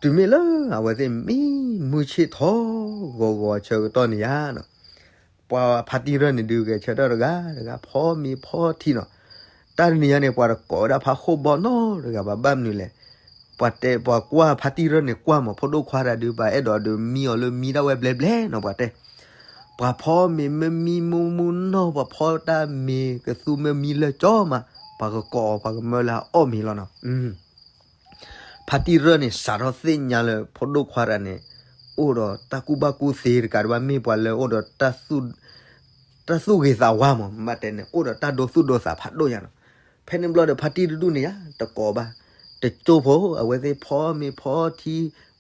တုၤမ့ၢ်လၢအဝဲသ့ၣ်မံမုၢ်ဆ့ၣ်ထီၣ်ဂီၤဂီၤအဆၢကတီၢ်န့ၣ်ယါနီၤ, ပှၤဖါတံၢ်ရၢၢ်န့ၣ်ဒုးဂဲၤဆၢထၢၣ်တဂၤတဂၤ ဖီမ့ၤဖီထံနီၤ, တၢ်တနံၤညါန့ၣ် ပှၤတကိးဝဲဒၣ်ဖးဃိၣ်ဘီနီတဂၤဘၣ် ဘၣ်မနုၤလဲၣ်, ပှၤတဲပှၤကွၢ်ဖါတံၢ်ရၢၢ်န့ၣ် ကွၢ်မး ဖိဒိၣ်ခွါတၢ်ဒုး ဘၣ်အဲၣ်ဒိးဒုးမံအီၤလၢမံဒၣ်ဝဲဘျဲဘျဲနီၤ ပှၤတဲ ပှၤဖီမ့ၤမ့ၢ်မံမူမူနီၢ် ပှၤဖီတၢ်မ့ၤကသူမ့ၢ်မံလၢကၠီမး ပှၤကကိးအီၤ ပှၤကမၢလၢအအီၣ်မ့ၤလီၤနီၤ. ဖါတံၢ်ရၢၢ်န့ၣ် စးထီၣ်သ့ၣ်ညါလၢဖိဒိၣ်ခွါတဂၤန့ၣ် အိၣ်ဒီးတၢ်ကူၣ်ဘၣ်ကူၣ်သ့တကးဒံးဘၣ် မ့ၢ်ပှၤလၢအိၣ်ဒီး တၢ်သူၣ်ဂ့ၤသးဝါမး မ့ၢ်တဲန့ၣ် အိၣ်ဒီးတၢ်ဒိသူၣ်ဒိသးဖးဒိၣ်ညါနီၤ. ဖဲန့ၣ်ဘျီဒီး ဖါတံၢ်တဒူၣ်န့ၣ်ယါ တကိးဘၣ် တကၠိဖိ အဝဲသ့ၣ်ဖီမ့ၤဖီ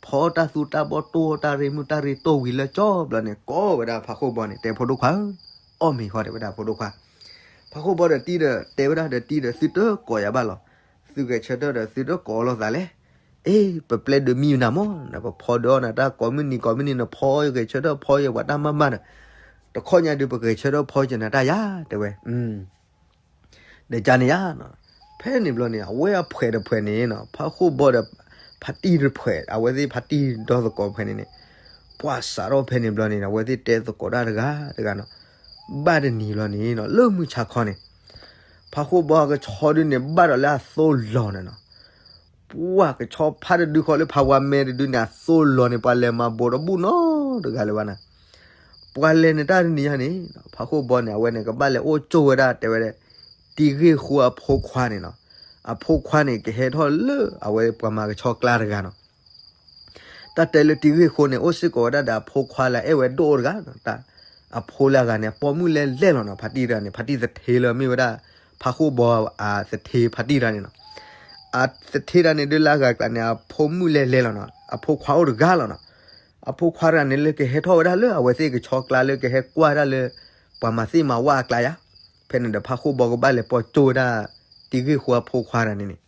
ထံ ဖီတၢ်သူတၢ်ဘီၣ်တိၢ်တၢ်ရ့မုၢ်တၢ်ရ့တိၢ်ဝံၤလၢကၠီဘျီန့ၣ် ကိးဝဲဒၣ်ဖးဃိၣ်ဘီန့ၣ် တဲဖိဒိၣ်ခွါဧၢ အီၣ်မ့ၤဃီတဲဝဲဒၣ်ဖိဒိၣ်ခွါ. ဖးဃိၣ်ဘီဒီးတံၢ်ဒီး တဲဝဲဒၣ်ဒီးတံၢ်ဒီး သုတကိးယၤဘၣ်လီၤ. သုဂဲၤဆၢထၢၣ်ဒီး သုတကိးလိာ်သးလဲၣ်. အ့ ပပျဲဒုးမံနၤမး နပဖီဒုးအီၣ်နၤတၢ်ကိးမုၢ်နံၤကိးမုၢ်နံၤ နဖီယဂဲၤဆၢထၢၣ်ဖီယဝဲတၢ်မၤမၤဒီး တခီညါဒုး ပဂဲၤဆၢထၢၣ်ဖီယနၤတၢ်ယါ တဲဝဲ ဒီးကန့ၣ်ယါ ဖဲန့ၣ်ဘျီန့ၣ် အဝဲအဖှဲးတဖှဲးန့ၣ်နီၤ ဖးဃိၣ်ဘီဒီး ဖါတံၢ်တဖှဲး အဝဲသ့ၣ်ဖါတံၢ်ဒီသကိးဖှဲးန့ၣ်န့ၣ် ပှၤစးထီၣ်ဖဲန့ၣ်ဘျီန့ၣ် အဝဲသ့ၣ်တဲသကိးတၢ်တဂၤတဂၤနီၤ. ဘၣ်တနံၤဘျီန့ၣ်နီၤ လၢမုၢ်ဆါခီန့ၣ် ဖးဃိၣ်ဘီကဆီဒုန့ၣ် ဘၣ်ဒီးလၢအသိလီၤန့ၣ်နီၤ ပှၤကဆီဖါတဒုဃီလၢဖးဝါမဲတဒုန့ၣ် အသိလီၤန့ၣ် ပှၤလဲၤမၤဘိးတဘူၣ်နီတဂၤလၢၤဘၣ်နၤ. ပှၤလဲၤန့ၣ်တၢ်တနံၤညါန့ၣ် ဖးဃိၣ်ဘီန့ၣ် အဝဲန့ၣ် ကဘၣ်လဲၤအိၣ်ကၠိဝဲဒၣ် တဲဝဲဒၣ် တံၤဂ့ၢ်ဃိအဖိခွါန့ၣ်နီၤ. အဖိခွါန့ၣ် ကဟဲထီၣ်လၢ အဝဲပှၤမၤကဆီကျါတဂၤနီၤ. တၢ်တဲလၢတံၤဂ့ၢ်ဃိန့ၣ် အိၣ်စ့ၢ်ကီးဝဲဒၣ်ဒီးအဖိခွါလၢအအဲၣ်ဝဲဒိၣ်တဂၤနီၤ. တၢ် အဖိလၢအဂၤန့ၣ် အပိာ်မုၣ်လဲၣ်လဲၣ်လီၤနီၤ. ဖါတံၢ်တဂၤန့ၣ် ဖါတံၢ်သထ့လၢမ့ၢ်ဝဲဒၣ် ဖးဃိၣ်ဘီအသထ့ဖါတံၢ်တဂၤန့ၣ်နီၤ. အသထ့တဂၤန့ၣ် ဒုးလၢအဂၤကျါန့ၣ် အဖိမုၣ်လဲၣ်လဲၣ်လီၤနီၤ. အဖိခွါအိၣ်တဂၤလီၤနီၤ. အဖိခွါတဂၤန့ၣ် လၢကဟဲထီၣ်ဝဲဒၣ်လၢအဝဲသ့ၣ်ကဆီကျါလၢကဟဲကွၢ်ဝဲဒၣ်လၢ ပှၤမၤသ့ၣ်မၤဝၣ်အကျါယါ. ဖဲန့ၣ်ဒီးဖးဃိၣ်ဘီကဘၣ်လဲၤပိာ်ကၠိဝဲဒၣ် တံၤဂ့ၢ်ဃိအဖိခွါတဂၤန့ၣ်န့ၣ်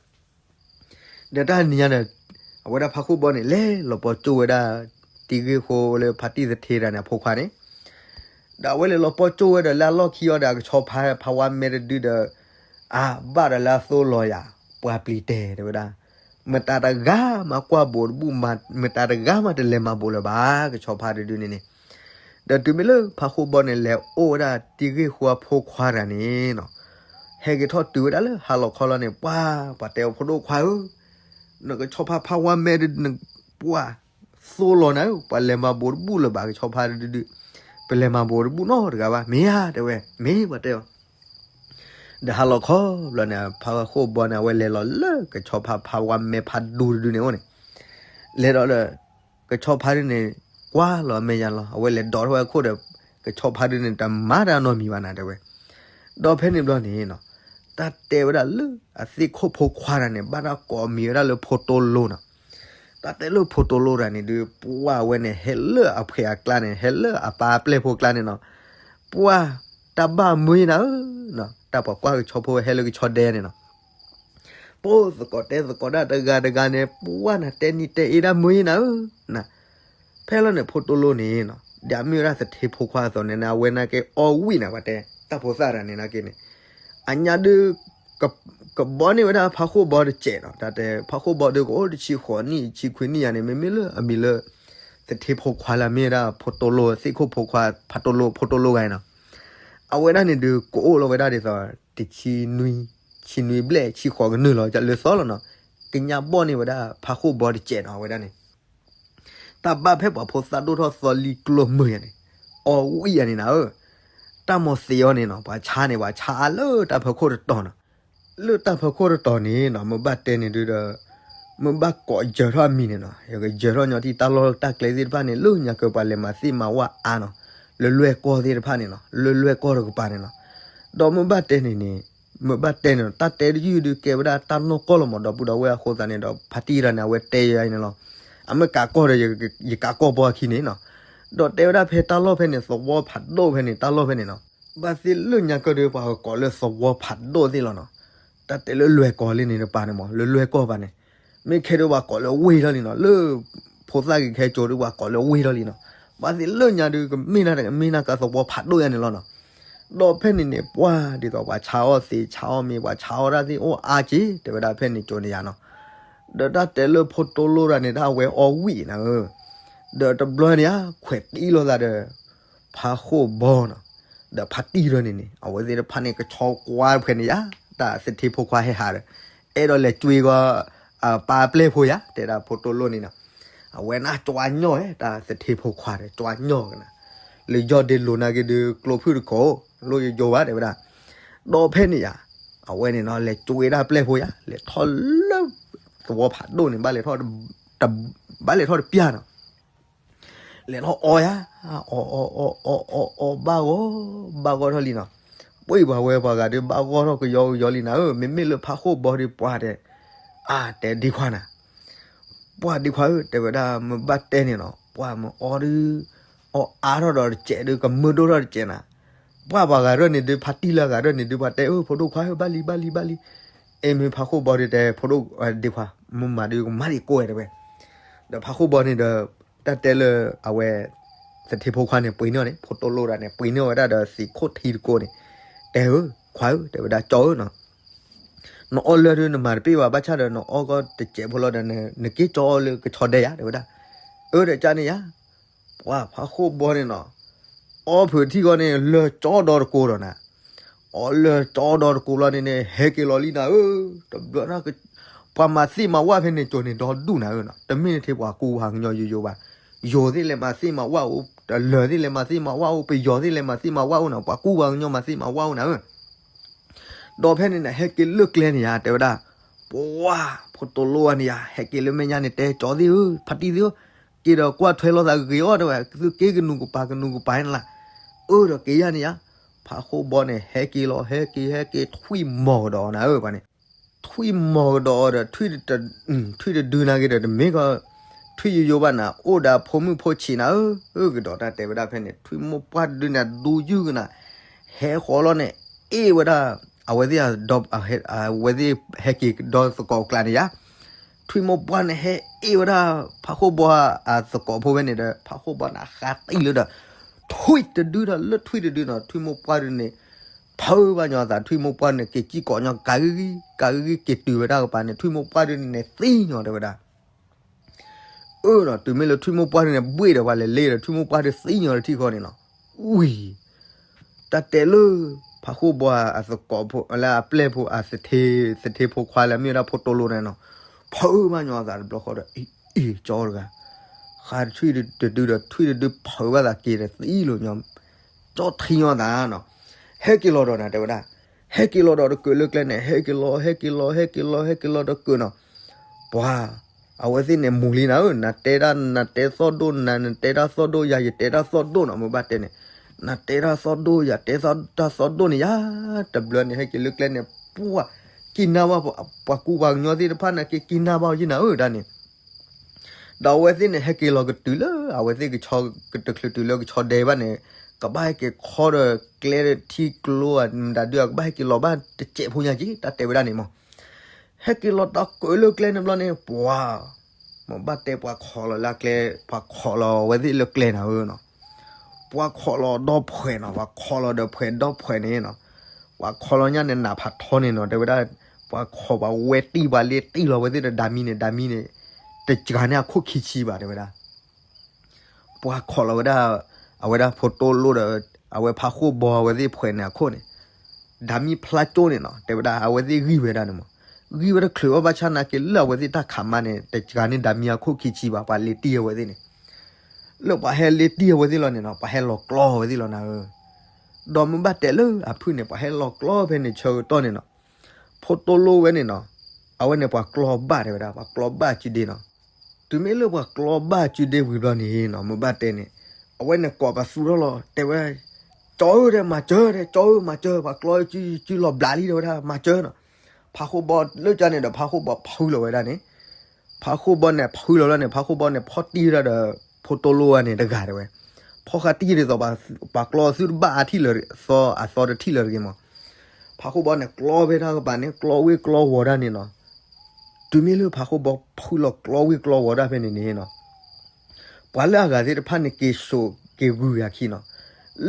ဒီးတၢ်နံၤညါန့ၣ် အဝဲဒၣ်ဖးဃိၣ်ဘီန့ၣ် လဲၤလီၤပိာ်ကၠိဝဲဒၣ် တံၤဂ့ၢ်ဃိလၢဖါတံၢ်သထ့တဂၤန့ၣ် အဖိခွါန့ၣ် ဒီးအဝဲလဲၤလီၤပိာ်ကၠိဝဲဒီးလၢအလီၢ်ခံအီၤဒီး အကဆီဖါ ဖးဝါမဲတဒုဒီး အါ ဘၣ်ဒီးလၢအသိလီၤယၤ ပှၤပျံၤတဲာ်တဲဝဲဒၣ် မတၤတဂၤမးကွၢ်ဘိးတဘူၣ် မတၤတဂၤမးတလဲၤမၤဘိးလၢၤဘၣ် ကဆီဖါတဒုန့ၣ်န့ၣ် ဒီးတုၤမ့ၢ်လၢဖးဃိၣ်ဘီန့ၣ် လဲၤအိၣ်ဝဲဒၣ်တံၤဂ့ၢ်ဃိအဖိခွါတဂၤန့ၣ်နီၤ ဟဲက့ၤထီၣ်တုၤဝဲဒၣ်လၢဟါလီၤခီလီၤန့ၣ် ပှၤ ပှၤတဲအီၤဖိဒိၣ်ခွါဧၢ နကဆီဖါဖးဝါမဲတဒု ပှၤ သိလီၤနၤဧၢ ပှၤလဲၤမၤဘိးတဘူၣ်လၢၤဘၣ် ကဆီဖါတဒုဒု ပလဲၤမၤဘိးတဘူၣ်နီတဂၤဘၣ် မ့ၢ်ဧါ တဲဝဲ မ့ၢ် ပှၤတဲအီၤ ဒီးဟါလီၤခီဘျီန့ၣ် ဖါဃိၣ်ဘီန့ၣ် အဝဲလဲၤလီၤလၢကဆီဖါ ဖါဝါမဲဖါဒူတဒုန့ၣ်အိၣ်န့ၣ်, လဲၤဒီးလၢ ကဆီဖါဒုန့ၣ် ကွၢ်လီၤအမဲာ်ညါလီၤ. အဝဲလဲၤဒိးထီၣ်ဝဲအခိၣ်ဒီး ကဆီဖါဒုန့ၣ် တမၤတၢ်နီတမံၤဘၣ်နၤ တဲဝဲ. ဒီးဖဲန့ၣ်ဘျီန့ၣ်နီၤ, တၢ်တဲဝဲဒၣ်လၢအသ့ၣ်ခိၣ်ဖိခွါတဂၤန့ၣ် ဘၣ်တၢ်ကိးမံၤဝဲဒၣ်လၢဖိတိလိနီၤ. တၢ်တဲလၢဖိတိလိတဂၤန့ၣ်ဒုး ပှၢ်ဝဲန့ၣ် ဟဲလၢအဖှဲးအကျါန့ၣ် ဟဲလၢအပၢ်အပျဲၢ်ဖိကျါန့ၣ်နီၤ, ပှၢ်တၢ်ဘၣ်မုာ်နၤဧၢ, တၢ်ပှၤကွၢ်ကဆီဖိဟဲလၢကဆီဒဲန့ၣ်နီၤ, ပှၢ်သကိးတဲသကိးဒၣ်တဂၤတဂၤန့ၣ် ပှၢ်နၤတဲနံၤတဲအ့ဒၣ်မုာ်နၤဧၢ, နၤ ဖဲလီၤန့ၣ် ဖိတိလိန့ၣ်နီၤ ဒ်အမ့ၢ်ဝဲဒၣ်သထ့ဖိခွါအသိးန့ၣ် အဝဲနာ်က့အီၣ်ဝံၣ်နၤ ပှၤတဲ တၢ်ဖိသၣ်တဂၤန့ၣ်နာ်က့န့ၣ်, အညါဒုး ကဘီန့ၢ်ဝဲဒၣ်ဖါဃိၣ်ဘီတစဲးနီၤ. တၢ်တဲ ဖါဃိၣ်ဘီဒုးကအိၣ်တဆံဃိးနံၣ် ဆံခွံနံၣ်ယၤန့ၣ် မ့မ့ၢ်လၢအမံၤလၢ သထ့ဖိခွါလၢအမ့ၢ်ဝဲဒၣ်ဖိတိလိ သ့ၣ်ခိၣ်ဖိခွါ ဖါတိလိ ဖိတိလိဂၤနီၤ, အဝဲဒၣ်န့ၣ်ဒုးကအိၣ်လီၤဝဲဒၣ်ဒ်သိး တဆံနွံ ဆံနွံဘျဲၣ် ဆံဃိးကနုာ်လီၤ လၢသီလီၤနီၤ, ကညးဘီန့ၢ်ဝဲဒၣ်ဖါဃိၣ်ဘီတစဲးနီၤ အဝဲဒၣ်န့ၣ် တၢ်ဘၣ်ဖဲပှၤဖိသၣ်ဒိၣ်ထီၣ်သီလံကျိမုာ်ယၤန့ၣ်, အီၣ်ဝံၣ်ယၤန့ၣ်နၤဧၢ, တၢ်မီၤသံးအီၤန့ၣ်နီၤ ပှၤဆါန့ၣ် ပှၤဆါအါလၢတၢ်ဖီခိၣ်တတီၤနီၤ, လၢတၢ်ဖီခိၣ်တတီၤန့ၣ်နီၤ မ့ၢ်ဘၣ်တဲန့ၣ်ဒုးဒီး မ့ၢ်ဘၣ်ကိးယၢၤထီၣ်အမံၤန့ၣ်နီၤ ယကယၢၤထီၣ်ညီတံၢ်တၢ်လီၢ်တၢ်ကျဲသ့ၣ်တဖၣ်န့ၣ် လၢညါကပှၤလဲၤမၤသ့ၣ်မၤဝၣ်အါနီၤ, လၢလွဲၢ်ကီၢ်သ့ၣ်တဖၣ်န့ၣ်နီၤ လၢလွဲၢ်ကီၢ်တကပၤန့ၣ်နီၤ, ဒီးမ့ၢ်ဘၣ်တဲန့ၣ်န့ၣ် မ့ၢ်ဘၣ်တဲန့ၣ် တၢ်တဲတယုၢ်ဒုးကဲဝဲဒၣ်တၢ်နီၢ်ကီၢ်လီၤမး ဒီပုၢ်ဒီဝဲၢ်အဃိသတးန့ၣ်ဒီး ဖါတံၢ်တဂၤန့ၣ် အဝဲတဲယၤအံၤန့ၣ်လီၤ, အမ့ၢ်ကးကီၢ်ဒီး ယကးကီၢ်ဘီအခံန့ၣ်နီၤ, ဒီးတဲဝဲဒၣ်ဖဲတၢ်လီၢ်ဖဲန့ၣ် သဝီဖးဒိၣ်ဖဲန့ၣ် တၢ်လီၢ်ဖဲန့ၣ်နီၤ, ဘၣ်သ့ၣ်လၢညါကၢၢ်ဒုးပှၤကကိးလၢသဝီဖးဒိၣ်သ့ၣ်လီၤနီၤ, တၢ်တဲလၢလွဲၢ်ကီၢ်လံန့ၣ်တပၤန့ၣ်မး လၢလွဲၢ်ကီၢ်ပၤန့ၣ်, မ့ၢ်ခဲဒုးပှၤကိးလၢဝ့ၢ်ထီၣ်လံနီၤ လၢ ဖိသၣ်ဂ့ၤခဲကၠိဒုးပှၤကိးလၢဝ့ၢ်ထီၣ်လံနီၤ, ဘၣ်သ့ၣ်လၢညါဒုးကမ့ၢ်နၢ်တကမ့ၢ်နၢ်ကးသဝီဖးဒိၣ်ယၤန့ၣ်လီၤနီၤ, ဒီးဖဲန့ၣ်န့ၣ် ပှၢ်ဒ်သိးပှၤဆါအီၣ်သ့ဆါအီၣ်မ့ၤ ပှၤဆါအီၣ်တၢ်သ့ၣ်အိၣ်အါက့ၤ တဲဝဲဒၣ်ဖဲန့ၣ်ကၠိန့ၣ်ယၤနီၤ, ဒီးတၢ်တဲလၢဖိတိလိတဂၤန့ၣ် တၢ်အဝဲအီၣ်ဝံၣ်နၤဧၢ, ဒီးတဘျီန့ၣ်ဧါ ခွဲးတံၢ်လိာ်သးဒီး ဖါဃိၣ်ဘီနီၤ, ဒီးဖါတံၢ်တဂၤန့ၣ်န့ၣ် အဝဲသ့ၣ်တဖၣ်န့ၣ် ကဆီကွၢ်ဖဲန့ၣ်ယါ, တၢ်သထ့ဖိခွါဟဲဟးဒီး အဲၣ်ဒိးလဲၤကွ့ကီး ပၢ်ပျဲၢ်ဖိယါ တဲဒၣ်ဖိတိလိန့ၣ်နီၤ, အဝဲန့ၣ်ကွၢ်ညီၣ် တၢ်သထ့ဖိခွါဒီး ကွၢ်ညီၣ်ကနၤ, လၢယီၢ်ဒ့လိၤနာ်က့ဒုး ကျိဖုၣ်တကိး လိၣ်ယယိဘၣ် တဲဝဲဒၣ်, ဒီးဖဲန့ၣ်ယါ, အဝဲန့ၣ်နီၤ လဲၤကွ့ဒၣ်ပျဲၢ်ဖိယါ လဲၤထီၣ်လၢ သဝီဖးဒိၣ်န့ၣ် ဘၣ်လဲၤထီၣ်တပျၢ်နီၤ လဲၤထီၣ်အီယါ, အီအီအီအီအီအီဘၣ်ဂီၢ်, ဘၣ်ဂီၢ်ထီၣ်လံနီၤ, ပှၤဝဲပှၤဂၤဒုးဘၣ်ဂီၢ်ထီၣ်ကယီကယီလံနၤဧၢ, မ့မ့ၢ်လၢဖးဃိၣ်ဘီဒုးပှၤတဲ, အါတဲဒ့ခွါနၤ, ပှၤဒ့ခွါဧၢ တဲဝဲဒၣ်မ့ၢ်ဘၣ်တဲန့ၣ်နီၤ ပှၤမ့ၢ်အီဒုး, အီအါထီၣ်ဒီးတစဲးဒုးကမုာ်ဒိၣ်ထီၣ်တစဲးနၤ, ပှၤပှၤဂၤရၢၢ်န့ၣ်ဒုး ဖါတံၢ်လၢဂၤရၢၢ်န့ၣ်ဒုး ပှၤတဲအၢ ဖိဒိၣ်ခွါဧၢ ဘၣ်လံဘၣ်လံဘၣ်လံ, အ့မ့ၢ်ဖးဃိၣ်ဘီဒုးတဲ ဖိဒိၣ်ဒ့ခွါ, မ့ၢ်မၤဒုးကမၤဒံးကိးဝဲတဲဝဲ, ဒီးဖးဃိၣ်ဘီန့ၣ်ဒီး တၢ်တဲလၢအဝဲ သထ့ဖိခွါန့ၣ် ပှ့ၤန့ၢ်အီၤန့ၣ် ဖိတိလိတဂၤန့ၣ် ပှ့ၤန့ၢ်အီၤဝဲဒၣ်ဒီးသံးခိၣ်ထံတကိးန့ၣ်, တဲဧၢ, ခွါဧၢ တဲဝဲဒၣ်ကၠီဧၢနီၤ, နအီၣ်လၢဒုးနမၤတပ့ၢ်ဘၣ် ဘၣ်ဆၣ်ဒီးနအီၣ်ကီၢ်တစဲးဖိလီၤဒီး နက့ၤကၠီအီၣ်လၢကဆီဒဲယါ တဲဝဲဒၣ်, အၢ ဒီးကန့ၣ်ယါ, ပှၤဖးဃိၣ်ဘီန့ၣ်နီၤ, အီဖုးထံၣ်ဂီၢ်န့ၣ် လၢကၠီဒီတကိးဒီးနၤ, အီလၢကၠီဒီတကိးလီၤန့ၣ်န့ၣ် ဟဲက့ၤလီၤလံနၤဧၢ, တဘျီန့ၣ် ပှၤမၤသ့ၣ်မၤဝၣ်ဖဲန့ၣ်ကၠိန့ၣ် ဒီဒူၣ်နၤဧၢနီၤ, တမ့ၢ်ထံပှၤကူပှၤကညီယိယိဘၣ်, ယိၤသ့ၣ်လဲၤမၤသ့ၣ်မၤဝၣ်အိၣ်, တလၢၤသ့ၣ်လဲၤမၤသ့ၣ်မၤဝၣ်အိၣ်, ပယီၤသ့ၣ်လဲၤမၤသ့ၣ်မၤဝၣ်အိၣ်နီၤ, ပှၤကူပှၤကညီမၤသ့ၣ်မၤဝၣ်အိၣ်နၤဧၢ, ဒီးဖဲန့ၣ်န့ၣ် ဟဲက့ၤလၢကျဲန့ၣ်ယါ တဲဝဲဒၣ်, ပှၤ ဖိတိလိဝဲန့ၣ်ယါ ဟဲက့ၤလၢမဲာ်ညါန့ၣ် တဲကၠီသ့ၣ်ဧၢ ဖါတံၢ်သ့ၣ်ဧၢ, က့ၤဒီးကွၢ်ထွဲလိာ်သးဂ့ၤဂ့ၤအီၤ တဲဝဲ, သုက့ၤကနူၤကပၤကနူၤကပၤန့ၣ်လၢ, အၢ ဒီးက့ၤယါန့ၣ်ယါ, ဖးဃိၣ်ဘီန့ၣ် ဟဲက့ၤလီၤဟဲက့ၤဟဲက့ၤထွံၣ်မီၤကဒီးနၤဧၢ ပှၤန့ၣ်, ထွံၣ်မီၤကဒီးဒီး ထွံၣ်တဒုနၤက့ၤဒီး တမ့ၢ်ကီး ထွံၣ်ယိယိဘၣ်နၤ, အိၣ်ဒီးဖိမုၣ်ဖိဆံးနၤဧၢ, ကဒီးတၢ်တဲဝဲဒၣ်ဖဲန့ၣ် ထွံၣ်မိၢ်ပှၢ်တဒုန့ၣ် ဒူယုၢ်ကနၤ, ဟဲဃီၤလီၤန့ၣ် အ့ၣ်ဝဲဒၣ်, အဝဲသ့ၣ်, အဝဲသ့ၣ်ဟဲက့ၤဒီသကိးအကျါန့ၣ်ယါ, ထွံၣ်မိၢ်ပှၢ်န့ၣ် ဟဲအ့ၣ်ဝဲဒၣ် ဖးဃိၣ်ဘီအသကိးဖိဖဲန့ၣ်ဒီး ဖးဃိၣ်ဘီန့ၣ် ဃးတံၢ်လၢဒီး ထွံၣ်တဒုဒီး လၢထွံၣ်တဒုနီၤ ထွံၣ်မိၢ်ပှၢ်ဒုန့ၣ် ဖုးဘၣ်ညီအသး ထွံၣ်မိၢ်ပှၢ်ဒုန့ၣ် က့ၤစံၣ်ကိးညီ ကးဂံၢ်ဂံၢ် ကးဂံၢ်ဂံၢ် က့ၤတုၤဝဲဒၣ်ကပၤန့ၣ် ထွံၣ်မိၢ်ပှၢ်ဒုန့ၣ် သံညီတဲဝဲဒၣ် အၢနီၤ တုၤမ့ၢ်လၢထွံၣ်မိၢ်ပှၢ်ဒုန့ၣ် ဘှ့ၣ်ဒီးပှၤလဲၤလ့ဒီး ထွံၣ်မိၢ်ပှၢ်ဒုသံညီတထံၣ်ဃီန့ၣ်နီၤ ဝံၤ တၢ်တဲလၢ ဖးဃိၣ်ဘီအသကိးဖိ လၢအပျဲၢ်ဖိအသထ့ သထ့ဖိခွါလၢအမ့ၢ်ဝဲဒၣ်ဖိတိလိန့ၣ်နီၤ ဖုးဘၣ်ညီအသးတဘျီဃီဒီး အ့ အ့ ကၠီတဂၤ ဃးထွံၣ်တဒုဒီး ထွံၣ်တဒုဖုးဘၣ်သးက့ၤဒီးသံလိာ်ညီ ကၠီထံညီသးနီၤ ဟဲက့ၤလီၤဒီးနၤတဲဝဲဒၣ် ဟဲက့ၤလီၤဒီးတကၢၣ်လၢကျဲန့ၣ် ဟဲက့ၤလီၤ ဟဲက့ၤလီၤ ဟဲက့ၤလီၤ ဟဲက့ၤလီၤတကၢၣ်နီၤ. ပှၤ အဝဲသ့ၣ်န့ၣ်မူၤလံနၤဧၢ, နတဲဒၣ်နတဲသီၣ်ဒိၣ် နနတဲတၢ်သီၣ်ဒိၣ် ယၤယတဲတၢ်သီၣ်ဒိၣ်နီၤ မ့ၢ်ဘၣ်တဲန့ၣ်, နတဲတၢ်သီၣ်ဒိၣ် ယတဲတၢ်သီၣ်ဒိၣ်န့ၣ်ယၤ, တဘျီန့ၣ် ဟဲက့ၤလၢကျဲန့ၣ် ပှၤ က့ၤနၢ်ဘၣ် ပှၤကူပှၤကညီသ့ၣ်တဖၣ်န့ၣ် က့ၤက့ၤနၢ်ဘၣ်အီၤယံနၤဧၢဒၣ်န့ၣ် ဒီးအဝဲသ့ၣ်န့ၣ် ဟဲက့ၤလီၤကတုၤလၢ အဝဲသ့ၣ်ကဆီ ကတချုးတုၤလၢကဆီဒဲးဘၣ်န့ၣ် ကဘၣ်ဟဲက့ၤခီဒီးကျဲထံကျိ မတၤဒုး ကဘၣ်ဟဲက့ၤလီၤဘၣ်တစဲးဖိညါက့ၤ တၢ်တဲဝဲဒၣ်န့ၣ်မး. ဟဲက့ၤလီၤတကၢၣ်လၢကျဲန့ၣ်ဘျီန့ၣ် ပှၤ မ့ၢ်ဘၣ်တဲပှၤခိးလီၤလၢကျဲ ပှၤခိးလီၤအဝဲသ့ၣ်လၢကျဲနၤဧၢနီၤ. ပှၤခိးလီၤဒီဖှဲးနီၤ ပှၤခိးလီၤဒီးဖှဲးဒီဖှဲးန့ၣ်နီၤ. ပှၤခိးလီၤညါန့ၣ် နးဖးထီန့ၣ်နီၤ တဲဝဲဒၣ်, ပှၤခိးပှၤဝဲတံၢ်ပှၤလ့တံၢ်လီၤဝဲသ့ၣ်ဒီး ဒၤမံန့ၣ် ဒၤမံန့ၣ် တစှၤန့ၢ်အခိၣ်ခံဆံဘၣ် တဲဝဲဒၣ်. ပှၤခိးလီၤဝဲဒၣ် အဝဲဒၣ်ဖိတိလိဒီး အဝဲဖးဃိၣ်ဘီအဝဲသ့ၣ်ဖှဲးန့ၣ်အခိၣ်န့ၣ် ဒၤမံဖျါကၠိန့ၣ်နီၤ တဲဝဲဒၣ် အဝဲသ့ၣ်ဂံၢ်ဝဲဒၣ်န့ၣ်မး. ဂံၢ်ဝဲတချုးဘၣ် ဘၣ်ဆၣ်နာ်က့လၢအဝဲသ့ၣ်တၢ်ခးမါန့ၣ် တစှၤန့ၢ်ဒၤမံအခိၣ်ခံဆံဘၣ် ပှၤလ့တံၢ်အဝဲသ့ၣ်န့ၣ်. လၢပှၤဟဲလ့တံၢ်အဝဲသ့ၣ်လီၤန့ၣ်နီၤ ပှၤဟဲလီၤကျီအဝဲသ့ၣ်လီၤနၤဧၢ. ဒီးမ့ၢ်ဘၣ်တဲလၢအဖုၣ်န့ၣ် ပှၤဟဲလီၤကျီဖဲန့ၣ်ဆၢကတီၢ်န့ၣ်နီၤ ဖိတိလိဝဲန့ၣ်နီၤ အဝဲန့ၣ်ပှၤကျီဘၣ်တဲဝဲဒၣ် ပှၤကျီဘၣ်စုဒ့နီၤ. တုၤမ့ၢ်လၢပှၤကျီဘၣ်စုဒ့ဝံၤဘျီန့ၣ်နီၤ မ့ၢ်ဘၣ်တဲန့ၣ် အဝဲန့ၣ်ကိးပသူထီၣ်လီၤ တဲဝဲ ကၠီဧၢ တဲ မၤစၢၤ တဲ ကၠီဧၢ မၤစၢၤ ပှၤကျီစုလီၤဘျးလံ တဲဝဲဒၣ် မၤစၢၤနီၤ. ဖးဃိၣ်ဘီလၢကၠီန့ၣ်ဒီး ဖးဃိၣ်ဘီဖုလီၤဝဲဒၣ်န့ၣ် ဖးဃိၣ်ဘီန့ၣ်ဖုလီၤလီၤန့ၣ် ဖးဃိၣ်ဘီန့ၣ် ဖီၣ်တံၢ်ဝဲဒၣ်ဒီး ဖိတိလိဝဲန့ၣ်တဂၤတဲဝဲ. ဖီၣ်ဃာ်တံၢ်ဒ်သိး ပှၤကျီသုတဘၣ်အါထံၣ်လၢၤသီ အသီတထံၣ်လၢၤတဂ့ၤမး. ဖးဃိၣ်ဘီန့ၣ် ကျီဖဲတၢ်ကပၤန့ၣ် ကျီဝ့ၢ်ကျီဝီၤဒၣ်န့ၣ်နီၤ. တုၤမ့ၢ်လၢဖးဃိၣ်ဘီဖုလီၤကျီဝ့ၢ်ကျီဝီၤဒၣ်ဖဲန့ၣ်န့ၣ်နီၤ ပှၤလၢအဂၤသ့ၣ်တဖၣ်န့ၣ် က့ၤစိာ်က့ၤဂုာ်အခံနီၤ.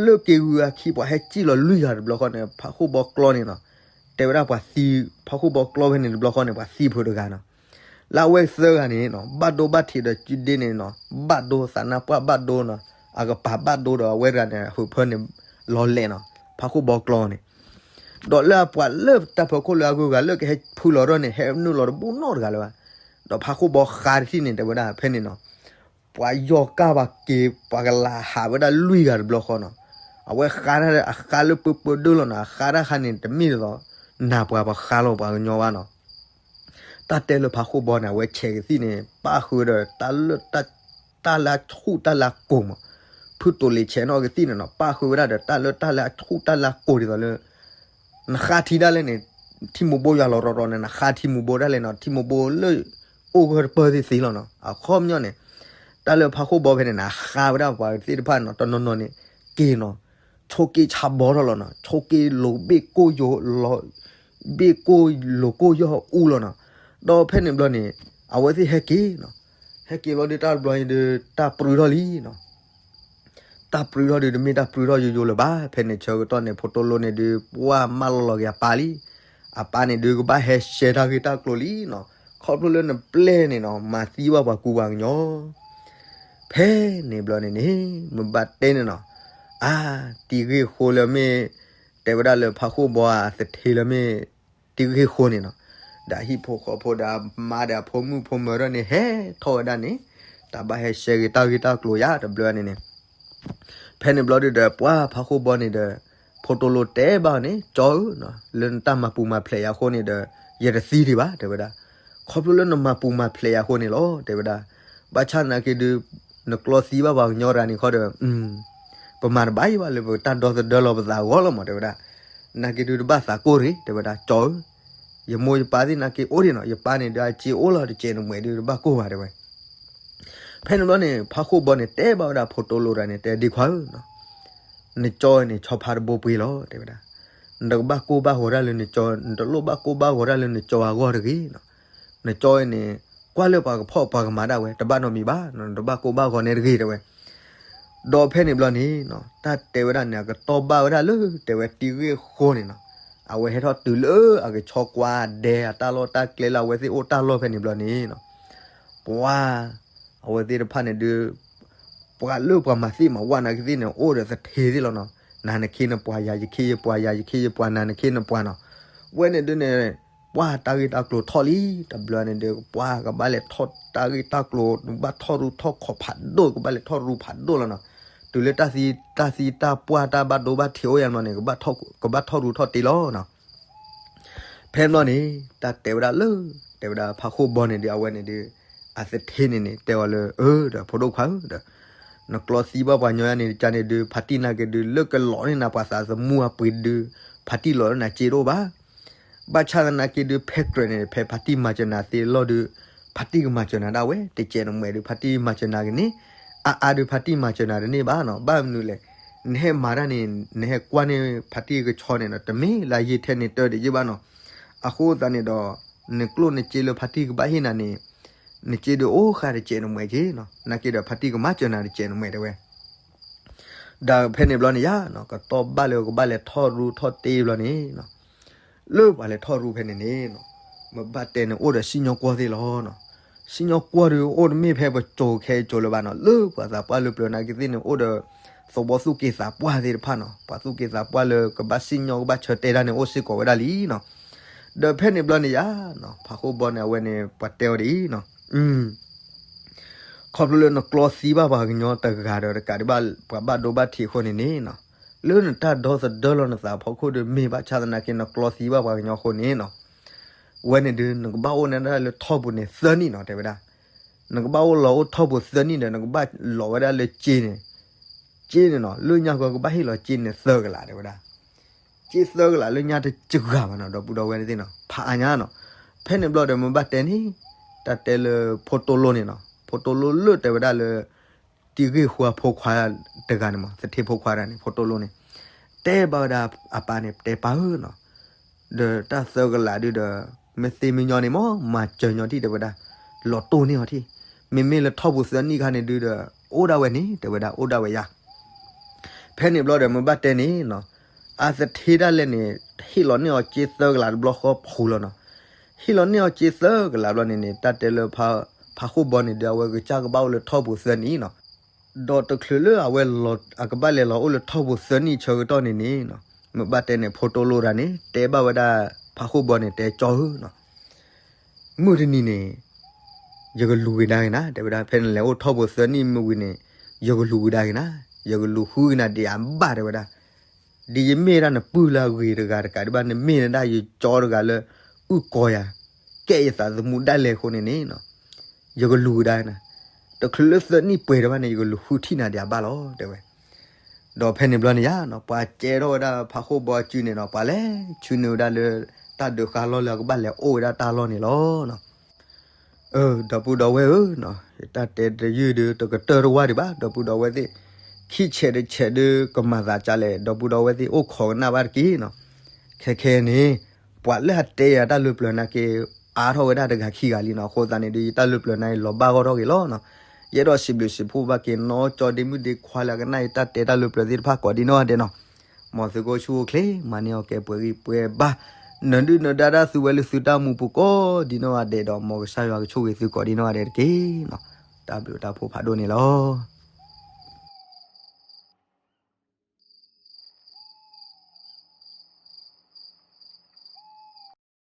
လၢက့ၤဂုာ်အခံ ပှၤဟဲစံၣ်လီၤလွံၢ်ဂၤတဘျီဃီန့ၣ် ဖးဃိၣ်ဘီကျီန့ၣ်နီၤ တဲဝဲဒၣ်ပှၤသံ ဖးဃိၣ်ဘီကျီဖဲန့ၣ်တဘျီဃီန့ၣ် ပှၤသံဖုးတဂၤနီၤ. လၢအဝဲသၢဂၤန့ၣ်နီၤ ဘၣ်ဒိဘၣ်ထံးဒီးစုဒ့န့ၣ်နီၤ ဘၣ်ဒိသးနါပှၢ်ဘၣ်ဒိနီၤ အကပၤဘၣ်ဒိဒီးအဝဲတဂၤန့ၣ် ဟုးဖၢန့ၣ် လီၤလဲၣ်နီၤ ဖးဃိၣ်ဘီကျီန့ၣ်. ဒီးလၢအပှၤလၢတၢ်ဖီခိၣ်လၢအဂုၤအဂၤလၢကဟဲဖုလီၤထီၣ်န့ၣ် ဟဲနုာ်လီၤတဘိနီတဂၤလၢၤဘၣ်. ဒီးဖးဃိၣ်ဘီဃါတထံၣ်န့ၣ် တဲဝဲဒၣ်ဖဲန့ၣ်နီၤ ပှၤယီၤကၢ်ပှၤက့ၤ ပှၤကလၤဟးဝဲဒၣ်လွံၢ်ဂၤတဘျီဃီနီၤ. အဝဲဃါတၢ်အဃါလၢပၢပၢဒၢလီၤနီၤ အဃါတၢ်ခါန့ၣ် တမ့ၢ်ဒ်သိး နၤပှၤပဃါလီၤပှၤကညီဘၣ်နီၤ. တၢ်တဲလၢဖးဃိၣ်ဘီန့ၣ် အဝဲဆဲးကသံၣ်န့ၣ် ပၣ်ဃုာ်ဒီး တၢ်လၢ တၢ်လၢအဆူၣ်တၢ်လၢအကိာ်မး ဖုတိၤလ့ၤဆဲးနီၣ်ကသံၣ်န့ၣ်နီၤ ပၣ်ဃုာ်ဝဲဒၣ်ဒီး တၢ်လၢတၢ်လၢအဆူၣ်တၢ်လၢအကိာ်ဒ်သိးလၢ နဃါထံဒၣ်လဲာ်န့ၣ် ထံမိၢ်ဘိယွၤလီၤရီၤရီၤန့ၣ် နဃါထံမိၢ်ဘိဒၣ်လဲာ်နီၤ ထံမိၢ်ဘိလၢ အိၣ်ဂၢၢ်တပၢၢ်သ့ၣ်သ့ၣ်လီၤနီၤ. အခီပညီန့ၣ် တၢ်လၢဖးဃိၣ်ဘီဖဲန့ၣ် နဃါဝဲဒၣ်ပှၤသ့ၣ်တဖၣ်နီၤ တနီၤနီၤန့ၣ် က့ၤနီၤ ဆိးက့ဆါဘီထီၣ်လီၤနီၤ ဆိးက့လိာ်ဘ့ၣ်ကိၢ်ယိာ်လီၤ ဘ့ၣ်ကိၢ်လိာ်ကိၢ်ယီၢ်အူလီၤနီၤ. ဒီးဖဲန့ၣ်ဘျီန့ၣ် အဝဲသ့ၣ်ဟဲက့ၤနီၤ ဟဲက့ၤဘျီဒုးတၢ်တဘျီန့ၣ်ဒုး တၢ်ပြူထီၣ်လံနီၤ တၢ်ပြူထီၣ်ဒုး တမ့ၢ်တၢ်ပြူထီၣ်ယိယိလၢၤဘၣ်. ဖဲန့ၣ်ဆၢကတီၢ်န့ၣ် ဖိတိလိန့ၣ်ဒုး ပှၢ်မၢလီၤလီၤက့ၤအပၢ်လံ. အပၢ်န့ၣ်ဒုး ကဘၣ်ဟဲရှဲတၢ်ဂ့ၢ်တၢ်ကျိၤလံနီၤ. ခီဖျိလၢနပျဲၢ်န့ၣ်နီၤ မၤသံဘၣ်ပှၤကူပှၤကညီ ဖဲန့ၣ်ဘျီန့ၣ်န့ၣ် မ့ၢ်ဘၣ်တဲန့ၣ်နီၤ အါ တံၤဂ့ၢ်ဃိလၢမ့ၢ် တဲဝဲဒၣ်လၢဖးဃိၣ်ဘီအသထ့လၢမ့ၢ် တံၤဂ့ၢ်ဃိန့ၣ်နီၤ ဒီးဟံၣ်ဖိဃီဖိဒီးအမါဒီးအဖိမုၣ်ဖိမၢၤထီၣ်န့ၣ် ဟဲထီၣ်ဝဲဒၣ်န့ၣ် တၢ်ဘၣ်ဟဲရှဲဂ့ၤတၢ်ဂ့ၢ်တၢ်ကျိၤယါတဘျီန့ၣ်န့ၣ် ဖဲန့ၣ်ဘျီဒုးဒီး ပှၢ်ဖးဃိၣ်ဘီန့ၣ်ဒီး ဖိတိလိတဲဘၣ်အီၤန့ၣ် ကၠီဧၢ, လၢနတၢ်မၤပူၤမၤဖျဲးယၤအဃိန့ၣ်ဒီး ယတသံဒံးဘၣ် တဲဝဲဒၣ်. ခီဖျိလၢနမၤပူၤမၤဖျဲးယၤအဃိန့ၣ်လီၤ တဲဝဲဒၣ်. ဘၣ်ဆၣ်နာ်က့ဒုး နကျီသံဘၣ်ပှၤကညီတဂၤန့ၣ်ခီဒီး ပမၤတဘၣ်အံၤဘၣ်လၢပတၢ်ဒီသဒၢလီၤပသးအဂီၢ်လီၤမး တဲဝဲဒၣ်. နာ်က့ဒုးတဘၣ်သးကိၢ်ရ့ၣ် တဲဝဲဒၣ် ကၠီဧၢ, ယမိၢ်ယပၢ်သ့ၣ်နာ်က့အိၣ်ဒံးနီၤ, ယပၢ်န့ၣ်ဒုးအစ့အိၣ်လီၤတစဲးနမှဲးဒုးတဘၣ်ကိၢ်ဘၣ် တဲဝဲ. ဖဲန့ၣ်ဘျီန့ၣ် ဖးဃိၣ်ဘီန့ၣ်တဲဘၣ်ဝဲဒၣ်ဖိတိလိတဂၤန့ၣ် တဲဒ့ခွါဧၢနီၤ, နကၠီန့ၣ် ဆီဖါတဘိပှ့ၤလီၤ တဲဝဲဒၣ်. နတကဘၣ်ကိၢ်ဘၣ်ဂီၤတၢ်လၢနကၠီ, နတလိၣ်ဘၣ်ကိၢ်ဘၣ်ဂီၤတၢ်လၢနကၠီအဂီၢ်တဂ့ၤနီၤ. နကၠီန့ၣ် ကွၢ်လၢပှၤကဖီၣ်ပှၤကမၤဒၣ်ဝဲ တဘၣ်နီတမံၤဘၣ်နီၤ, နတဘၣ်ကိၢ်ဘၣ်ဂီၤန့ၣ်တဂ့ၤ တဲဝဲ. ဒီးဖဲန့ၣ်ဘျီန့ၣ်နီၤ တၢ်တဲဝဲဒၣ်န့ၣ် အကတီၢ်ဘၣ်ဝဲဒၣ်လၢ တဲဝဲတံၤဂ့ၢ်ဃိန့ၣ်နီၤ, အဝဲဟဲထီၣ်တုၤလၢအကဆီကွၢ်ဒဲအတၢ်လီၢ်တၢ်ကျဲလၢအဝဲသ့ၣ်အိၣ်တၢ်လီၢ်ဖဲန့ၣ်ဘျီန့ၣ်နီၤ, ပှၤ အဝဲသ့ၣ်တဖၣ်န့ၣ်ဒုး ပှၤလၢပှၤမၤသ့ၣ်မၤဝၣ်နာ်က့သ့ၣ်န့ၣ် အိၣ်ဒီးသထ့သ့ၣ်လီၤနီၤ, နၤနခ့နပှၤ ယၤယခ့ယပှၤ ယၤယခ့ယပှၤ နၤနခ့နပှၤနီၤ, ဝဲန့ၣ်ဒုးန့ၣ် ပှၤတၢ်ဂ့ၢ်တၢ်ကျိၤထီၣ်လံ, တဘျီန့ၣ်ဒုး ပှၤကဘၣ်လဲၤထီၣ်တၢ်ဂ့ၢ်တၢ်ကျိၤ ကဘၣ်ထီၣ်ရူထီၣ်ခီၣ်ဖးဒိၣ် ကဘၣ်လဲၤထီၣ်ရူဖးဒိၣ်လီၤနီၤ, တုၤလၢတၢ်သံ တၢ်သံတၢ်ပှၢ်တၢ်ဘၣ်ဒိဘၣ်ထံးအိၣ်ယါဘျီန့ၣ် ကဘၣ်ထီၣ်ရူထီၣ်တ့လီၤနီၤ. ဖဲန့ၣ်ဘျီန့ၣ် တၢ်တဲဝဲဒၣ်လၢ တဲဝဲဒၣ်ဖးခိၣ်ဘီန့ၣ်ဒီး အဝဲန့ၣ်ဒီး အသထ့န့ၣ်န့ၣ် တဲအီၤလၢ အၢ ဒီးဖိဒိၣ်ခွါဧၢ ဒီး နကျီသံဘၣ်ပှၤကညီယါန့ၣ် ကန့ၣ်ဒုး ဖါတံၢ်နာ်က့ဒုး လၢကလီၤန့ၢ်နၤပှၤသးသမူအပှ့ၤဒုး ဖါတံၢ်လီၤလၢနၤစ့တအိၣ်ဘၣ်. ဘၣ်ဆၣ်သနာ်က့ဒုး ဖဲကြၢးန့ၣ် ဖဲဖါတံၢ်မၤစၢၤနၤသ့လီၢ်ဒုး ဖါတံၢ်ကမၤစၢၤနၤဒၣ်ဝဲ တစဲးနမှဲးဒုး ဖါတံၢ်မၤစၢၤနၤကန့ၣ် အါအါဒုး ဖါတံၢ်မၤစၢၤနၤတန့ၢ်ဘၣ်နီၤ. ဘၣ်မနုၤလဲၣ် နဟဲမၤတၢ်န့ၣ် နဟဲကွၢ်န့ၢ်ဖါတံၢ်ကဆီန့ၣ်နီၤ တမ့ၢ်လၢယ့ၢ်ထဲန့ၣ်တၢ်ဒ်ယ့ၢ်ဘၣ်နီၤ. အဃိသတးန့ၣ်ဒီး နကျိၣ်နစ့လၢဖါတံၢ်ကဘၣ်ဟ့ၣ်နၤန့ၣ် နစ့ဒုးအိၣ်ဃာ်တစဲးနမှဲးက့နီၤ. နာ်က့ဒီးဖါတံၢ်ကမၤစၢၤနၤတစဲးနမှဲးတဲဝဲ ဒီးဖဲန့ၣ်ဘျီန့ၣ်ယါနီၤ ကတီၢ်ဘၣ်လၢကဘၣ်လဲၤထီၣ်ရူထီၣ်တ့ဘျီန့ၣ်နီၤ လၢပှၤလဲၤထီၣ်ရူဖဲန့ၣ်န့ၣ်နီၤ မ့ၢ်ဘၣ်တဲန့ၣ်အိၣ်ဒီးစံၣ်ညီၣ်ကွီၢ်သ့ၣ်လီၤနီၤ. စံၣ်ညီၣ်ကွီၢ်ဒုးအိၣ်တမ့ၢ်ဖဲပစိၤခဲအစိၤလၢၤဘၣ်နီၤ လၢပှၤသးပှၢ်လၢပျၢၤနာ်က့သ့ၣ်န့ၣ် အိၣ်ဒီး သဝီသူၣ်က့သးပှၢ်သ့ၣ်တဖၣ်နီၤ ပှၤသူၣ်က့သးပှၢ်လၢကဘၣ်စံၣ်ညီၣ်ကဘၣ်ဆၢတဲာ်တၢ်န့ၣ် အိၣ်စ့ၢ်ကီးဝဲဒၣ်လံနီၤ. ဒီးဖဲန့ၣ်ဘျီန့ၣ်ယါနီၤ ဖးခိၣ်ဘီန့ၣ် အဝဲန့ၣ် ပှၤတဲအီၤဒ်အံၤနီၤ ခီဖျိလၢနကျီသံဘၣ်ပှၤကညီတဂၤဒီးတကးဒံးဘၣ် ပှၤဘၣ်ဒိဘၣ်ထံးအဃိန့ၣ်န့ၣ်နီၤ လၢနတၢ်ဒီသဒၢလီၤနသးဖီခိၣ်ဒီး မ့ၢ်ဘၣ်ဆၣ်သနာ်က့ နကျီသံဘၣ်ပှၤကညီအဃိန့ၣ်နီၤ ဝဲန့ၣ်ဒုး နကဘၣ်အိၣ်န့ၢ်ဒၣ်လၢထီၣ်ပူၤန့ၣ်သၢနံၣ်နီၤ တဲဝဲဒၣ်. နကဘၣ်အိၣ်လီၤအိၣ်ထီၣ်ပူၤသၢနံၣ်ဒီး နကဘၣ်လီၤဝဲဒၣ်လၢစ့န့ၣ် စ့န့ၣ်နီၤ လၢညါကီးကဘၣ်ဟ့ၣ်လီၤစ့န့ၣ်သၢကလး တဲဝဲဒၣ်. စ့သၢကလးလၢညါတစှၤဘၣ်နီၤ ဒီပုၢ်ဒီဝဲၢ်သ့ၣ်နီၤ ဖးအါညါနီၤ. ဖဲန့ၣ်ဘျီဒီး မ့ၢ်ဘၣ်တဲန့ၣ် တၢ်တဲလၢဖိတိၢ်လိၣ်န့ၣ်နီၤ ဖိတိၢ်လိၣ်လၢတဲဝဲဒၣ်လၢ တံၤဂ့ၢ်ဃူအဖိခွါတဂၤန့ၣ်မး သထ့ဖိခွါတဂၤန့ၣ် ဖိတိၢ်လိၣ်န့ၣ် တဲဘၣ်ဝဲဒၣ်အပၢ်န့ၣ် တဲပၢ်ဧၢနီၤ ဒီးတၢ်သၢကလးဒုးဒီး မ့ၢ်သ့မ့ၢ်ညီန့ၣ်မး မၤစၢၤညီထံၣ်တဲဝဲဒၣ် လီၤတိၢ်န့ၢ်အီၤထံၣ် မ့မ့ၢ်လၢထီၣ်ပူၤသၢနံၣ်ခါန့ၣ်ဒုးဒီး အိၣ်ဒၣ်ဝဲန့ၣ် တဲဝဲဒၣ်အိၣ်ဒၣ်ဝဲယါ ဖဲန့ၣ်ဘျီဒီး မ့ၢ်ဘၣ်တဲန့ၣ်နီၤ အသထ့ဒၣ်လဲာ်န့ၣ် ဟ့ၣ်လီၤန့ၢ်အီၤစ့သၢကလးတဘျီဃီဖှူလီၤနီၤ. ဟ့ၣ်လီၤန့ၢ်အီၤစ့သၢကလးဘျီန့ၣ်န့ၣ် တၢ်တဲလၢ ဖးခိၣ်ဘီန့ၣ်ဒီး အဝဲကစၢ်ကဘၣ်အိၣ်လၢထီၣ်ပူၤသၢနံၣ်နီၤ. ဒီးတချုးလၢအဝဲ အကဘၣ်လဲၤလီၤအိၣ်လၢထီၣ်ပူၤသၢနံၣ်ဆၢကတီၢ်န့ၣ်န့ၣ်နီၤ မ့ၢ်ဘၣ်တဲန့ၣ် ဖိတိၢ်လိၣ်တဂၤန့ၣ် တဲဘၣ်ဝဲဒၣ် ဖးခိၣ်ဘီန့ၣ် တဲကၠီဧၢနီၤ မုၢ်တနံၤန့ၣ် ယကလူၤက့ၤနၤက့ၤနၤ တဲဝဲဒၣ် ဖဲနလဲၤအိၣ်ထီၣ်ပူၤသၢနံၣ်မ့ၢ်ဝံၤန့ၣ် ယကလူၤက့ၤနၤက့ၤနၤ ယကလူၤဃုက့ၤနၤဒံးအဘၣ်တဲဝဲဒၣ် ဒ်ယမ့ၢ်ဒၣ်နပုၢ်လၢအဂ့ၤတဂၤတကးဒံးဘၣ် နမ့ၢ်ဒၣ်ယကၠီတဂၤလၢ အုၣ်ကီၤယၤ ကဲယသးသမူဒၣ်လဲာ်အဃိန့ၣ်န့ၣ် ယကလူၤက့ၤနၤ တချုးလၢသၢနံၣ်ပှဲၤတဖၣ်န့ၣ် ယကလူၤဃုထံၣ်နၤဒံးအဘၣ်လီၤ တဲဝဲ ဒီးဖဲန့ၣ်ဘျီန့ၣ်ယါနီၤ ပှၤကဲထီၣ်ဝဲဒၣ်ဖးခိၣ်ဘီအစုန့ၣ်နီၤ ပှၤလဲၤဆူနုာ်ဝဲဒၣ်လၢ တၢ်ဒုးဃါလီၢ်လၢအကဘၣ်လဲၤအိၣ်ဝဲဒၣ်တၢ်လီၢ်န့ၣ်လီၤ. ဒီပုၢ်ဒီဝဲၢ်ဧၢ, ယတၢ်တဲတယုၢ်ဒုး တကတၢၢ်တဝၢ်ဒံးဘၣ် ဒီပုၢ်ဒီဝဲၢ်သ့ၣ်, ခံဆဲးတဆဲးဒုးကမၤသးဒ်လဲၣ် ဒီပုၢ်ဒီဝဲၢ်သ့ၣ်အိၣ်ခိးကနၣ်ဘၣ်တက့ၢ်နီၤ. ခဲခဲန့ၣ် ပှၤလၢအတဲယၤတၢ်လၢပျၢၤနာ်က့ အါထီၣ်ဝဲဒၣ်တဂၤခံဂၤလံနီၤ. အဃိသတးန့ၣ်ဒုး ယတၢ်လၢပျၢၤန့ၣ် လီၤဘၣ်ဂီၢ်ထီၣ်က့ၤလီၤနီၤ. ယအဲၣ်ဒိးစံးဘျုးစံးဖှိၣ်ဘၣ်က့ၤနီၢ်ကၠီဒ့မုၣ်ဒ့ခွါလၢအကနၣ်ယတၢ်တဲတၢ်လၢပျၢၤသ့ၣ်တဖၣ် ကိးဒံနီၢ်ဂၤဒဲးနီၤ. မ်သုကအိၣ်ဆူၣ်အိၣ်ချ့ မၤန့ၢ်အီၣ်ကဲပှဲၤဂံၢ်ပှဲၤဘါ နဒုၣ်နဒါတၢ်သုဝဲလၢသုတၢ်အိၣ်မူပူၤကိးဒ်နီၢ်ဂၤဒဲးဒီး မ်ကစၢ်ယွၤကဆိၣ်ဂ့ၤသုကိးဒ်နီၢ်ဂၤဒဲးတက့ၢ်နီၤ. တၢ်ဘျုးတၢ်ဖှိၣ်ဖးဒိၣ်န့ၣ်လီၤ.